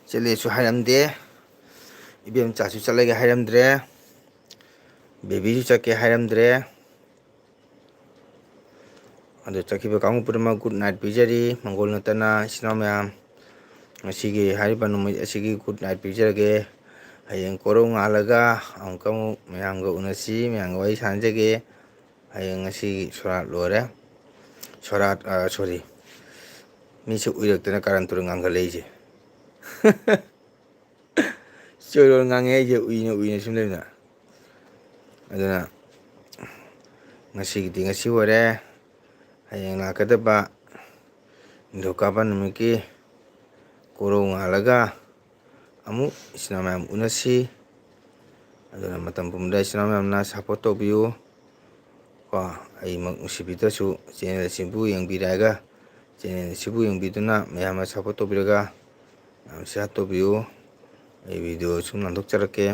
ꯆꯠꯂꯦꯁꯨ ꯍꯥꯏꯔꯝꯗꯦ꯫ ꯏꯕꯦꯝꯆꯥꯁꯨ ꯆꯠꯂꯒꯦ ꯍꯥꯏꯔꯝꯗ꯭ꯔꯦ꯫ ꯕꯦꯕꯤꯁꯨ ꯆꯠꯀꯦ ꯍꯥꯏꯔꯝꯗ꯭ꯔꯦ꯫ ꯑꯗꯨ ꯆꯠꯈꯤꯕ ꯀꯥꯡꯕꯨ ꯄꯨꯝꯅꯃꯛ good night ꯄꯤꯖꯔꯤ꯫ ꯃꯪꯒꯣꯜ ꯅꯠꯇꯅ ꯏꯆꯤꯟ ꯏꯅꯥꯎ ꯃꯌꯥꯝ, ꯉꯁꯤꯒꯤ ꯍꯥꯏꯔꯤꯕ ꯅꯨꯃꯤꯠ ꯑꯁꯤꯒꯤ good night ꯄꯤꯖꯔꯒꯦ꯫ ꯍꯌꯦꯡ ꯀꯣꯔꯧ ꯉꯥꯜꯂꯒ ꯑꯃꯨꯛꯀ ꯑꯃꯨꯛ ꯃꯌꯥꯝꯒ ꯎꯅꯁꯤ, ꯃꯌꯥꯝꯒ ꯋꯥꯔꯤ ꯁꯥꯟꯅꯖꯒꯦ꯫ ꯍꯌꯦꯡ ꯉꯁꯤꯒꯤ ꯁꯣꯔꯥꯠ ꯂꯣꯏꯔꯦ꯫ ꯁꯣꯔꯥꯠ, ꯑ, sorry, ꯃꯤꯁꯦ ꯎꯏꯔꯛꯇꯅ ꯀꯥꯔꯟ ꯇꯨꯔꯟ ꯉꯥꯡꯈꯠꯂꯛꯏꯁꯦ꯫ ꯆꯣꯏꯔꯣꯟ ꯉꯥꯡꯉꯦ ꯑꯩꯁꯦ ꯎꯏꯅ ꯎꯏꯅ ꯁꯨꯝ ꯂꯩꯕꯗ꯫ ꯑꯗꯨꯅ ꯉꯁꯤꯒꯤꯗꯤ ꯉꯁꯤ ꯑꯣꯏꯔꯦ꯫ ꯍꯌꯦꯡ ꯂꯥꯛꯀꯗꯕ ꯅꯤꯡꯊꯧꯀꯥꯕ ꯅꯨꯃꯤꯠꯀꯤ ꯀꯣꯔꯧ ꯉꯥꯜꯂꯒ ꯑꯃꯨꯛ ꯏꯆꯤꯟ ꯏꯅꯥꯎ ꯃꯌꯥꯝ ꯎꯅꯁꯤ꯫ ꯑꯗꯨꯅ ꯃꯇꯝ ꯄꯨꯝꯕꯗ ꯏꯆꯤꯟ ꯏꯅꯥꯎ ꯃꯌꯥꯝꯅ support ꯇꯧꯕꯤꯌꯨ꯫ ꯀꯣ, ꯑꯩꯃꯛ ꯅꯨꯡꯁꯤꯕꯤꯗ꯭ꯔꯁꯨ channel ꯑꯁꯤꯕꯨ ꯌꯦꯡꯕꯤꯔꯛꯑꯒ, channel ꯑꯁꯤꯕꯨ ꯌꯦꯡꯕꯤꯗꯨꯅ ꯃꯌꯥꯝꯅ support ꯇꯧꯕꯤꯔꯒ ꯃꯌꯥꯝ share ꯇꯧꯕꯤꯌꯨ꯫ ꯑꯩ video ꯁꯨꯝ ꯅꯥꯟꯊꯣꯛꯆꯔꯛꯀꯦ꯫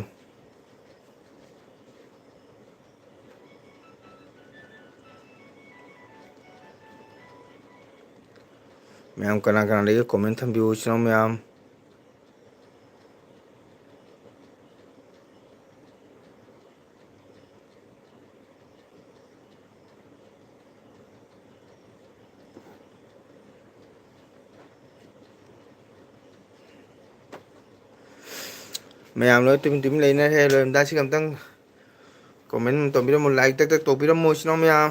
ꯃꯌꯥꯝ ꯀꯅꯥ ꯀꯅꯥ ꯂꯩꯒꯦ comment ꯊꯝꯕꯤꯌꯨ, ꯏꯆꯤꯟ ꯏꯅꯥꯎ ꯃꯌꯥꯝ꯫ ꯃꯌꯥꯝ ꯂꯣꯏ ꯇꯨꯃꯤꯟ ꯇꯨꯃꯤꯟ ꯂꯩꯅꯈ꯭ꯔꯦ꯫ ꯂꯣꯏꯔꯝꯗꯥꯏꯁꯤꯒ ꯑꯝꯇꯪ comment ꯑꯃ ꯇꯧꯕꯤꯔꯝꯃꯨ, like ꯇꯛ ꯇꯛ ꯇꯧꯕꯤꯔꯝꯃꯨ, ꯏꯆꯤꯟ ꯏꯅꯥꯎ ꯃꯌꯥꯝ꯫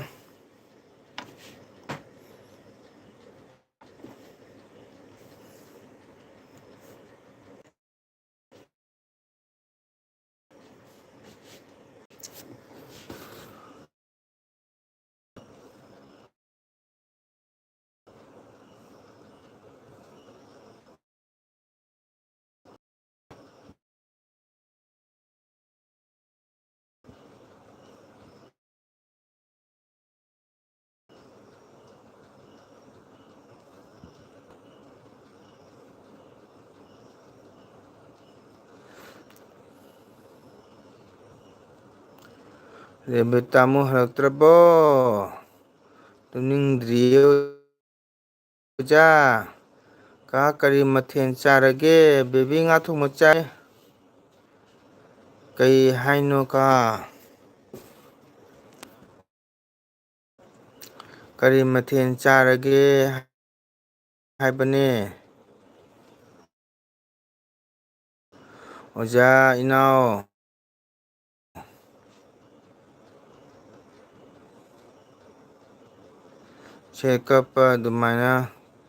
ꯔꯦꯕꯤꯠ ꯇꯥꯃꯣ ꯍꯜꯂꯛꯇ꯭ꯔꯕꯣ? ꯇꯨꯝꯅꯤꯡꯗ꯭ꯔꯤꯌꯦ ꯑꯣꯖꯥ꯫ ꯀꯥ, ꯀꯔꯤ ꯃꯊꯦꯜ ꯆꯥꯔꯒꯦ? ꯕꯦꯕꯤ ꯉꯥ ꯊꯣꯡꯕ ꯆꯥꯏ꯫ ꯀꯩ ꯍꯥꯏꯅꯣ ꯀꯥ? ꯀꯔꯤ ꯃꯊꯦꯜ ꯆꯥꯔꯒꯦ ꯍꯥꯏꯕꯅꯦ? ꯑꯣꯖꯥ ꯏꯅꯥꯎ꯫ ꯁꯦ ꯀꯞꯄ ꯑꯗꯨꯃꯥꯏꯅ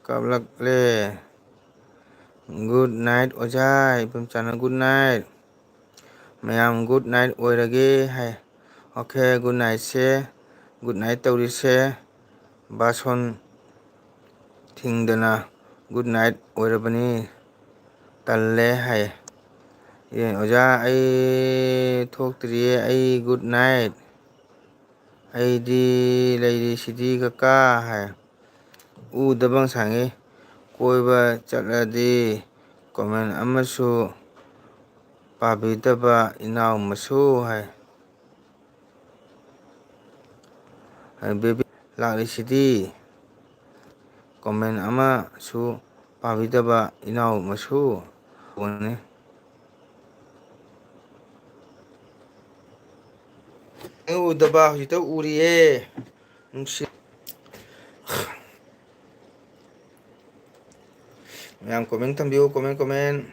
ꯀꯞꯂꯛꯂꯦ꯫ Good night ꯑꯣꯖꯥ, ꯏꯕꯣꯝꯆꯥꯅ good night꯫ ꯃꯌꯥꯝ good night ꯑꯣꯏꯔꯒꯦ ꯍꯥꯏ꯫ Okay, good nightꯁꯦ, good night ꯇꯧꯔꯤꯁꯦ꯫ ꯕꯥꯁꯣꯟ ꯊꯤꯡꯗꯅ good night ꯑꯣꯏꯔꯕꯅꯤ꯫ ꯇꯜꯂꯦ ꯍꯥꯏ꯫ ꯑꯦ, ꯑꯣꯖꯥ, ꯑꯩ ꯊꯣꯛꯇ꯭ꯔꯤꯌꯦ, ꯑꯩ good night꯫ ꯑꯩꯗꯤ ꯂꯩꯔꯤꯁꯤꯗꯤ ꯀꯀꯥ ꯍꯥꯏ꯫ ꯎꯗꯕ ꯉꯁꯥꯏꯉꯩ꯫ ꯀꯣꯏꯕ ꯆꯠꯂꯗꯤ comment ꯑꯃꯁꯨ ꯄꯥꯕꯤꯗꯕ ꯏꯅꯥꯎ ꯃꯁꯨ ꯍꯥꯏ꯫ ꯍꯥꯏ, ꯕꯦꯕꯤ ꯂꯥꯛꯂꯤꯁꯤꯗꯤ comment ꯑꯃꯁꯨ ꯄꯥꯕꯤꯗꯕ ꯏꯅꯥꯎ ꯃꯁꯨ꯫ ꯎꯅꯤ꯫ ꯎꯗꯕ ꯍꯧꯖꯤꯛꯇ ꯎꯔꯤꯌꯦ꯫ ꯅꯨꯡꯁꯤ-, ꯃꯌꯥꯝ comment ꯊꯝꯕꯤꯌꯨ, comment, comment꯫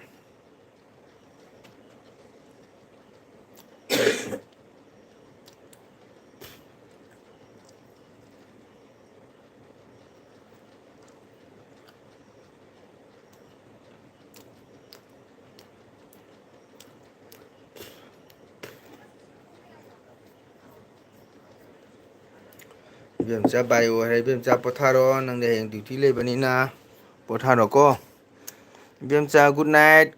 ꯏꯕꯦꯝꯆꯥ ꯕꯥꯏ ꯑꯣꯏꯔꯦ꯫ ꯏꯕꯦꯝꯆꯥ ꯄꯣꯊꯥꯔꯣ, ꯅꯪꯗꯤ ꯍꯌꯦꯡ ꯗ꯭ꯌꯨꯇꯤ ꯂꯩꯕꯅꯤꯅ ꯄꯣꯊꯥꯔꯣꯀꯣ꯫ ꯏꯕꯦꯝꯆꯥ good night꯫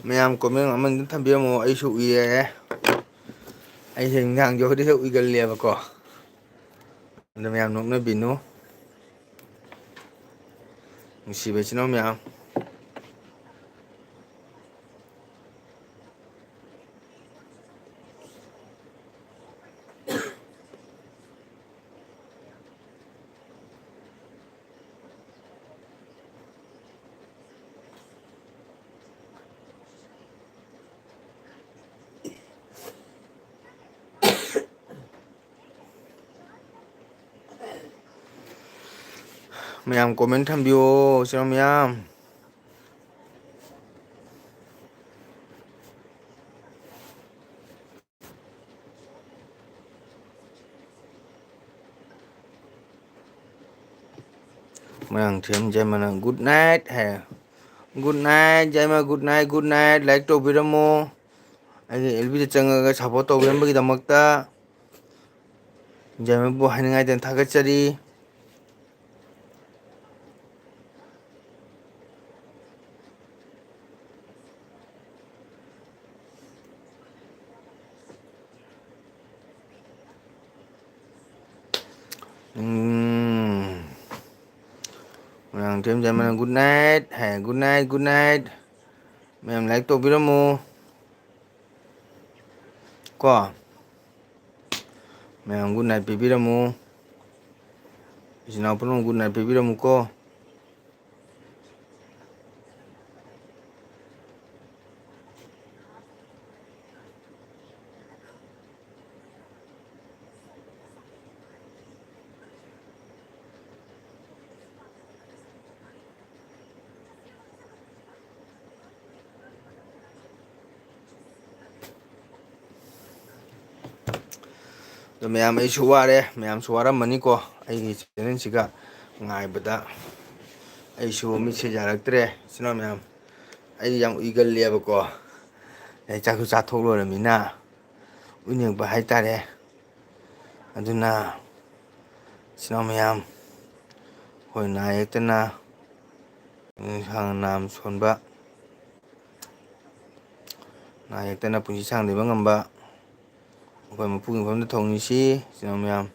ꯃꯌꯥꯝ comment ꯑꯃꯅꯤ ꯊꯝꯕꯤꯔꯝꯃꯣ, ꯑꯩꯁꯨ ꯎꯏꯔꯦ꯫ ꯑꯩꯁꯦ ꯅꯨꯡꯗꯥꯡꯁꯦ ꯍꯧꯗꯤ ꯍꯦꯛ ꯎꯏꯒꯜꯂꯦꯕꯀꯣ꯫ ꯑꯗꯣ ꯃꯌꯥꯝ ꯅꯣꯛꯅꯕꯤꯅꯨ꯫ ꯅꯨꯡꯁꯤꯕ ꯏꯆꯤꯟ ꯏꯅꯥꯎ ꯃꯌꯥꯝ꯫ ꯃꯌꯥꯝ comment ꯊꯝꯕꯤꯌꯣ, ꯏꯆꯤꯟ ꯏꯅꯥꯎ ꯃꯌꯥꯝ꯫ ꯃꯣꯏꯔꯥꯡꯊꯦꯝ ꯖꯌꯃꯅ good night ꯍꯥꯏ꯫ Good night ꯖꯌꯃ, good night, good night꯫ Like ꯇꯧꯕꯤꯔꯝꯃꯣ꯫ ꯑꯩꯒꯤ ꯑꯦꯜ ꯕꯤꯗ ꯆꯪꯉꯒ support ꯇꯧꯕꯤꯔꯝꯕꯒꯤꯗꯃꯛꯇ ꯖꯌꯃꯕꯨ ꯍꯥꯏꯅꯤꯡꯉꯥꯏꯗꯅ ꯊꯥꯒꯠꯆꯔꯤ꯫ ꯎꯝ꯫ ꯃꯣꯏꯔꯥꯡꯊꯦꯝ ꯖꯌꯃꯅ good night ꯍꯥꯏ꯫ Good night, good night꯫ ꯃꯌꯥꯝ like ꯇꯧꯕꯤꯔꯝꯃꯨ꯫ ꯀꯣ꯫ ꯃꯌꯥꯝ good night ꯄꯤꯕꯤꯔꯝꯃꯨ꯫ ꯏꯆꯤꯟ ꯏꯅꯥꯎ ꯄꯨꯝꯅꯃꯛ good night ꯄꯤꯕꯤꯔꯝꯃꯨꯀꯣ꯫ ꯑꯗꯣ ꯃꯌꯥꯝ, ꯑꯩꯁꯨ ꯋꯥꯔꯦ, ꯃꯌꯥꯝꯁꯨ ꯋꯥꯔꯝꯃꯅꯤꯀꯣ꯫ ꯑꯩꯒꯤ ꯆꯦꯅꯦꯜꯁꯤꯒ ꯉꯥꯏꯕꯗ ꯑꯩꯁꯨ ꯃꯤꯠꯁꯦ ꯌꯥꯔꯛꯇ꯭ꯔꯦ꯫ ꯏꯆꯤꯟ ꯏꯅꯥꯎ ꯃꯌꯥꯝ, ꯑꯩ ꯌꯥꯝ ꯎꯏꯒꯜꯂꯦꯕꯀꯣ꯫ ꯑꯩ ꯆꯥꯛꯁꯨ ꯆꯥꯊꯣꯛ ꯂꯣꯏꯔꯃꯤꯅ ꯎꯏꯅꯤꯡꯉꯛꯄ ꯍꯥꯏꯇꯥꯔꯦ꯫ ꯑꯗꯨꯅ ꯏꯆꯤꯟ ꯏꯅꯥꯎ ꯃꯌꯥꯝ, ꯑꯩꯈꯣꯏ ꯅꯥ ꯌꯦꯛꯇꯅ ꯁꯥꯡꯅ ꯅꯥꯝ ꯁꯣꯟꯕ, ꯅꯥ ꯌꯦꯛꯇꯅ ꯄꯨꯟꯁꯤ ꯁꯥꯡꯅ ꯂꯩꯕ ꯉꯝꯕ, ꯑꯩꯈꯣꯏ ꯃꯄꯨꯒꯤ ꯃꯐꯝꯗ ꯊꯧꯅꯤꯁꯤ, ꯏꯆꯤꯟ ꯏꯅꯥꯎ ꯃꯌꯥꯝ꯫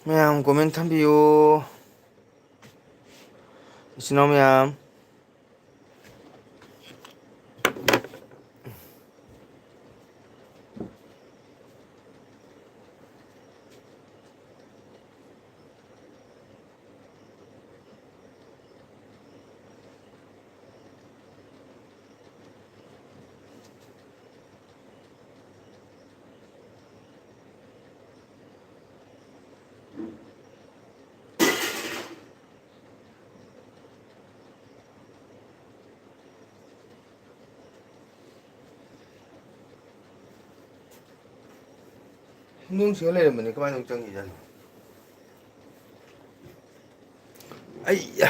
ꯃꯌꯥꯝ comment ꯊꯝꯕꯤꯌꯨ꯫ ꯏꯆꯤꯟ ꯏꯅꯥꯎ ꯃꯌꯥꯝ꯫ ꯅꯨꯡꯁꯤꯡ ꯂꯩꯔꯝꯕꯅꯤ, ꯀꯃꯥꯏꯅ ꯑꯃꯨꯛ ꯆꯪꯈꯤꯖꯥꯠꯅꯣ? ꯑꯩꯌꯥ!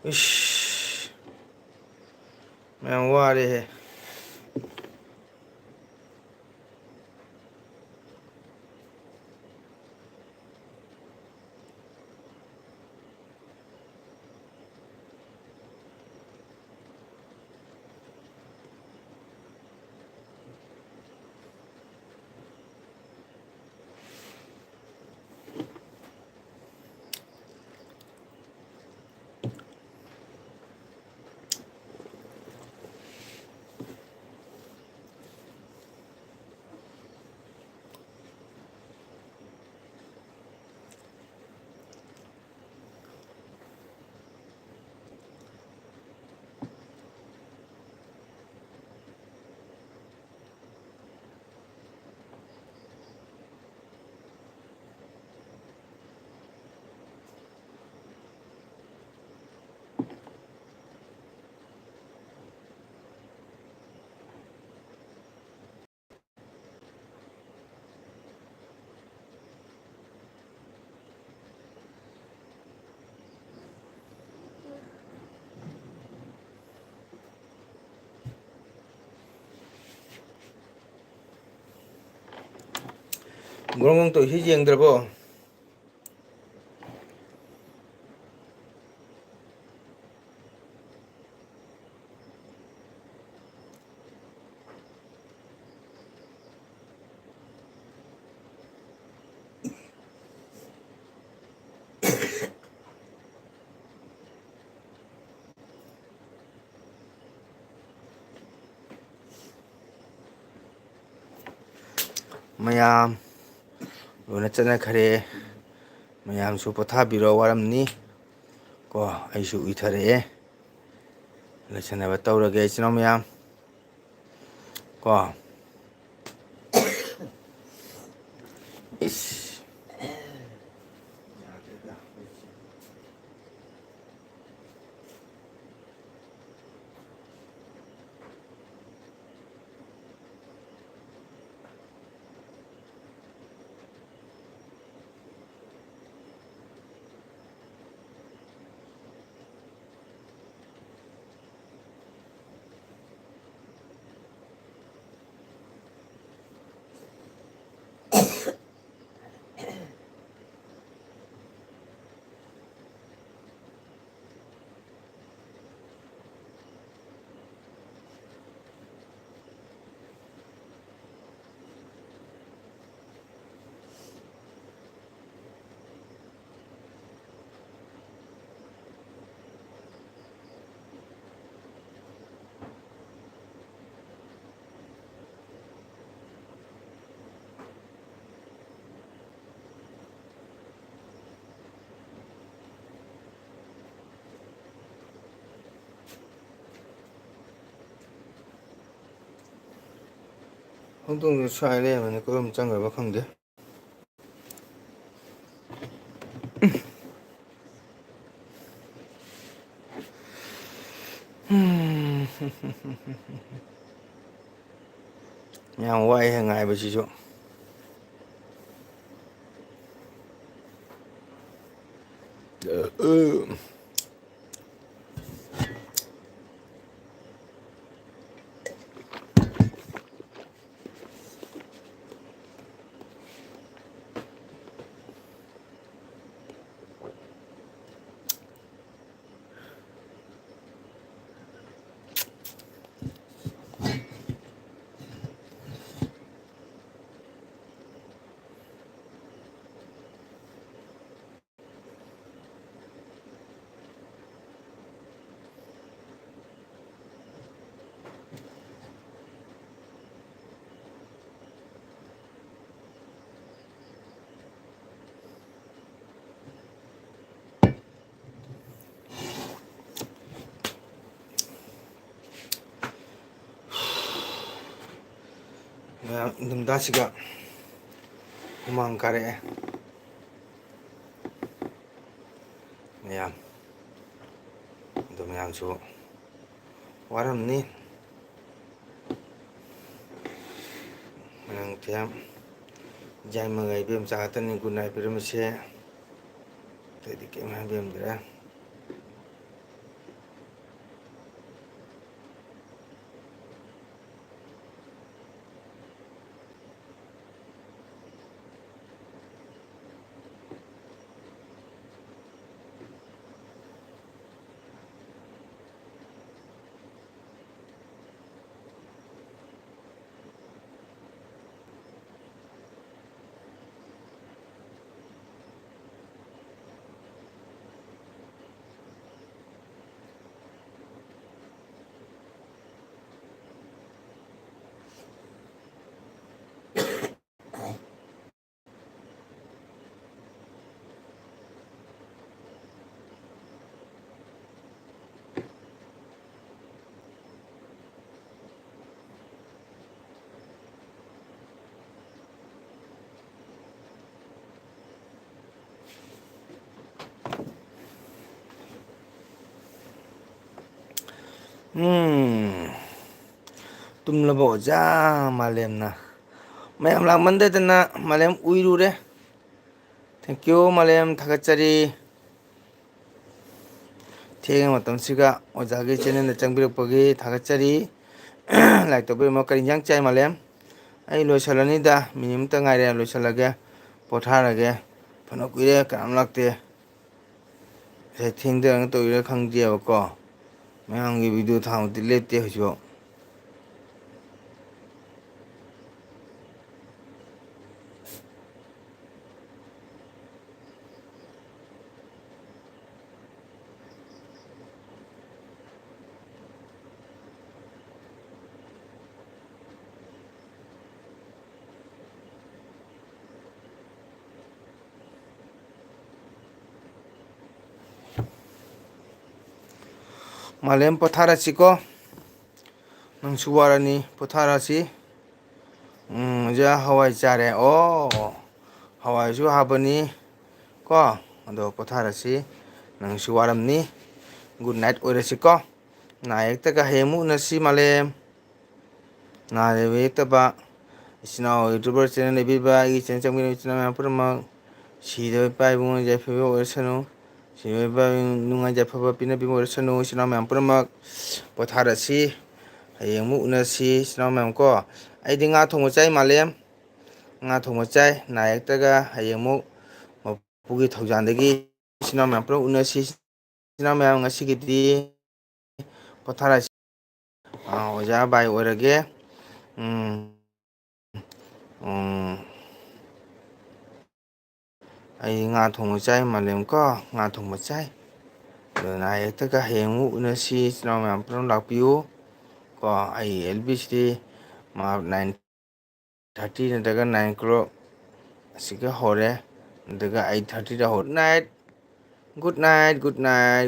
ꯏꯁ! ꯃꯌꯥꯝ ꯋꯥꯔꯦꯍꯦ꯫ ꯒ꯭ꯔꯣꯡ ꯒ꯭ꯔꯣꯡ ꯇꯧꯏꯁꯤ ꯌꯦꯡꯗ꯭ꯔꯕꯣ? ꯃꯌꯥꯝ ꯂꯣꯏꯅ ꯆꯠꯅꯈ꯭ꯔꯦ꯫ ꯃꯌꯥꯝꯁꯨ ꯄꯣꯊꯥꯕꯤꯔꯣ, ꯋꯥꯔꯝꯅꯤ꯫ ꯀꯣ, ꯑꯩꯁꯨ ꯎꯏꯊꯔꯛꯑꯦ꯫ ꯂꯣꯏꯁꯟꯅꯕ ꯇꯧꯔꯒꯦ, ꯏꯆꯤꯟ ꯏꯅꯥꯎ ꯃꯌꯥꯝ꯫ ꯀꯣ꯫ ꯏꯁ꯫ ꯍꯧꯗꯣꯡꯁꯦ ꯁ꯭ꯋꯥꯏ ꯂꯩꯔꯝꯕꯅꯤ, ꯀꯔꯣꯝ ꯆꯪꯈ꯭ꯔꯕ ꯈꯪꯗꯦ꯫ ꯌꯥꯝ ꯋꯥꯏꯍꯦ ꯉꯥꯏꯕꯁꯤꯁꯨ꯫ ꯃꯌꯥꯝ ꯏꯪꯊꯝꯊꯥꯁꯤꯒ ꯍꯨꯃꯥꯡ ꯀꯥꯔꯛꯑꯦ ꯃꯌꯥꯝ꯫ ꯑꯗꯣ ꯃꯌꯥꯝꯁꯨ ꯋꯥꯔꯝꯅꯤ꯫ ꯃꯌꯥꯝ ꯀꯌꯥꯝ ꯌꯥꯏꯃꯒ ꯏꯕꯦꯝꯆꯥ ꯈꯛꯇꯅꯤ good night ꯄꯤꯔꯝꯕꯁꯦ꯫ ꯑꯇꯩꯗꯤ ꯀꯩꯝ ꯍꯥꯏꯕꯤꯔꯝꯗ꯭ꯔꯦ꯫ ꯎꯝ꯫ ꯇꯨꯝꯂꯕ ꯑꯣꯖꯥ ꯃꯥꯂꯦꯝꯅ? ꯃꯌꯥꯝ ꯂꯥꯛꯃꯟꯗꯗꯅ ꯃꯥꯂꯦꯝ ꯎꯏꯔꯨꯔꯦ꯫ Thank you ꯃꯥꯂꯦꯝ, ꯊꯥꯒꯠꯆꯔꯤ꯫ ꯊꯦꯡꯉ ꯃꯇꯝꯁꯤꯒ ꯑꯣꯖꯥꯒꯤ channelꯗ ꯆꯪꯕꯤꯔꯛꯄꯒꯤ ꯊꯥꯒꯠꯆꯔꯤ꯫ Like ꯇꯧꯕꯤꯔꯝꯃꯣ꯫ ꯀꯔꯤ ꯏꯟꯖꯥꯡ ꯆꯥꯏ ꯃꯥꯂꯦꯝ? ꯑꯩ ꯂꯣꯏꯁꯤꯜꯂꯅꯤꯗ, minute ꯑꯃꯇ ꯉꯥꯏꯔꯦ, ꯂꯣꯏꯁꯤꯜꯂꯒꯦ, ꯄꯣꯊꯥꯔꯒꯦ꯫ ꯐꯅ ꯀꯨꯏꯔꯦ ꯀꯅꯥꯝ ꯂꯥꯛꯇꯦ꯫ ꯉꯁꯥꯏ ꯊꯦꯡꯊꯔꯒ ꯇꯧꯔꯤꯔꯥ ꯈꯪꯗꯦꯕꯀꯣ, ꯃꯌꯥꯝꯒꯤ video ꯊꯥꯕꯗꯤ ꯂꯦꯞꯇꯦ ꯍꯧꯖꯤꯛꯐꯥꯎ꯫ ꯃꯥꯂꯦꯝ, ꯄꯣꯊꯥꯔꯁꯤꯀꯣ, ꯅꯪꯁꯨ ꯋꯥꯔꯅꯤ, ꯄꯣꯊꯥꯔꯁꯤ꯫ ꯎꯝ, ꯑꯣꯖꯥ, ꯍꯋꯥꯏ ꯆꯥꯔꯦ꯫ ꯑꯣ, ꯍꯋꯥꯏꯁꯨ ꯍꯥꯞꯄꯅꯤ ꯀꯣ꯫ ꯑꯗꯣ ꯄꯣꯊꯥꯔꯁꯤ, ꯅꯪꯁꯨ ꯋꯥꯔꯝꯅꯤ꯫ Good night ꯑꯣꯏꯔꯁꯤꯀꯣ꯫ ꯅꯥ ꯌꯦꯛꯇꯒ ꯍꯌꯦꯡ ꯑꯃꯨꯛ ꯎꯅꯁꯤ, ꯃꯥꯂꯦꯝ꯫ ꯅꯥꯗꯕ ꯌꯦꯛꯇꯕ ꯏꯆꯤꯟ ꯏꯅꯥꯎ YouTuber channel ꯂꯩꯕꯤꯕ ꯑꯩꯒꯤ channel ꯆꯪꯕꯤꯔꯤꯕ ꯏꯆꯤꯟ ꯏꯅꯥꯎ ꯃꯌꯥꯝ ꯄꯨꯝꯅꯃꯛ, ꯁꯤꯗꯕ ꯏꯄꯥ ꯏꯕꯨꯡꯉꯣ ꯌꯥꯏꯐꯕ ꯑꯣꯏꯔꯁꯅꯨ꯫ ꯁꯤꯗꯕ ꯏꯄꯥ ꯏꯕꯨꯡꯉꯣ ꯅꯨꯡꯉꯥꯏ ꯌꯥꯏꯐꯕ ꯄꯤꯅꯕꯤꯕ ꯑꯣꯏꯔꯁꯅꯨ꯫ ꯏꯆꯤꯟ ꯏꯅꯥꯎ ꯃꯌꯥꯝ ꯄꯨꯝꯅꯃꯛ ꯄꯣꯊꯥꯔꯁꯤ꯫ ꯍꯌꯦꯡ ꯑꯃꯨꯛ ꯎꯅꯁꯤ ꯏꯆꯤꯟ ꯏꯅꯥꯎ ꯃꯌꯥꯝ ꯀꯣ꯫ ꯑꯩꯗꯤ ꯉꯥ ꯊꯣꯡꯕ ꯆꯥꯏ, ꯃꯥꯂꯦꯝ꯫ ꯉꯥ ꯊꯣꯡꯕ ꯆꯥꯏ꯫ ꯅꯥ ꯌꯦꯛꯇꯒ ꯍꯌꯦꯡ ꯑꯃꯨꯛ ꯃꯄꯨꯒꯤ ꯊꯧꯖꯥꯜꯗꯒꯤ ꯏꯆꯤꯟ ꯏꯅꯥꯎ ꯃꯌꯥꯝ ꯄꯨꯂꯞ ꯎꯅꯁꯤ꯫ ꯏꯆꯤꯟ ꯏꯅꯥꯎ ꯃꯌꯥꯝ, ꯉꯁꯤꯒꯤꯗꯤ ꯄꯣꯊꯥꯔꯁꯤ꯫ ꯑꯥ, ꯑꯣꯖꯥ ꯕꯥꯏ ꯑꯣꯏꯔꯒꯦ꯫ ꯎꯝ, ꯎꯝ, ꯑꯩ ꯉꯥ ꯊꯣꯡꯕ ꯆꯥꯏ, ꯃꯥꯂꯦꯝ ꯀꯣ, ꯉꯥ ꯊꯣꯡꯕ ꯆꯥꯏ꯫ ꯑꯗꯨꯅ ꯍꯦꯛꯇꯒ ꯍꯌꯦꯡ ꯑꯃꯨꯛ ꯎꯅꯁꯤ, ꯏꯆꯤꯟ ꯏꯅꯥꯎ ꯃꯌꯥꯝ ꯄꯨꯂꯞ ꯂꯥꯛꯄꯤꯌꯨ ꯀꯣ꯫ ꯑꯩ ꯑꯦꯜ ꯕꯤ ꯁꯤꯗꯤ ꯃꯥ nine thirty ꯅꯠꯇ꯭ꯔꯒ nine o'clock ꯑꯁꯤꯒ ꯍꯧꯔꯦ, ꯅꯠꯇ꯭ꯔꯒ eight thirtyꯗ ꯍꯧꯔꯦ꯫ Good night, good night, good night꯫